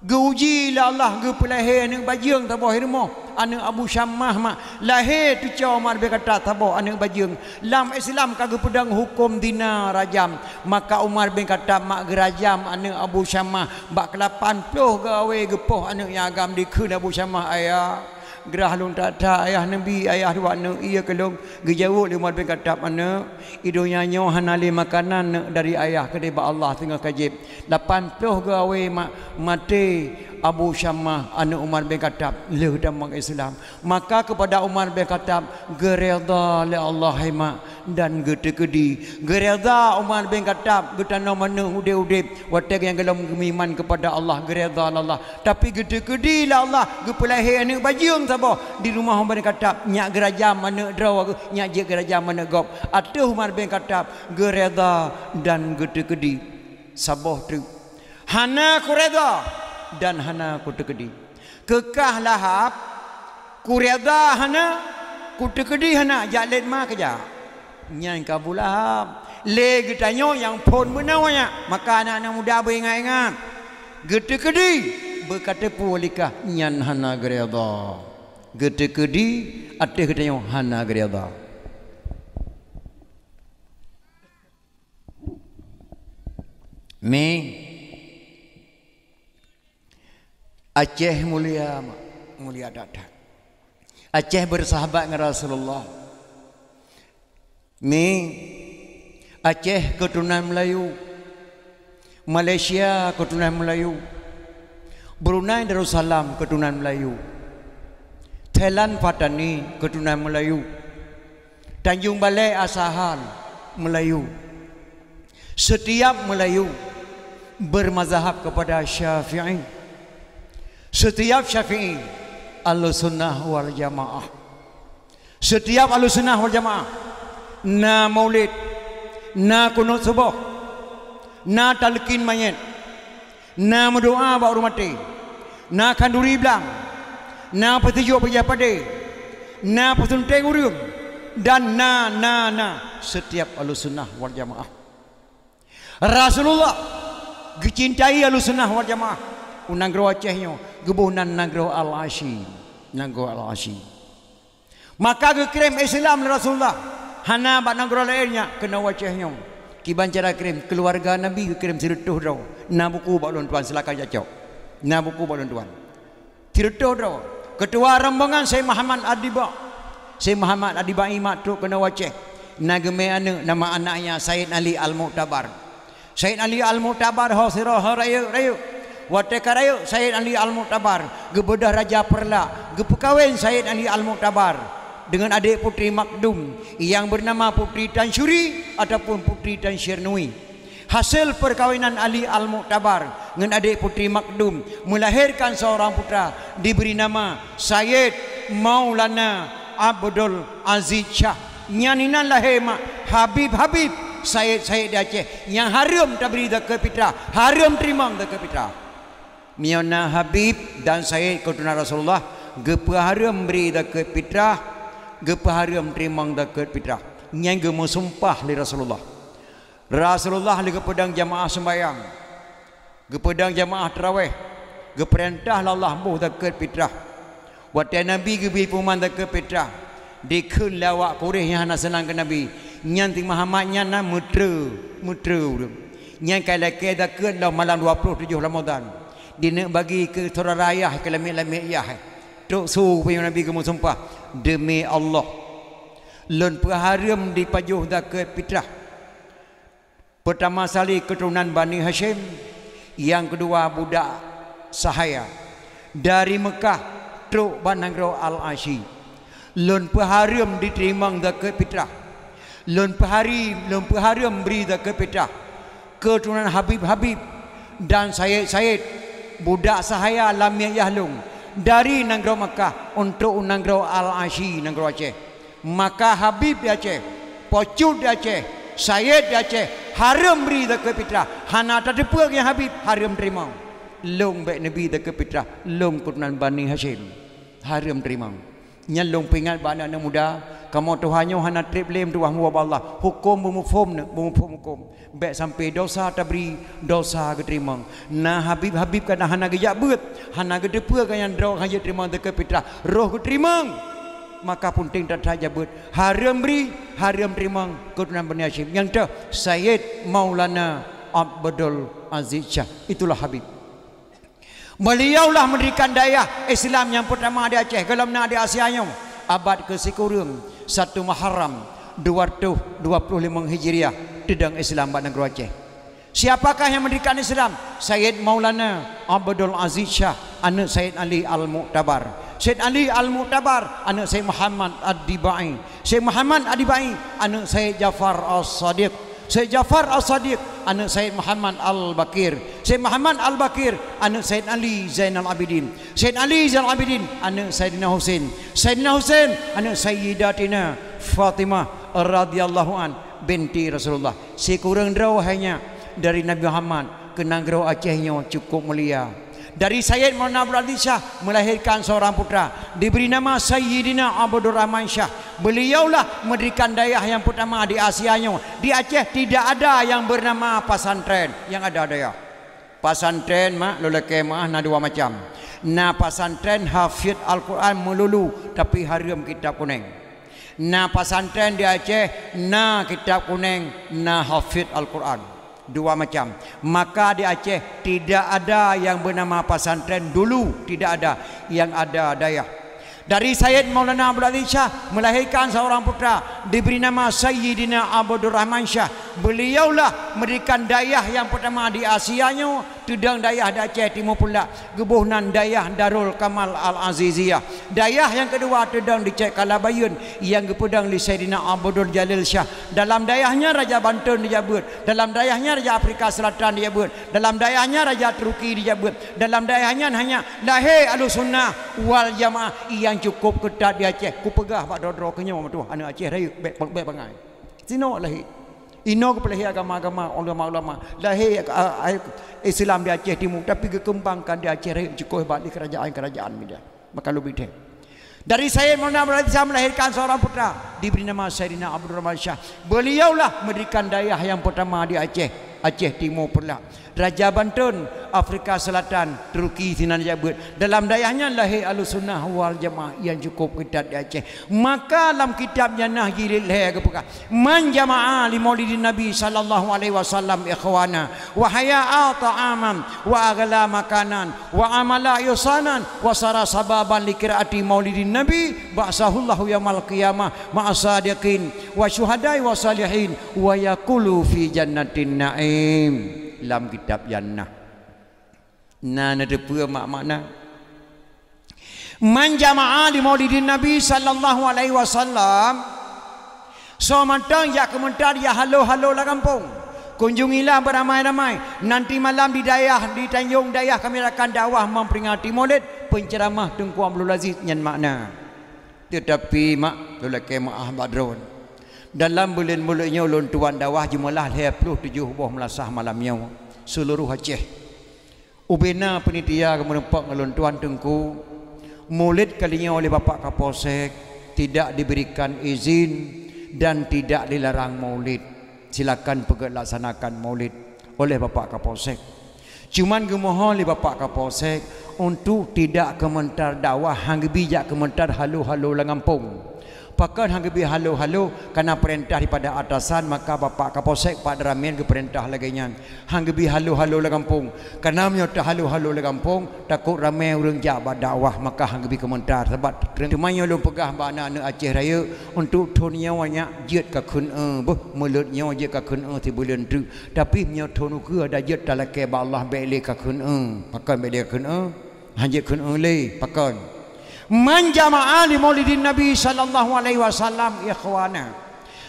geuuji lé Allah geupeulahé aneuëk bajeueng saboh i rumoh, aneuëk Abu Syamah mak. Lahé teucok Umar bin Khattab saboh aneuëk bajeueng. Lam Islam ka geupeudong huköm zina rajam, maka Umar bin Khattab mak geurajam aneuëk Abu Syamah bak keulapan ploh gawée geupoh aneuëk nyang agam dikheun Abu Syamah ayah. Grah lôn that-that ayah neubi, ayah dua neuëk ié keu lôn. Geujaweueb lé Umar bin Khattab, "Aneuëk, i donya nyoe hana lé makanan neuëk dari ayah keudeh bak Allah teungoh ka jieb. Lapan ploh gawée mak maté Abu Syamah aneuëk Umar bin Khattab lheueh tamong Islam." Maka keupada Umar bin Khattab geureda lé Allah hai mak dan geuteukeudi. Geureda Umar bin Khattab geutanom aneuëk udeb-udeb watée nyang gohlom geumeuiman keupada Allah, geureda lé Allah. Tapi geuteukeudi lé Allah geupeulahé aneuëk bajeueng saboh di rumoh Umar bin Khattab, nyak geurajam aneuëk droe, nyak jeuet geurajam aneuëk gob. Ateueh Umar bin Khattab geureda dan geuteukeudi saboh treuk. Hana kuredha dan hana kuteukeudi. Keukah Lahab, kuredha hana, kuteukeudi hana, jak lét ma keujak. Nyan ka Abu Lahab. Lé geutanyoe nyang phon meunoe nyan, maka aneuëk-aneuëk muda beuingat-ingat. Geuteukeudi, beukateupeu likah nyan hana geuredha. Geuteukeudi ateueh geutanyoe hana geuredha. Mi, Aceh mulia, mulia that-that. Aceh bersahabat ngon Rasulullah. Mi, Aceh keuturonan Meulayu, Malaysia keuturonan Meulayu, Brunei Darussalam keuturonan Meulayu, Thailand Patani keuturonan Meulayu, Tanjung Balai Asahan Meulayu. Setiap Meulayu bermazhab kepada Syafi'i. Setiap Syafi'i Ahlussunnah wal Jamaah. Setiap Ahlussunnah wal Jamaah na maulid, na kunut suboh, na talkin manyét, na meudoa bak ureuëng maté, na khanduri blang, na peusijuek bajée padé, na peusunteng ureuëng, dan na, na, na, setiap Ahlussunnah wal Jamaah. Rasulullah geucintai Ahlussunnah wal Jamaah. U nanggroe Aceh nyoe geuboh nan nanggroe Al-Asyi, nanggroe Al-Asyi. Maka geukirém Islam lé Rasulullah, hana bak nanggroe laén nyan, keunoe Aceh nyoe. Kiban cara kirém, keuluwarga Nabi geukirém sireutôh droe. Na buku bak lôn tuan, silakan jak cok. Na buku bak lôn tuan. Sireutôh droe. Keutua rombongan Syekh Muhammad Adiba. Syekh Muhammad Adibai mak trok keunoe Aceh. Na geumé aneuëk, nama anaknya Said Ali Al-Mu'tabar. Said Ali Al-Mu'tabar ho sidroe ho rayeuk-rayeuk. Watée ka rayeuk Said Ali Al-Mu'tabar, geubeudôh Raja Peureulak, geupeukawen Said Ali Al-Mu'tabar dengan adik Putri Makdum yang bernama Putri Tansyuri ataupun Putri Tansyirnui. Hasil perkawinan Ali Al-Mu'tabar ngon adik Putri Makdum melahirkan seorang putra diberi nama Sayyid Maulana Abdul Aziz Syah. Nyan inan lahé mak Habib-Habib, Sayyid-Sayyid di Aceh nyang hareuem tabri zakeuet fitrah, hareuem teurimong zakeuet fitrah. Meunyoe na Habib dan Sayyid keuturonan Rasulullah, geupeuhareuem bri zakeuet fitrah, geupeuhareuem teurimong zakeuet fitrah. Nyan geumeusumpah lé Rasulullah. Rasulullah lé geupeudong jamaah seumbahyang, geupeudong jamaah tarawéh, geupeurintah lé Allah boh zakeuet fitrah. Watée Nabi geubri peuman zakeuet fitrah, dikheun lé awak Quraisy nyang hana seunang keu Nabi, nyan si Muhammad nyan na meutre, meutre ureuëng. Nyan ka lakée zakeuet lom malam dua ploh tujoh Ramadhan, dineuk bagi keu syedara yah, keu lamiet-lamiet yah. Trok su geupeunyoe Nabi geumeusumpah, "Deumi Allah, lôn peuhareuem dipajoh zakeuet fitrah. Peutama sali keuturonan Bani Hasyim, nyang keudua budak sahaya. Dari Meukah trok bak nanggroe Al-Asyi. Lôn peuhareuem diteurimong zakeuet fitrah. Lôn peuhari, lôn peuhareuem bri zakeuet fitrah. Keuturonan Habib-Habib dan Sayyid-Sayyid, budak sahaya lamiet yah lôn, dari nanggroe Meukah untuk u nanggroe Al-Asyi, nanggroe Aceh." Maka Habib di Aceh, pocut di Aceh, sayed di Aceh, hareuem bri zakeuet fitrah. Hana tateupeue nyang Habib, hareuem teurimong. Lôn bék neubri zakeuet fitrah, lôn keuturonan Bani Hasyim, hareuem teurimong. Nyan lôn peuingat bak aneuëk-aneuëk muda, kamoe tuha nyoe hana treb lé meutuwah muba bak Allah. Huköm beumuphom, beumuphom huköm. Bék sampoe desya tabri, desya geuteurimong. Na Habib-Habib kadang hana geujak beuet, hana geuteupeue keu nyang droe hana jeuet teurimong zakeuet fitrah, roh geuteurimong. Maka peunteng that-that jak beuet, hareuem bri, hareuem teurimong keuturonan Bani Hasyim. Nyang teuh Sayyid Maulana Abdul Aziz Syah. Itulah Habib. Beliaulah mendirikan dayah Islam nyang peurtama di Aceh, gohlom na di Asia nyoe, abad keusikureueng, satu Muharram, dua ratus dua puluh lima Hijriah, teudong Islam bak nanggroe Aceh. Siapakah yang mendirikan Islam? Sayyid Maulana Abdul Aziz Syah, aneuëk Sayyid Ali Al-Mu'tabar. Sayyid Ali Al-Mu'tabar, aneuëk Sayyid Muhammad Ad-Dibai. Sayyid Muhammad Ad-Dibai, aneuëk Sayyid Jafar As-Sadiq. Sayyid Jafar As-Sadiq, aneuëk Sayyid Muhammad Al-Baqir. Sayyid Muhammad Al-Baqir, aneuëk Sayyid Ali Zainal Abidin. Sayyid Ali Zainal Abidin, aneuëk Sayyidina Husain. Sayyidina Husain, aneuëk Sayyidatina Fatimah radhiyallahu an binti Rasulullah. Sikureueng droe hai nyak dari Nabi Muhammad Nanggroe Aceh nyoe cukup mulia. Dari Sayyid Maulana Abdul Aziz Syah melahirkan seorang putra, diberi nama Sayyidina Abdul Rahman Syah. Beliaulah mendirikan dayah yang pertama di Asia nyoe. Di Aceh tidak ada yang bernama pesantren, yang ada dayah. Pesantren, mak, lôn lakée meu'ah, na dua macam. Na pesantren hafid Al-Quran melulu, tapi hareuem kitab kuneng. Na pesantren di Aceh, na kitab kuneng, na hafid Al-Quran. Dua macam. Maka di Aceh tidak ada yang bernama pesantren dulu, tidak ada. Yang ada dayah. Dari Sayyid Maulana Abdul Aziz Syah melahirkan seorang putra, diberi nama Sayyidina Abdul Rahman Syah. Beliaulah mendirikan dayah yang pertama di Asia nyoe, teudong dayah di Aceh Timu Peureulak, geuboh nan Dayah Darul Kamal Al-Aziziyah. Dayah yang kedua teudong di Cek Kalabayeuen, yang geupeudong lé Saidina Abdul Jalil Syah. Dalam dayah nyan Raja Banten dijak beuet, dalam dayah nyan Raja Afrika Selatan dijak beuet, dalam dayah nyan Raja Turki dijak beuet, dalam dayah nyan hanya lahé Ahlussunnah wal Jamaah nyang cukup keutat di Aceh. Kupeugah bak droe-droe keuh nyoe, meutuah aneuk Aceh rayeuk, bèk, bèk bangai. Sinoe lahé. Inoe geupeulahé agama-agama, ulama-ulama. Lahé, a, a, Islam di Aceh Timu, tapi geukeumbangkan di Aceh rayeuk cukup hebat di kerajaan-kerajaan mida. Maka lôn bri thèe. Dari Sayyid Maulana Abdul Aziz Syah melahirkan seorang putra, diberi nama Saidina Abdul Rahman Syah. Beliaulah mendirikan dayah yang pertama di Aceh, Aceh Timu Peureulak. Raja Banten, Afrika Selatan, Turki sinan jak beuet. Dalam dayah nyan lahé Ahlussunnah wal Jamaah nyang cukup keutat di Aceh. Maka lam kitab Jannah jilid lhèe geupeugah, "Man jama'a li maulidin Nabi sallallahu alaihi wasallam ikhwana, wa hayya'a ta'aman, wa aghla makanan, wa amala ihsanan, wa sara sababan li qiraati maulidin Nabi, ba'atsahullahu yaumal qiyamah ma'as sadiqin, wa syuhada'i wa salihin, wa yakulu fi jannatin na'im." Lam kitab Jannah. Na neuteupeue mak-, makna. Man jama'a li maulidin Nabi sallallahu alaihi wasallam, soe mantong jak keumeuntar jak halo-halo lam gampông. Kunjungilah beramai-ramai. Nanti malam di dayah, di Tanjong Dayah kami akan dakwah memperingati Maulid, penceramah Teungku Abdul Aziz nyan makna. Teutapi mak, lôn lakée meu'ah bak droen. Dalam buleuen Maulid nyoe lôn tuan dakwah jeumeulah lhèe ploh tujoh boh meulasah malam nyoe seuluroh Aceh. Ubena panitia geumeurumpok ngon lôn tuan Teungku, Maulid kali nyoe oleh Bapak Kapolsek tidak diberikan izin dan tidak dilarang Maulid. Silakan peugét laksanakan Maulid oleh Bapak Kapolsek. Cuman geumohon lé Bapak Kapolsek untuk tidak keumeuntar dakwah, han geubi jak keumeuntar halo-halo lam gampông. Pakon han geubi halo-halo? Karena peurintah daripada atasan, maka Bapak Kapolsek Pak Danramil geupeurintah lagée nyan. Han geubi halo-halo lam gampông. Karena meunyoe tahalo-halo lam gampông, takot ramé ureuëng jak bak dakwah, maka han geubi keumeuntar. Sabab teuma nyoe lôn peugah bak aneuk-aneuk Aceh Rayeuk, untuk thon nyoe nyak jeuet ka kheun-eu, beuh, meuleuet nyoe jeuet ka kheun-eu sibuleuen treuk. Tapi meunyoe thon ukeue ada jeuet talakée bak Allah, bék lé ka kheun-eu. Pakon bék lé ka kheun-eu? Han jeuet kheun-eu lé. Pakon? Man jama'a li maulidin Nabi sallallahu alaihi wasallam ikhwana.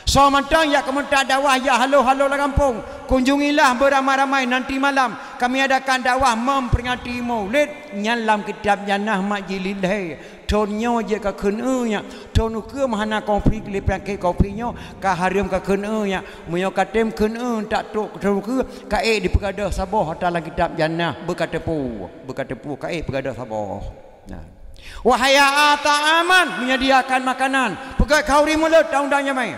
Soe mantong jak keumeuntar dakwah jak halo-halo lam gampông, kunjungilah beramai-ramai nanti malam kami adakan dakwah memperingati Maulid, nyan lam kitab Jannah mak jilid lhèe. Thon nyoe jeuet ka kheun-eu nyak, thon ukeue meuhana konflik lé peunyakét covid nyoe, ka hareuem ka kheun-eu nyak. Meunyoe ka tem kheun-eu tak trok thon ukeue, ka ék dipeugadôh saboh ata lam kitab Jannah, beuka teupeu, beuka teupeu, ka ék peugadôh saboh. Nah. Wa hayya'a ta'aman, menyediakan makanan. Peugét khanuri meuleuet ta undang jamé.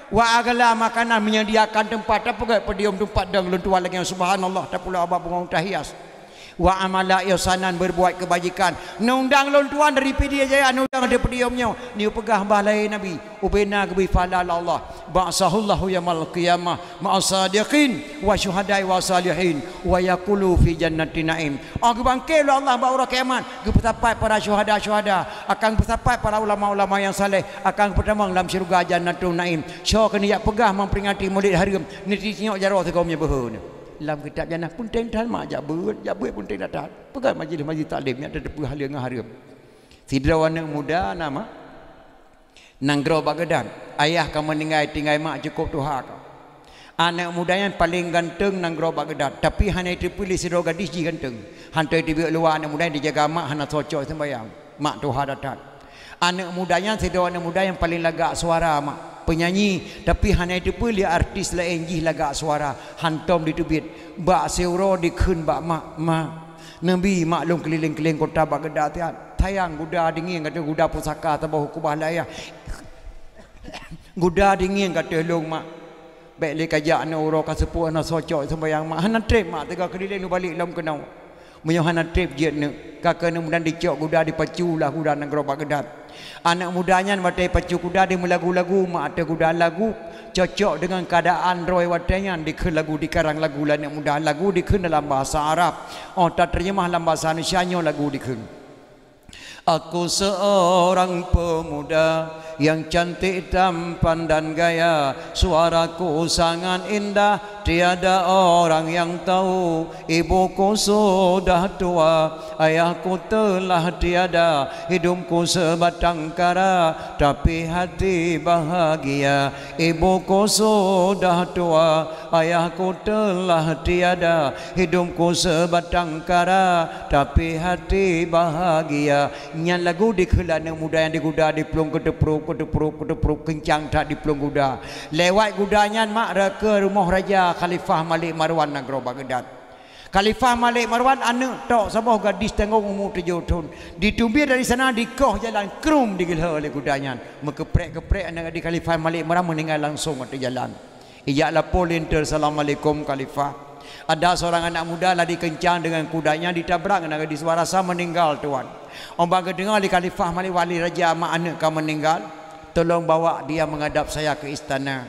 Wa aghla makanan, menyediakan teumpat, tapeugét podium teumpat dong lôn tuan lagée nyan, subhanallah, tapula bak bungong tahias. Wa amala ihsanan, berbuat kebajikan. Neundang lôn tuan dari Pidie Jaya, neundang di podium nyoe. Neupeugah bah lahé Nabi, ubena geubri pahala lé Allah. Ba'atsahullahu yaumal qiyamah ma'as sadiqin wa syuhada'i wa salihin wa yakulu fi jannati na'im. Oh, geubangké lé Allah bak uroe kiamat, geupeusapat para syuhada-syuhada, akan geupeusapat para ulama-ulama nyang saleh, akan geupeutamong lam syeuruga Jannatun Na'im. Soe keuneuk jak peugah memperingati Maulid hareuem, neuti sinyok jaroe sigoe meunyoe beuhe nyoe. Lam kitab Jannah peunteng that mak jak beuet, jak beuet peunteng that. Peugah majlis-majlis taklim nyak tateupeue haleue ngon hareuem. Sidroe aneuk muda na mak Nanggroe Baghdad, ayah ka meuninggai tinggai mak cukôp tuha ka. Aneuk muda nyan paleng ganteng nanggroe Baghdad, tapi hana jiteupeue lé sidroe gadis jih ganteng. Hantom jiteubiet luwa aneuk muda nyan dijaga mak hana soe cok seumbahyang. Mak tuha that-that. Aneuk muda nyan sidroe aneuk muda nyang paleng lagak suara mak. Peunyanyi, tapi hana jiteupeue lé artis laén jih lagak suara, hantom jiteubiet. Bak siuroe jikheun bak mak, "Mak, neubi mak lôn keulileng-keulileng kota Baghdad nyan. Sayang guda jih ngieng ka teuh, guda pusaka saboh u keubah lé ayah. Guda jih ngieng ka teuh lôn, mak." Bék lé kajak aneuk uroe ka seupôt hana soe cok seumbahyang mak. Hana treb mak teuga keulileng lôn balek lom keunoe. Meunyoe hana treb jeuet neuk, ka keuneuk mudan jicok guda jipacu lah guda nanggroe Baghdad. Aneuk muda nyan watée jipacu guda jimeulagu-lagu mak ateueh guda lagu cocok deungon keuadaan droe watée nyan jikheun lagu, jikarang lagu lé aneuk muda, lagu jikheun dalam bahasa Arab. Óh tateujeumah lam bahasa Indonesia nyoe lagu jikheun. Aku seorang pemuda yang cantik tampan dan gaya, suaraku sangat indah, tiada orang yang tahu. Ibuku sudah tua, ayahku telah tiada, hidupku sebatang kara, tapi hati bahagia. Ibuku sudah tua, ayahku telah tiada, hidupku sebatang kara, tapi hati bahagia. Nyan lagu dikheun lé aneuk muda nyang diguda diplueng keuteuprok, keuteuprok, keuteuprok, keuncang that diplueng guda. Lewat guda nyan mak reuka rumoh raja Khalifah Malik Marwan nanggroe Baghdad. Khalifah Malik Marwan aneuk tok saboh gadis tanggong umu tujoh thon. Diteubiet dari sana dikoh jalan krum digeulhö lé guda nyan. Meukeuprek-keuprek aneuk gadis Khalifah Malik Marwan meuninggai langsong ateueh jalan. Ijak lapor linto, "Assalamualaikum Khalifah. Ada seorang anak muda lari kencang dengan kudanya ditabrak aneuk gadis, rasa meninggal tuan. Óh ban geudeungoe lé Khalifah Malik Wali Raja mak aneuk ka meuninggal, tolong bawa dia menghadap saya ke istana."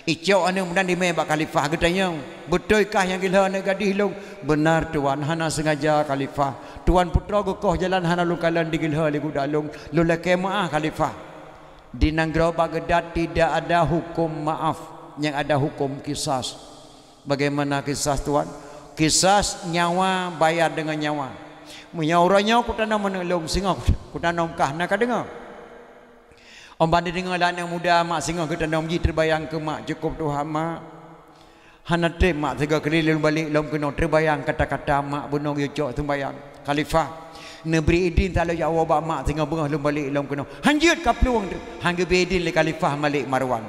Icok aneuk muda dimé bak Khalifah geutanyong, "Beutôi kah nyang geulhö aneuk gadis lôn?" "Benar tuan, hana sengaja Khalifah. Tuan putroe geukoh jalan hana lôn kalon digeulhö lé guda lôn. Lôn lakée meuáh Khalifah." Di nanggroe Baghdad tidak ada hukum maaf, yang ada hukum kisas. Bagaimana kisas tuan? Kisas nyawa bayar dengan nyawa. Meunyoe uroe nyoe kutanom aneuk lôn singoh kutanom kah na ka deungoe. Óh ban dideungoe lé aneuk muda mak singoh geutanom jih teubayang keu mak, "Cukup tuha mak. Hana treb mak teuga keulileng balek lom keunoe teubayang kata-kata mak bunoe geuyue cok seumbahyang." "Khalifah, neubri idin talôn jak woe bak mak singoh beungoh lôn balek lom keunoe." "Hanjeuet kaplueng teuh." Han geubri idin lé Khalifah Malik Marwan.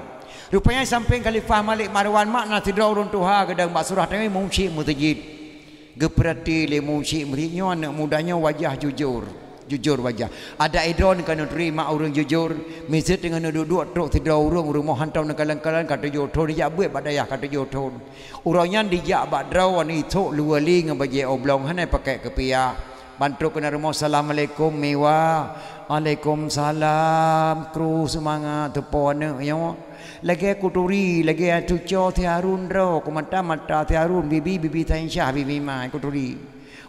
Rupanya sampéng Khalifah Malik Marwan mak na sidroe ureuëng tuha geudong bak surah teungoh imeum syik meuseujid. Geupeurati lé imeum syik meuseujid nyoe aneuk muda nyoe wajah jujur. Jujur wajah. Adak idroe nyoe ka neuturi mak ureuëng jujur. Miseue teungoh neuduek-duek trok sidroe ureuëng u rumoh hantom neukalon-kalon ka tujoh thon, dijak beuet bak dayah ka tujoh thon. Uroe nyan dijak bak droe aneuk ithok luweue li ngon bajée oblong hana pakék keupiah. Ban trok keunan rumoh, "Assalamualaikum Miwa." "Waalaikumsalam." Kru seumangat teupo aneuk nyoe. Lagée kuturi, lagée cucoe si Harun droe, kumata-mata si Harun, bibi-bibi Sainsyah, bibi mai kuturi.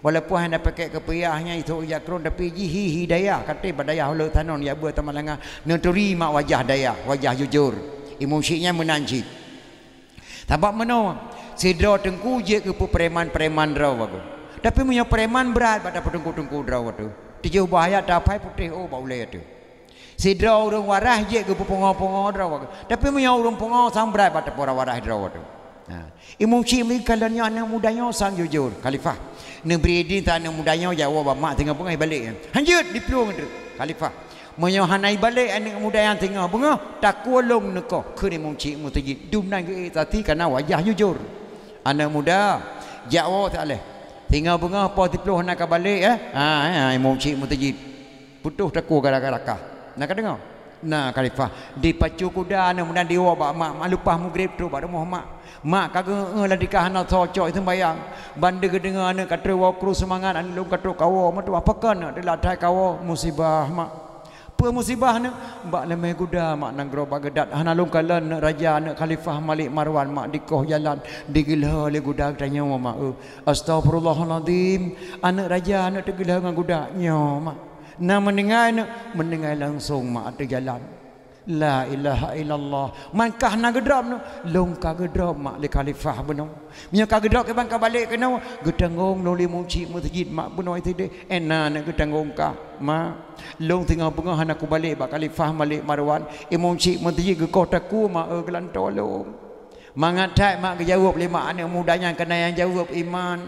Walaupun hana pakék keupiah nyan ithok ija kron, tapi jih hi-hi dayah, katé bak dayah ulôn tanon ya beuet tamalanga. Neuturi mak wajah dayah, wajah jujur. Imeum syik nyan meunan cit. Sabab meunoe, sidroe teungku jeuet geupeupreman-preman droe bagoe. Tapi meunyoe preman brat bak tapeuteungku-teungku droe teuh, tujoh boh ayat taphai putéh ôk bak ulée teuh. Sidroe ureuëng waras jeuet geupeupungo-pungo droe bagoe. Tapi meunyoe ureuëng pungo sang brat bak tapeuwaras droe teuh. Ha. Imeum syik meukalon nyoe aneuk muda nyoe sang jujur, "Khalifah, neubri idin ta aneuk muda nyoe jak woe bak mak singoh beungoh ibalek." "Hanjeuet diplueng teuh." "Khalifah, meunyoe hana ibalek aneuk muda nyang singoh beungoh, takue lôn neukoh," kheun imeum syik meuseujid. Dumnan geuék saksi kana wajah jujur. "Aneuk muda, jak woe si Aleh. Singoh beungoh poh siplôh hana ka balek, eh?" Ha, ha, imeum syik meuseujid. Putôh takue gara-gara kah. Na ka deungoe? Na Khalifah. Dipacu kuda aneuk muda diwoe bak mak, mak leupah mugreb trok bak rumoh mak. Mak ka geu-eu ladika hana soe cok seumbahyang. Ban deuh geudeungoe aneuk ka trok woe kru seumangat, aneuk lôn ka trok kawoe, meutuah pakon aneuk teulat that kawoe, musibah mak. Peue musibah aneuk? Bak leumé guda mak nanggroe Baghdad, hana lôn kalon aneuk raja, aneuk Khalifah Malik Marwan mak dikoh jalan, digeulhö lé guda tanyoe mak, eu. Astagfirullahalazim, aneuk raja aneuk teugeulhö ngon guda nyoe mak. Na meuninggai neuk, meuninggai langsong mak ateueh jalan. La ilaha illallah. Man kah na geudrob neuk, lôn ka geudrob mak lé Khalifah bunoe. Meunyoe ka geudrob kiban ka balek keunoe, geutanggong lôn lé imeum syik meuseujid mak bunoe sideh. Ena neuk geutanggong kah, mak. Lôn singoh beungoh hana kubalek bak Khalifah Malik Marwan. Imeum syik meuseujid geukoh takue mak, eu, geulantoe lôn. Mangat that mak geujaweueb lé mak aneuk muda nyan, kana nyang jaweueb iman.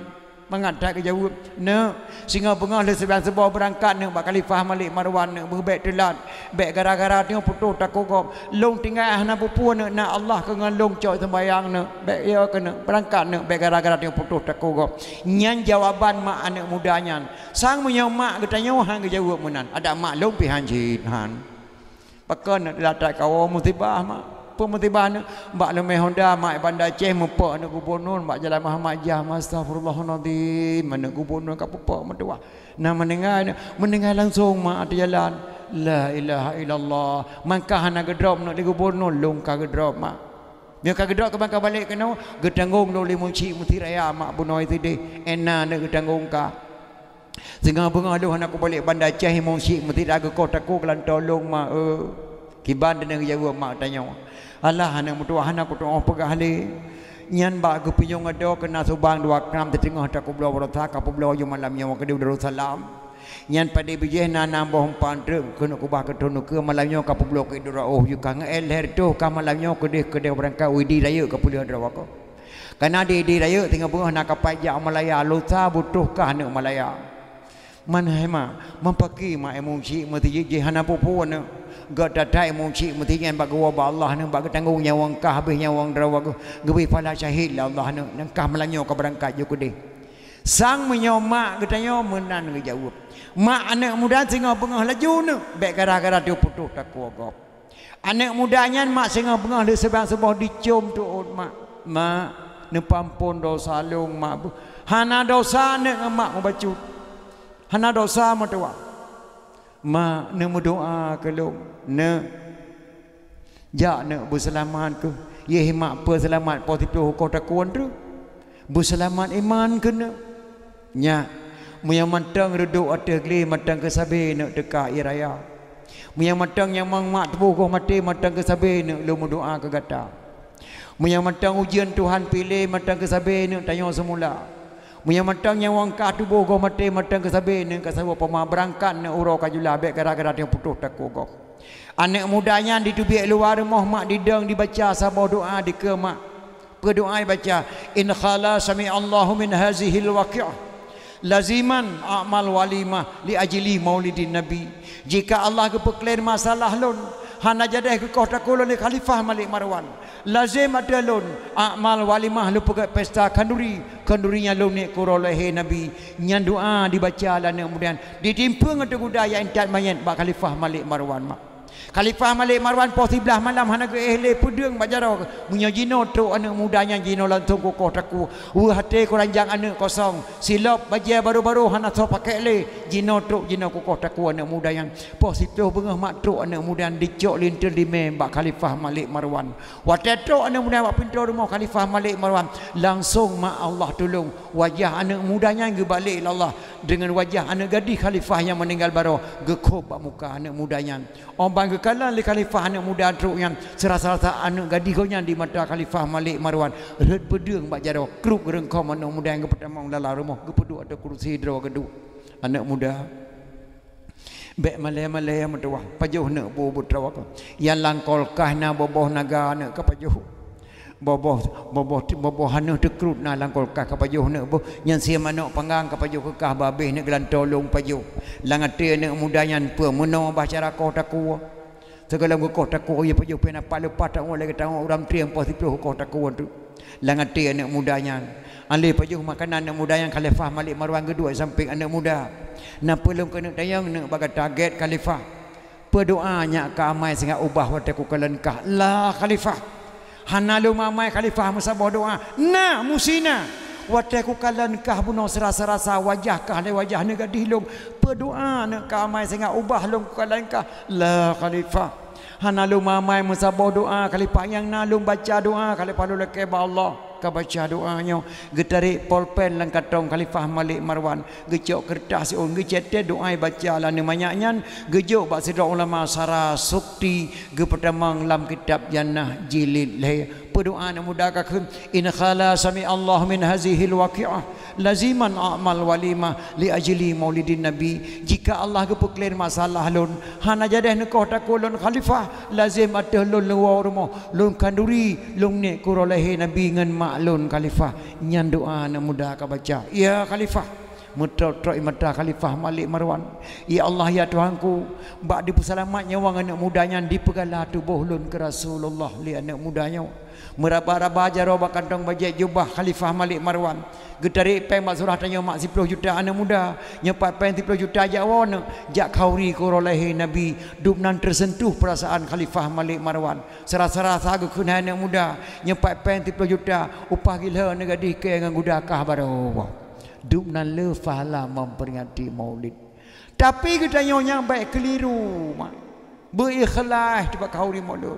Mangat that geujaweueb, "Neuk, singoh beungoh lheueh siban suboh beurangkat neuk bak Khalifah Malik Marwan neuk, beubèk teulat. Bèk gara-gara tanyoe putôh takue gob. Lôn tinggai hana peue-peue neuk, na Allah keu ngon lôn cok seumbahyang neuk. Bèk yo keuneuk, beurangkat neuk, bèk gara-gara tanyoe putôh takue gob." Nyan jawaban mak aneuk muda nyan. Sang meunyoe mak geutanyoe han geujaweueb meunan, adak mak lôn pih han jeuet han. Pakon neuk dilatat kawoe musibah mak? Peue musibah neuk? Bak leumeh Honda mak Banda Aceh meupok aneuk gubunur bak jalan Muhammad Jah, astagfirullahalazim, aneuk gubunur ka pupok meutuwah. Na meuninggai neuk, meuninggai langsong mak ateueh jalan. La ilaha illallah. Mangka hana geudrop neuk di gubunur, lôn ka geudrop mak. Nyoe ka geudrop keuban ka balek keunoe, geutanggong lôn lé Munsyik Meuseujid Raya mak bunoe sideh. Ena neuk geutanggong ka. Singoh beungoh lôn hana kubalek Banda Aceh, Munsyik Meuseujid Raya geukoh takue keu lantoe lôn mak, eu. Kiban deungon geujaweueb mak tanyoe. Alah aneuk meutuwah hana kutu'oh peugah lé. Nyan bak geupinyueng adoe keu na subang dua kram teuteungoh takubloe baroesa ka peubloe ju malam nyoe keudeh Darussalam. Nyan padé bijéh na nam boh empat treuk keuneuk kubah keu thon ukeue malam nyoe ka peubloe keu Dura oh ju ka ngeuet lhèe reutôh ka malam nyoe keudeh keudeh beurangkat u Idi Rayeuk ka peuleueh droe wakoe. Kana di Idi Rayeuk singoh beungoh na kapai jak u Malaya, lusa butôh kah aneuk Malaya. Man hai mak, man pakri mak ilmu cik meuseujid jih hana peue-peue neuk. Gata that ilmu cik meuseujid nyan bak geuwoe bak Allah neuk, bak geutanggong nyawöng kah habéh nyawöng droe geuh, geubri pahala syahid lé Allah neuk, nyang kah malam nyoe ka beurangkat ju keudeh. Sang meunyoe mak geutanyoe meunan geujaweueb. Mak aneuk muda singoh beungoh laju neuk, bèk gara-gara teuh putôh takue gob. Aneuk muda nyan mak singoh beungoh lheueh siban suboh dicôm teuôt mak. Mak, neupeuampôn dosa lôn mak. Hana dosa neuk ngon mak mubacut. Hana dosa meutuwah. Mak, neumeudoa keu lôn. Neuk. Jak neuk beuseulamat keuh. Yeh mak peuseulamat poh siplôh ukoh takue treuk. Beuseulamat iman keuneuk. Nyak, meunyoe mantong reudôk ateueh glé mantong keusabe neuk teuka ie raya. Meunyoe mantong nyang mang mak tuboh goh maté mantong keusabe neuk lôn meudoa keu gata. Meunyoe mantong ujeuen Tuhan piléh mantong keusabe neuk tanyoe seumula. Meunyoe mantong nyawöng kah tuboh goh maté mantong keusabe neuk ka saboh poma beurangkat neuk uroe ka jula bèk gara-gara tanyoe putôh takue gob. Aneuk muda nyan diteubiet luwa rumoh mak didong dibaca saboh doa dikeue mak. Peue doa ibaca, "In khala sami'allahu min hazihil waqi'ah, laziman a'mal walimah li ajli maulidin nabi." Jika Allah geupeuklén masalah lôn, hana jadeh geukoh takue lôn lé Khalifah Malik Marwan, lazem ateueh lôn a'mal walimah lôn peugöt pesta khanduri, khanduri nyang lôn niet keu uroe lahé Nabi. Nyan doa dibaca lé aneuk muda nyan, ditimpeueng ateueh guda jak intat manyét bak Khalifah Malik Marwan mak. Khalifah Malik Marwan poh siblaih malam hana geuéh lé peudeueng bak jaroe. Meunyoe jinoe trok aneuk muda nyan jinoe langsong kukoh takue. Weueh até kuranjang aneuk kosong. Silop bajèe barô-barô hana soe pakèk lé. Jinoe trok jinoe kukoh takue aneuk muda nyan. Poh siplôh beungoh mak trok aneuk muda nyan dicok linteue limé bak Khalifah Malik Marwan. Watèe trok aneuk muda bak pintoe rumoh Khalifah Malik Marwan, langsong mak Allah tulông. Wajah aneuk muda nyan geubalek lé Allah deungon wajah aneuk gadih Khalifah nyang meuninggai baroe geukhôb bak muka aneuk muda nyan. Óh ban geukalon lé Khalifah aneuk muda trok nyan, seurasa-rasa aneuk gadih gobnyan di mata Khalifah Malik Marwan rhot peudeueng bak jaroe, kruk geureungkhom aneuk muda nyang geupeutamong dalam rumoh geupeuduek ateueh kurusi droe geuduek. Aneuk muda, bèk malèe-malèe meutuwah, pajoh neuk bu-bu droe kah. Nyang lam kulkas na boh-boh naga neuk ka pajoh. Boh-boh, boh-boh, boh-boh haneuh teukrut na lam kulkas ka pajoh neuk boh. Nyan sie manok panggang ka pajoh keu kah babeh neuk geulantoe lôn pajoh. Lam até aneuk muda nyan peue meunoe bah cara koh takue. Sigohlom geukoh takue ie pajoh pih na pat leupah tangoh lagèe tangoh ureueng trieng poh siplôh koh takue tu. Lam até aneuk muda nyan. Alèh pajoh makanan aneuk muda nyan Khalifah Malik Marwan geuduek sampéng aneuk muda. Na peue lôn keuneuk tanyong neuk bak gata gèt Khalifah. Peue doa nyak ka amai singoh ubah watèe kukalon kah. La Khalifah. Hana lôn amai Khalifah meusaboh doa. Na, musti na. Watèe kukalon kah bunoe seurasa-rasa wajah kah lé wajah aneuk gadih lôn. Peue doa neuk ka amai singoh ubah lôn kukalon kah. La Khalifah. Hana lôn amai meusaboh doa Khalifah nyang na lôn baca doa Khalifah lôn lakèe bak Allah. Ka baca doa nyoe, geutarek polpen lam katong Khalifah Malik Marwan, geucok keureutah siôn geucetet doa baca lam manyak nyan, geujok bak sidroe ulama Sara Sukti geupeutamong lam kitab Jannah jilid lhèe. Peudoa aneuk muda ka kheun, "In khala sami Allah min hazihil waqi'ah, laziman a'mal walimah li ajli maulidin Nabi." Jika Allah geupeuklén masalah lôn, hana jadeh neukoh takue lôn khalifah, lazem ateueh lôn leuwoe rumoh, lôn khanduri, lôn niet keu uroe lahé Nabi ngon mak lôn khalifah. Nyan doa aneuk muda ka baca, "Ya khalifah." Meutrok-trok ie mata Khalifah Malik Marwan. "Ya Allah, ya Tuhanku, bak dipeuseulamat nyawöng aneuk muda nyan, dipeugala tuboh lôn keu Rasulullah lé aneuk muda nyoe." Meuraba-raba jaroe bak kantong bajèe jubah Khalifah Malik Marwan. Geutarek péng bak surah tanyoe mak siploh juta aneuk muda. Nyoe pat péng siploh juta jak woe neuh, jak khauri keu uroe lahé Nabi. Dubnan teuseuntuh peurasaan Khalifah Malik Marwan. Seurasa-rasa geukheun, "Hai aneuk muda, nyoe pat péng siploh juta, upah gila neugadih kèe ngon guda kah baroe." Dubnan le pahala memperingati Maulid. Tapi geutanyoe nyang bèk keuliru, mak. Beu ikhlaih teuh bak khauri Maulud.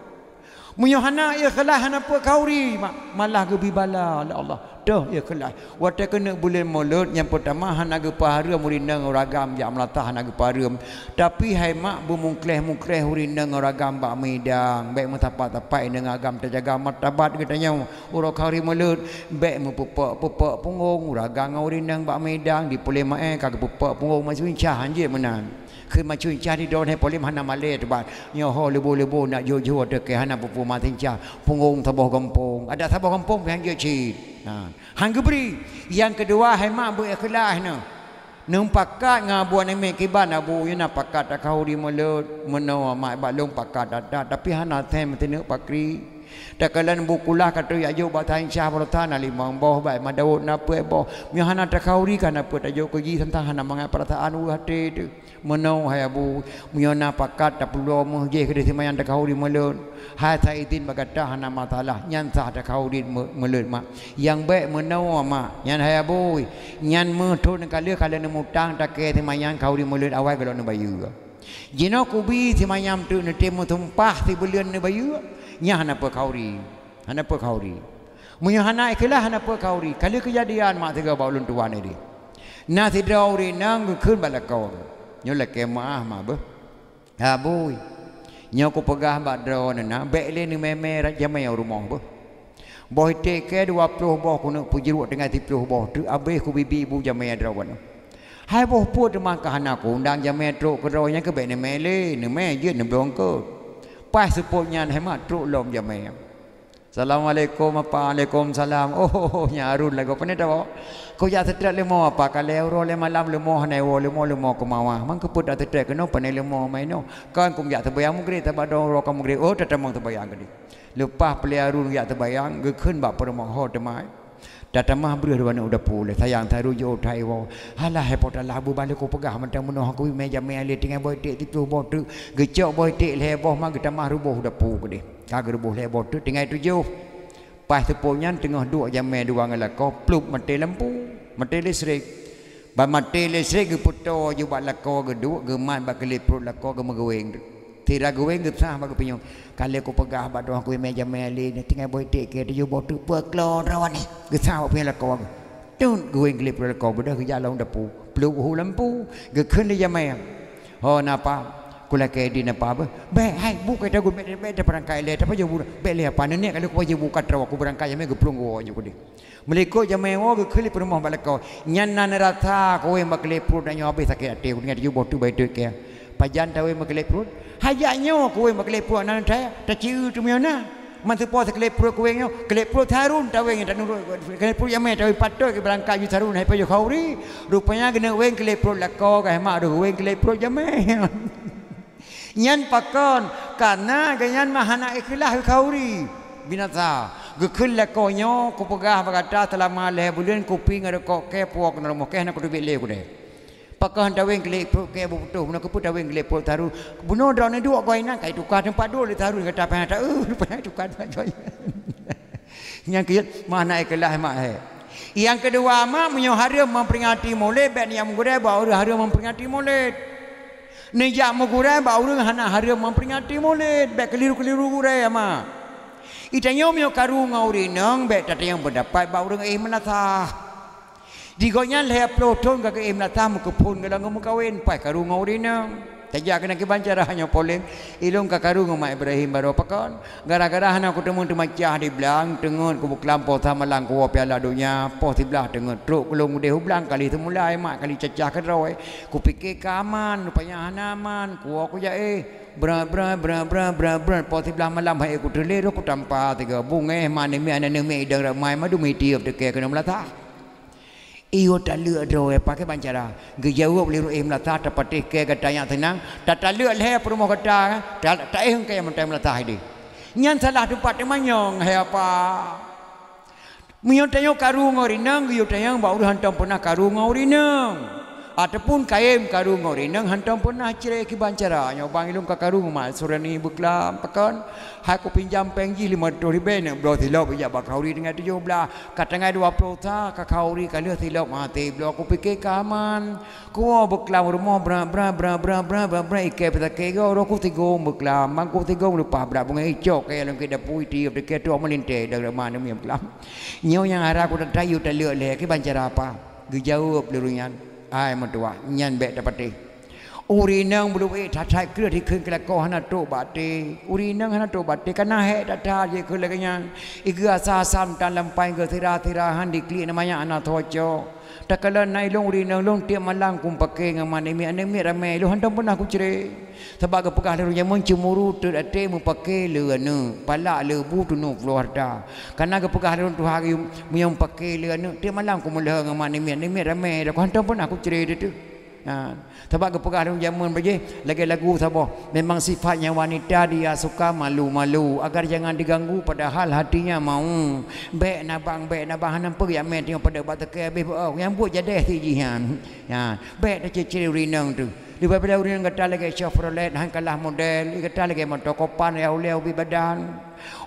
Meunyoe hana ikhlaih, hana peue khauri, mak, malah geubri bala lé Allah. Teuh ikhlaih. Watèe keuneuk buleuen Maulud, nyang peurtama hana geupeuhareuem ureueng inong ureueng agam jak meulatah, hana geupeuhareuem. Tapi hai mak, beumungkleh-mungkleh ureueng inong ureueng agam bak meudang, bèk meusapat-sapat inong agam, teujaga martabat geutanyoe. Uroe khauri Maulud, bèk meupeupok-peupok punggong, ureueng agam ngon ureueng inong bak meudang, di polém ma-é ka geupeupok punggong maséng cah, hanjeuet meunan. Kheun maséng cah di droeneuh polém hana malèe teuh bak. Nyoe ho leubo-leubo nak jôk-jôk ateueh kèe hana peue-peue maséng cah. Punggong saboh gampông. Adak saboh gampông pih hanjeuet cit. Ha. Han geubri. Nyang keudua, hai mak, beu ikhlaih neuh. Neupakat ngon Abu Aneuk Miet kiban, "Abu, nyoe na pakat takhauri Maulud." "Meunoe, mak, bak lôn pakat that-that, tapi hana sém meusineuk pakri. Takalon bu kulah ka trok jak jôk bak Sain Syah Barota na limong boh, bak Mak Daud na peuet boh. Meunyoe hana takhauri ka na peuet tajôk keu jih, teuntang hana mangat peurasaan u até teuh." "Meunoe, hai Abu, meunyoe na pakat tapeuloe meuh jih keudéh si manyam takhauri Maulud. Hai sa idhin bak gata hana masalah, nyan sah takhauri Mau-, Maulud, mak." "Nyang bèk meunoe, mak." "Nyan hai Abu, nyan meuh thôn ka lheueh ka lheueh neumutang takèe si manyam khauri Maulud awai gohlom neubayeue. Jinoe kubi si manyam teuk neutem meusumpah sibuleuen neubayeue, nyan hana peue khauri." Hana peue khauri. Meunyoe hana ikhlaih, hana peue khauri. Ka lheueh keujadian mak sigoe bak ulôn tuan idéh. Na sidroe ureueng inong geukheun bak lakoe, "Nyoe lakèe meu'ah mak beuh. Abu, nyoe kupeugah bak droeneuh na, bèk lé neumè-mè jamèe u rumoh beuh. Boh iték kèe dua ploh boh keuneuk peujruek tinggai siploh boh teuk, abéh kubibi bu jamèe droeneuh. Hai boh peue teuma ka hana kuundang jamèe trok keudroe nyan, keu bèk neumè lé, neumè jeuet neubloe eungkôt." Paih seupôt nyan hai mak trok lom jamèe. "Assalamualaikum, Apa." "Waalaikumsalam." "Oh, nyan Harun lagoe, pane tawoe?" "Kujak seutôt leumo, Apa, ka lhèe uroe lhèe malam leumo hana iwoe, leumo, leumo keu mawah. Man keupeue tak seutôt keunoe, pane leumo ma inoe? Kan kujak seubayang Maghrib, sabab dong uroe ka Maghrib." Oh, tatamong seubayang keudéh. Leupah plé Harun jak seubayang, geukheun bak peurumoh, "Ho teuma, tatamah breueh droeneuh u dapu lé, sayang Harun jiôh that iwoe." "Alah, hai Po Teulah, beubalah kupeugah mantong meunoe, kubi mè jamèe lé, tinggai boh iték siploh boh teuk." Geucok boh iték lhèe boh ma geutamah reuboh u dapu keudéh. Ka geuruboh lhèe boh teuk, tinggai tujoh. Paih seupôt nyan teungoh duek jamèe dua ngon lakoe, plup maté lampu, maté listrik. Ban maté listrik geupeutoe ju bak lakoe geuduek, geumat bak keulék pruet lakoe geumeuguwéng. Sira guwéng geusah bak geupinyueng. "Ka lheueh kupeugah bak droeneuh kubi mè jamèe lé, tinggai boh iték kèe tujoh boh teuk, peuklo droeneuh." Geusah bak pinyueng lakoe. Tut guwéng keulék pruet lakoe, beudôh geujak lom dapu. Plup hu lampu, geukheun lé jamèe. "Ho na Apa, kulakèe idin Apa beuh." "Bèk, hai, bu kèe tagut, bèk, bèk tapeurangkat ilèe, tapajoh bu, bèk lé Apa, neuniet ka lheueh kupajoh bu ka troh, kubeurangkat jamèe geuplueng woe ju keudéh." Meulikot jamèe woe geukheun lé peurumoh bak lakoe. "Nyan na neurasa kuwéng bak keulék pruet, nyoe habéh sakét até, kudeungo tujoh boh teuk boh iték kèe. Pajan tawéng bak keulék pruet?" "Hajat nyoe kuwéng bak keulék pruet, na neutai, tacieu teumiyueb na. Man seupôt sikeulék pruet kuwéng nyoe, keulék pruet Harun tawéng nyan tanurot, keulék pruet jamèe tawéng, patot keu beurangkat ju Harun hai pajoh khauri." Rupanya geuneuk wéng keulék pruet lakoe, ka hai mak deuh wéng keulék pruet jamèe. Nyan pakon? Kareuna geuhnyan mah hana ikhlaih keu khauri. Binasa. Geukheun lakoe nyoe, "Kupeugah bak gata, seulama lhèe buleuen kupi ngon rukok kèe puwoe keunoe rumoh, kèe hana kuteubiet lé keudéh." Pakon tawéng keulék pruet kèe beuputôh, bunoe keupeue tawéng keulék pruet Harun? Bunoe droeneuh duek goe inan, ka ituka teumpat duek lé Harun, gata payah ta-, eh, payah tuka teumpat goe inan. Nyang keujeuet, mah na ikhlaih mak, he. Nyang keudua mak, meunyoe hareuem memperingati Maulid, bèk neujak meugurèe bak ureueng hareuem memperingati Maulid. Neujak meugurèe bak ureueng hana hareuem memperingati Maulid, bèk keuliru-keuliru gurèe mak. Geutanyoe meunyoe karu ngon ureueng inong, bèk tatanyong peundapat bak ureueng éh meulasah. Di gobnyan lhèe ploh thon ka geuéh meulasah, meukeuphon goh lom geumeukawen, paih karu ngon ureueng inong. Tajak keunan kiban cara nyoe polém, ilôn ka karu ngon mak Ibrahim baroe pakon. Gara-gara hana kuteumé teumacah di blang, teungeut kubeuklam poh sa malam kuwoe piala donya, poh siblaih teungeut trok keu lôn udeh u blang kali seumula, mak kali cacah keudroe. Kupike ka aman, rupanya hana aman, kuwoe kujak éh. Bra, bra, bra, bra, bra, bra, poh siblaih malam hai kuteulé roh kutampa tiga bungéh, mak namiet aneuk miet idong ramai madu mitiup teuke keuneuk meulasah. Iyo taleuek droe, pakon ban cara. Geujaweueb lé rueh meulasah, tapatéh kée gata nyang seunang, tataleuek lhée peurumoh gata, ta-, taéh kée meutai meulasah ideh. Nyan salah teumpat teumanyong, hai apa? Meunyoe tanyoe karu ngon rineueng, geuyue tanyong bak ureuëng hantom peunah karu ngon rineueng. Ataupun kayém karu ngon rineueng hantom peunah cre kiban cara. Nyoe bang ilôn ka karu ngon mak Surani beuklam pakon. Hai kupinjam péng jih lima ratus ribée neuk bloe silop ijak bak khauri teungoh tujoh blaih. Ka teungoh dua ploh sa ka khauri ka lheueh silop maté bloe kupike ka aman. Kuwoe beuklam rumoh bra, bra, bra, ikée peusakét goe roh kusigom beuklam. Bang kusigom leupah brat bungéh icok kée lam keu dapu itiup teuke trok meulintée dara ma neumie beuklam. Nyoe nyang hara kutatayu taleuek lhée kiban cara apa? Geujaweueb lé ureuëng nyan, "Ai meutuwah, nyan bék tapatéh." Ureuëng inong beuleueh that-that kreueh dikheun keu lakoe hana trok bak até. Ureuëng inong hana trok bak até, kana hék that-that jikheun lagée nyan. Igeuasa asam tan lampai geusira-sira han diklik na manyak hana soe cok. Takalon na ilôn ureuëng inong lôn tieb malam kumpake ngon mak namiet, aneuk miet ramé, lôn hantom peunah kucre. Sabab geupeugah lé ureuëng jameun ceumuru teut até meupake le aneuk, palak le bu tunoh pulo harta. Kana geupeugah lé ureuëng tuha meunyoe meupake le aneuk, tieb malam kumeulheueng ngon mak namiet, namiet ramé, dak hantom peunah kucre teuh. Ha, sabab geupeugah lé ureuëng jameun bajée lagée lagu saboh, "Memang sifatnya wanita dia suka malu-malu, agar jangan diganggu padahal hatinya mau." Bék nabang, bék nabang hana peue jak mé teungoh padub bak teuke habéh beuoh, nyang buet jadéh si jih nyan. Ha, bék tacre-cre ureuëng inong teuh. Leubeh pada ureuëng gata lagée Chevrolet han kalah model, gata lagée moto kopan ya ulée ubit badan.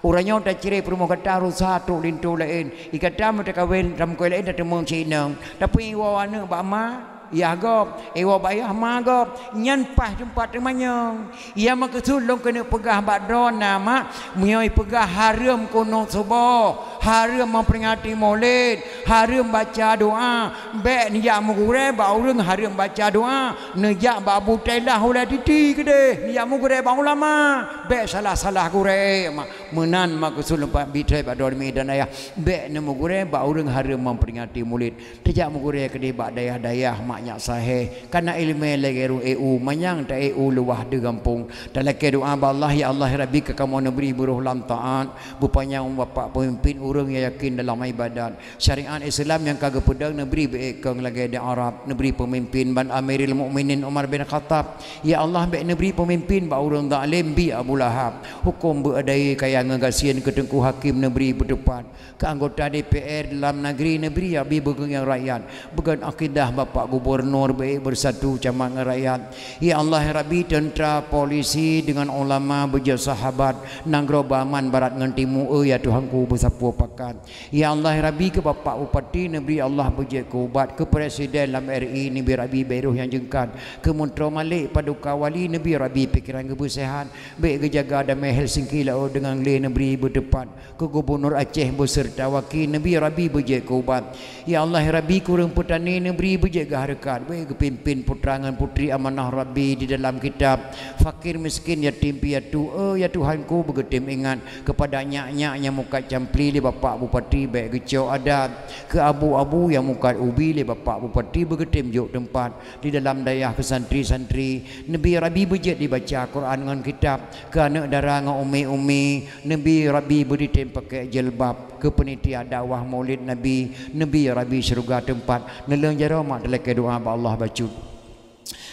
Uroe nyoe tacre peurumoh gata rusa trok linto laén. Gata meutakawen lam kôi laén tateumong cit inong. Tapi iwoe aneuk bak ma, yah gob, iwoe bak yah ma gob. Nyan paih teumpat teumanyong. Ia meukeusut lôn keuneuk peugah bak droe na mak, meunyoe ipeugah hareuem kunut suboh, hareuem memperingati Maulid, hareuem baca doa, bék neujak meugurée bak ureuëng hareuem baca doa, neujak bak Abu Tailah ulée titi keudeh, neujak meugurée bak ulama, bék salah-salah gurée mak. Meunan meukeusut lôn peubiet bak droe mi dan ayah, bék neumeugurée bak ureuëng hareuem memperingati Maulid. Tajak meugurée keudeh bak dayah-dayah mak nyak sahé, kana iéleumé lagée ureuëng E U, manyang ta E U luwah di gampông. Talakée doa bak Allah, "Ya Allah, ya Rabbi, keu kamoe neubri beuroh lam taát, beupanyang bapak peumimpin ureuëng nyang yakin dalam ibadat. Syariat Islam nyang ka geupeudong neubri beuék kong lagée di Arab, neubri peumimpin ban Amiril Mukminin Umar bin Khattab. Ya Allah, bék neubri peumimpin bak ureuëng zalém bi Abu Lahab. Huköm beuadai kaya ngeugasien keu teungku hakim neubri beuteupat." Keu anggota D P R lam nageri neubri Rabbi beugeungieng rakyat, beugon akidah Bapak Gubernur beuék beusatu camat ngon rakyat. Ya Allah, ya Rabbi, teuntra, polisi deungon ulama beujeuet sahabat, nanggroe beuaman barat ngon timu, eu ya Tuhanku beusapeue pakat. Ya Allah, ya Rabbi, keu Bapak Bupati neubri Allah beujeuet keu ubat, keu Presiden lam R I neubri Rabbi beuroh nyang jeungkat, keu Muntroe Malek Paduka Wali neubri Rabbi pikeran geuh beuseuhat, bék geujaga damé Helsinki laôt deungon lé neubri beuteupat. Keu Gubunur Aceh beuseurta waki neubri Rabbi beujeuet keu ubat. Ya Allah, ya Rabbi, keu ureuëng peutani neubri beujeuet geuhareukat, bék geupimpin putra ngon putri amanah Rabbi di dalam kitab. Fakir miskin yatim piatu, eu ya Tuhanku beugeutem ingat keupada nyak-nyak nyang mukat campli lé Bapak Bupati bék geucok adat, keu abu-abu nyang mukat ubi lé Bapak Bupati beugeutem jok teumpat. Di dalam dayah keu santri-santri neubri Rabbi beujeuet dibaca Quran ngon kitab, keu aneuëk dara ngon umi-umi neubri Rabbi beuditém pakék jilbab, keu peunitia dakwah Maulid Nabi neubri Rabbi syeuruga teumpat. Neuleueng jaroe mak talakée doa bak Allah bacut.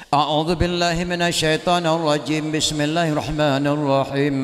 أعوذ بالله من الشيطان الرجيم. بسم الله الرحمن الرحيم.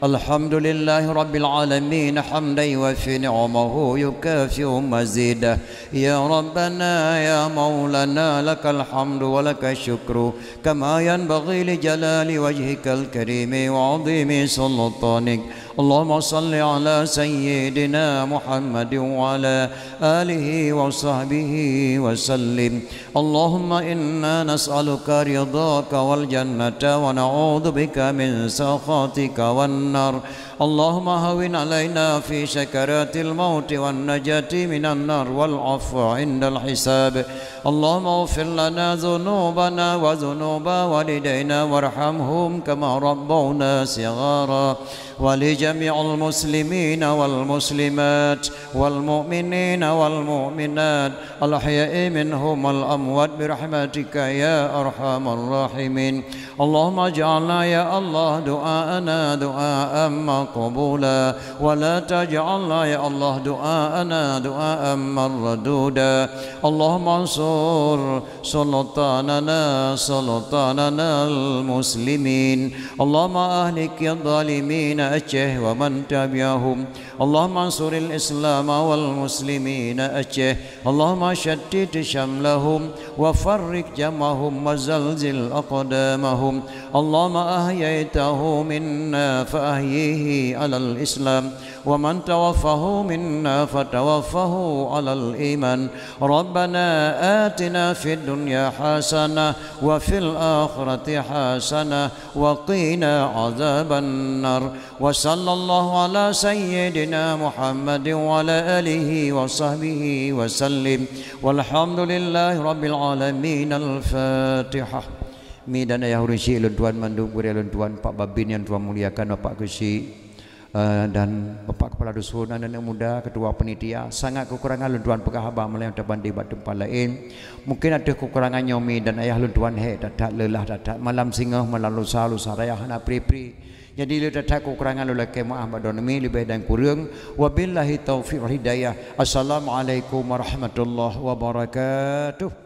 الحمد لله رب العالمين، حمدا يوافي نعمه ويكافئ مزيده. يا ربنا يا مولانا، لك الحمد ولك الشكر، كما ينبغي لجلال وجهك الكريم وعظيم سلطانك. اللهم صل على سيدنا محمد وعلى آله وصحبه وسلم. اللهم إنا نسألك رضاك والجنة، ونعوذ بك من سخطك والنار. اللهم هون علينا في سكرات الموت والنجاة من النار والعفو عند الحساب. اللهم اغفر لنا ذنوبنا وذنوب والدينا وارحمهم كما ربونا صغارا. ولجميع المسلمين والمسلمات والمؤمنين والمؤمنات الأحياء منهم والأموات برحمتك يا أرحم الراحمين. اللهم اجعلنا يا الله دعاءنا دعاء مقبولا، ولا تجعلنا يا الله دعاءنا دعاء مردودا. اللهم انصر سلطاننا سلطاننا المسلمين. اللهم أهلك الظالمين Aceh ومن تبعهم. اللهم انصر الإسلام والمسلمين Aceh. اللهم شتت شملهم وفرق جمعهم وزلزل أقدامهم. اللهم أحييته منا فأحيه على الإسلام، ومن توفاه منا فتوفه على الإيمان. ربنا آتنا في الدنيا حسنة وفي الآخرة حسنة وقنا عذاب النار. وصلى الله على سيدنا محمد وعلى آله وصحبه وسلم. والحمد لله رب العالمين. الفاتحة. Mi dan ayah ureuëng syik lôn tuan mandum, gurée lôn tuan, Pak Babin nyang tuan muliakan, Bapak Keuchik, eh, dan Bapak Kepala Dusun, aneuk-aneuk muda, ketua panitia, sangat kekurangan lôn tuan peugah haba malam tabandi bak teumpat laén. Mungkin ateueh kekurangan nyoe mi dan ayah lôn tuan hék that-that, leulah that-that, malam singoh, malam lusa, lusa raya hana pri-pri. Jadi lé that-that kekurangan lôn lakée meuáh bak droeneuh mi leubeh dan kureueng. Wabillahi taufiq wal hidayah. Assalamualaikum warahmatullahi wabarakatuh.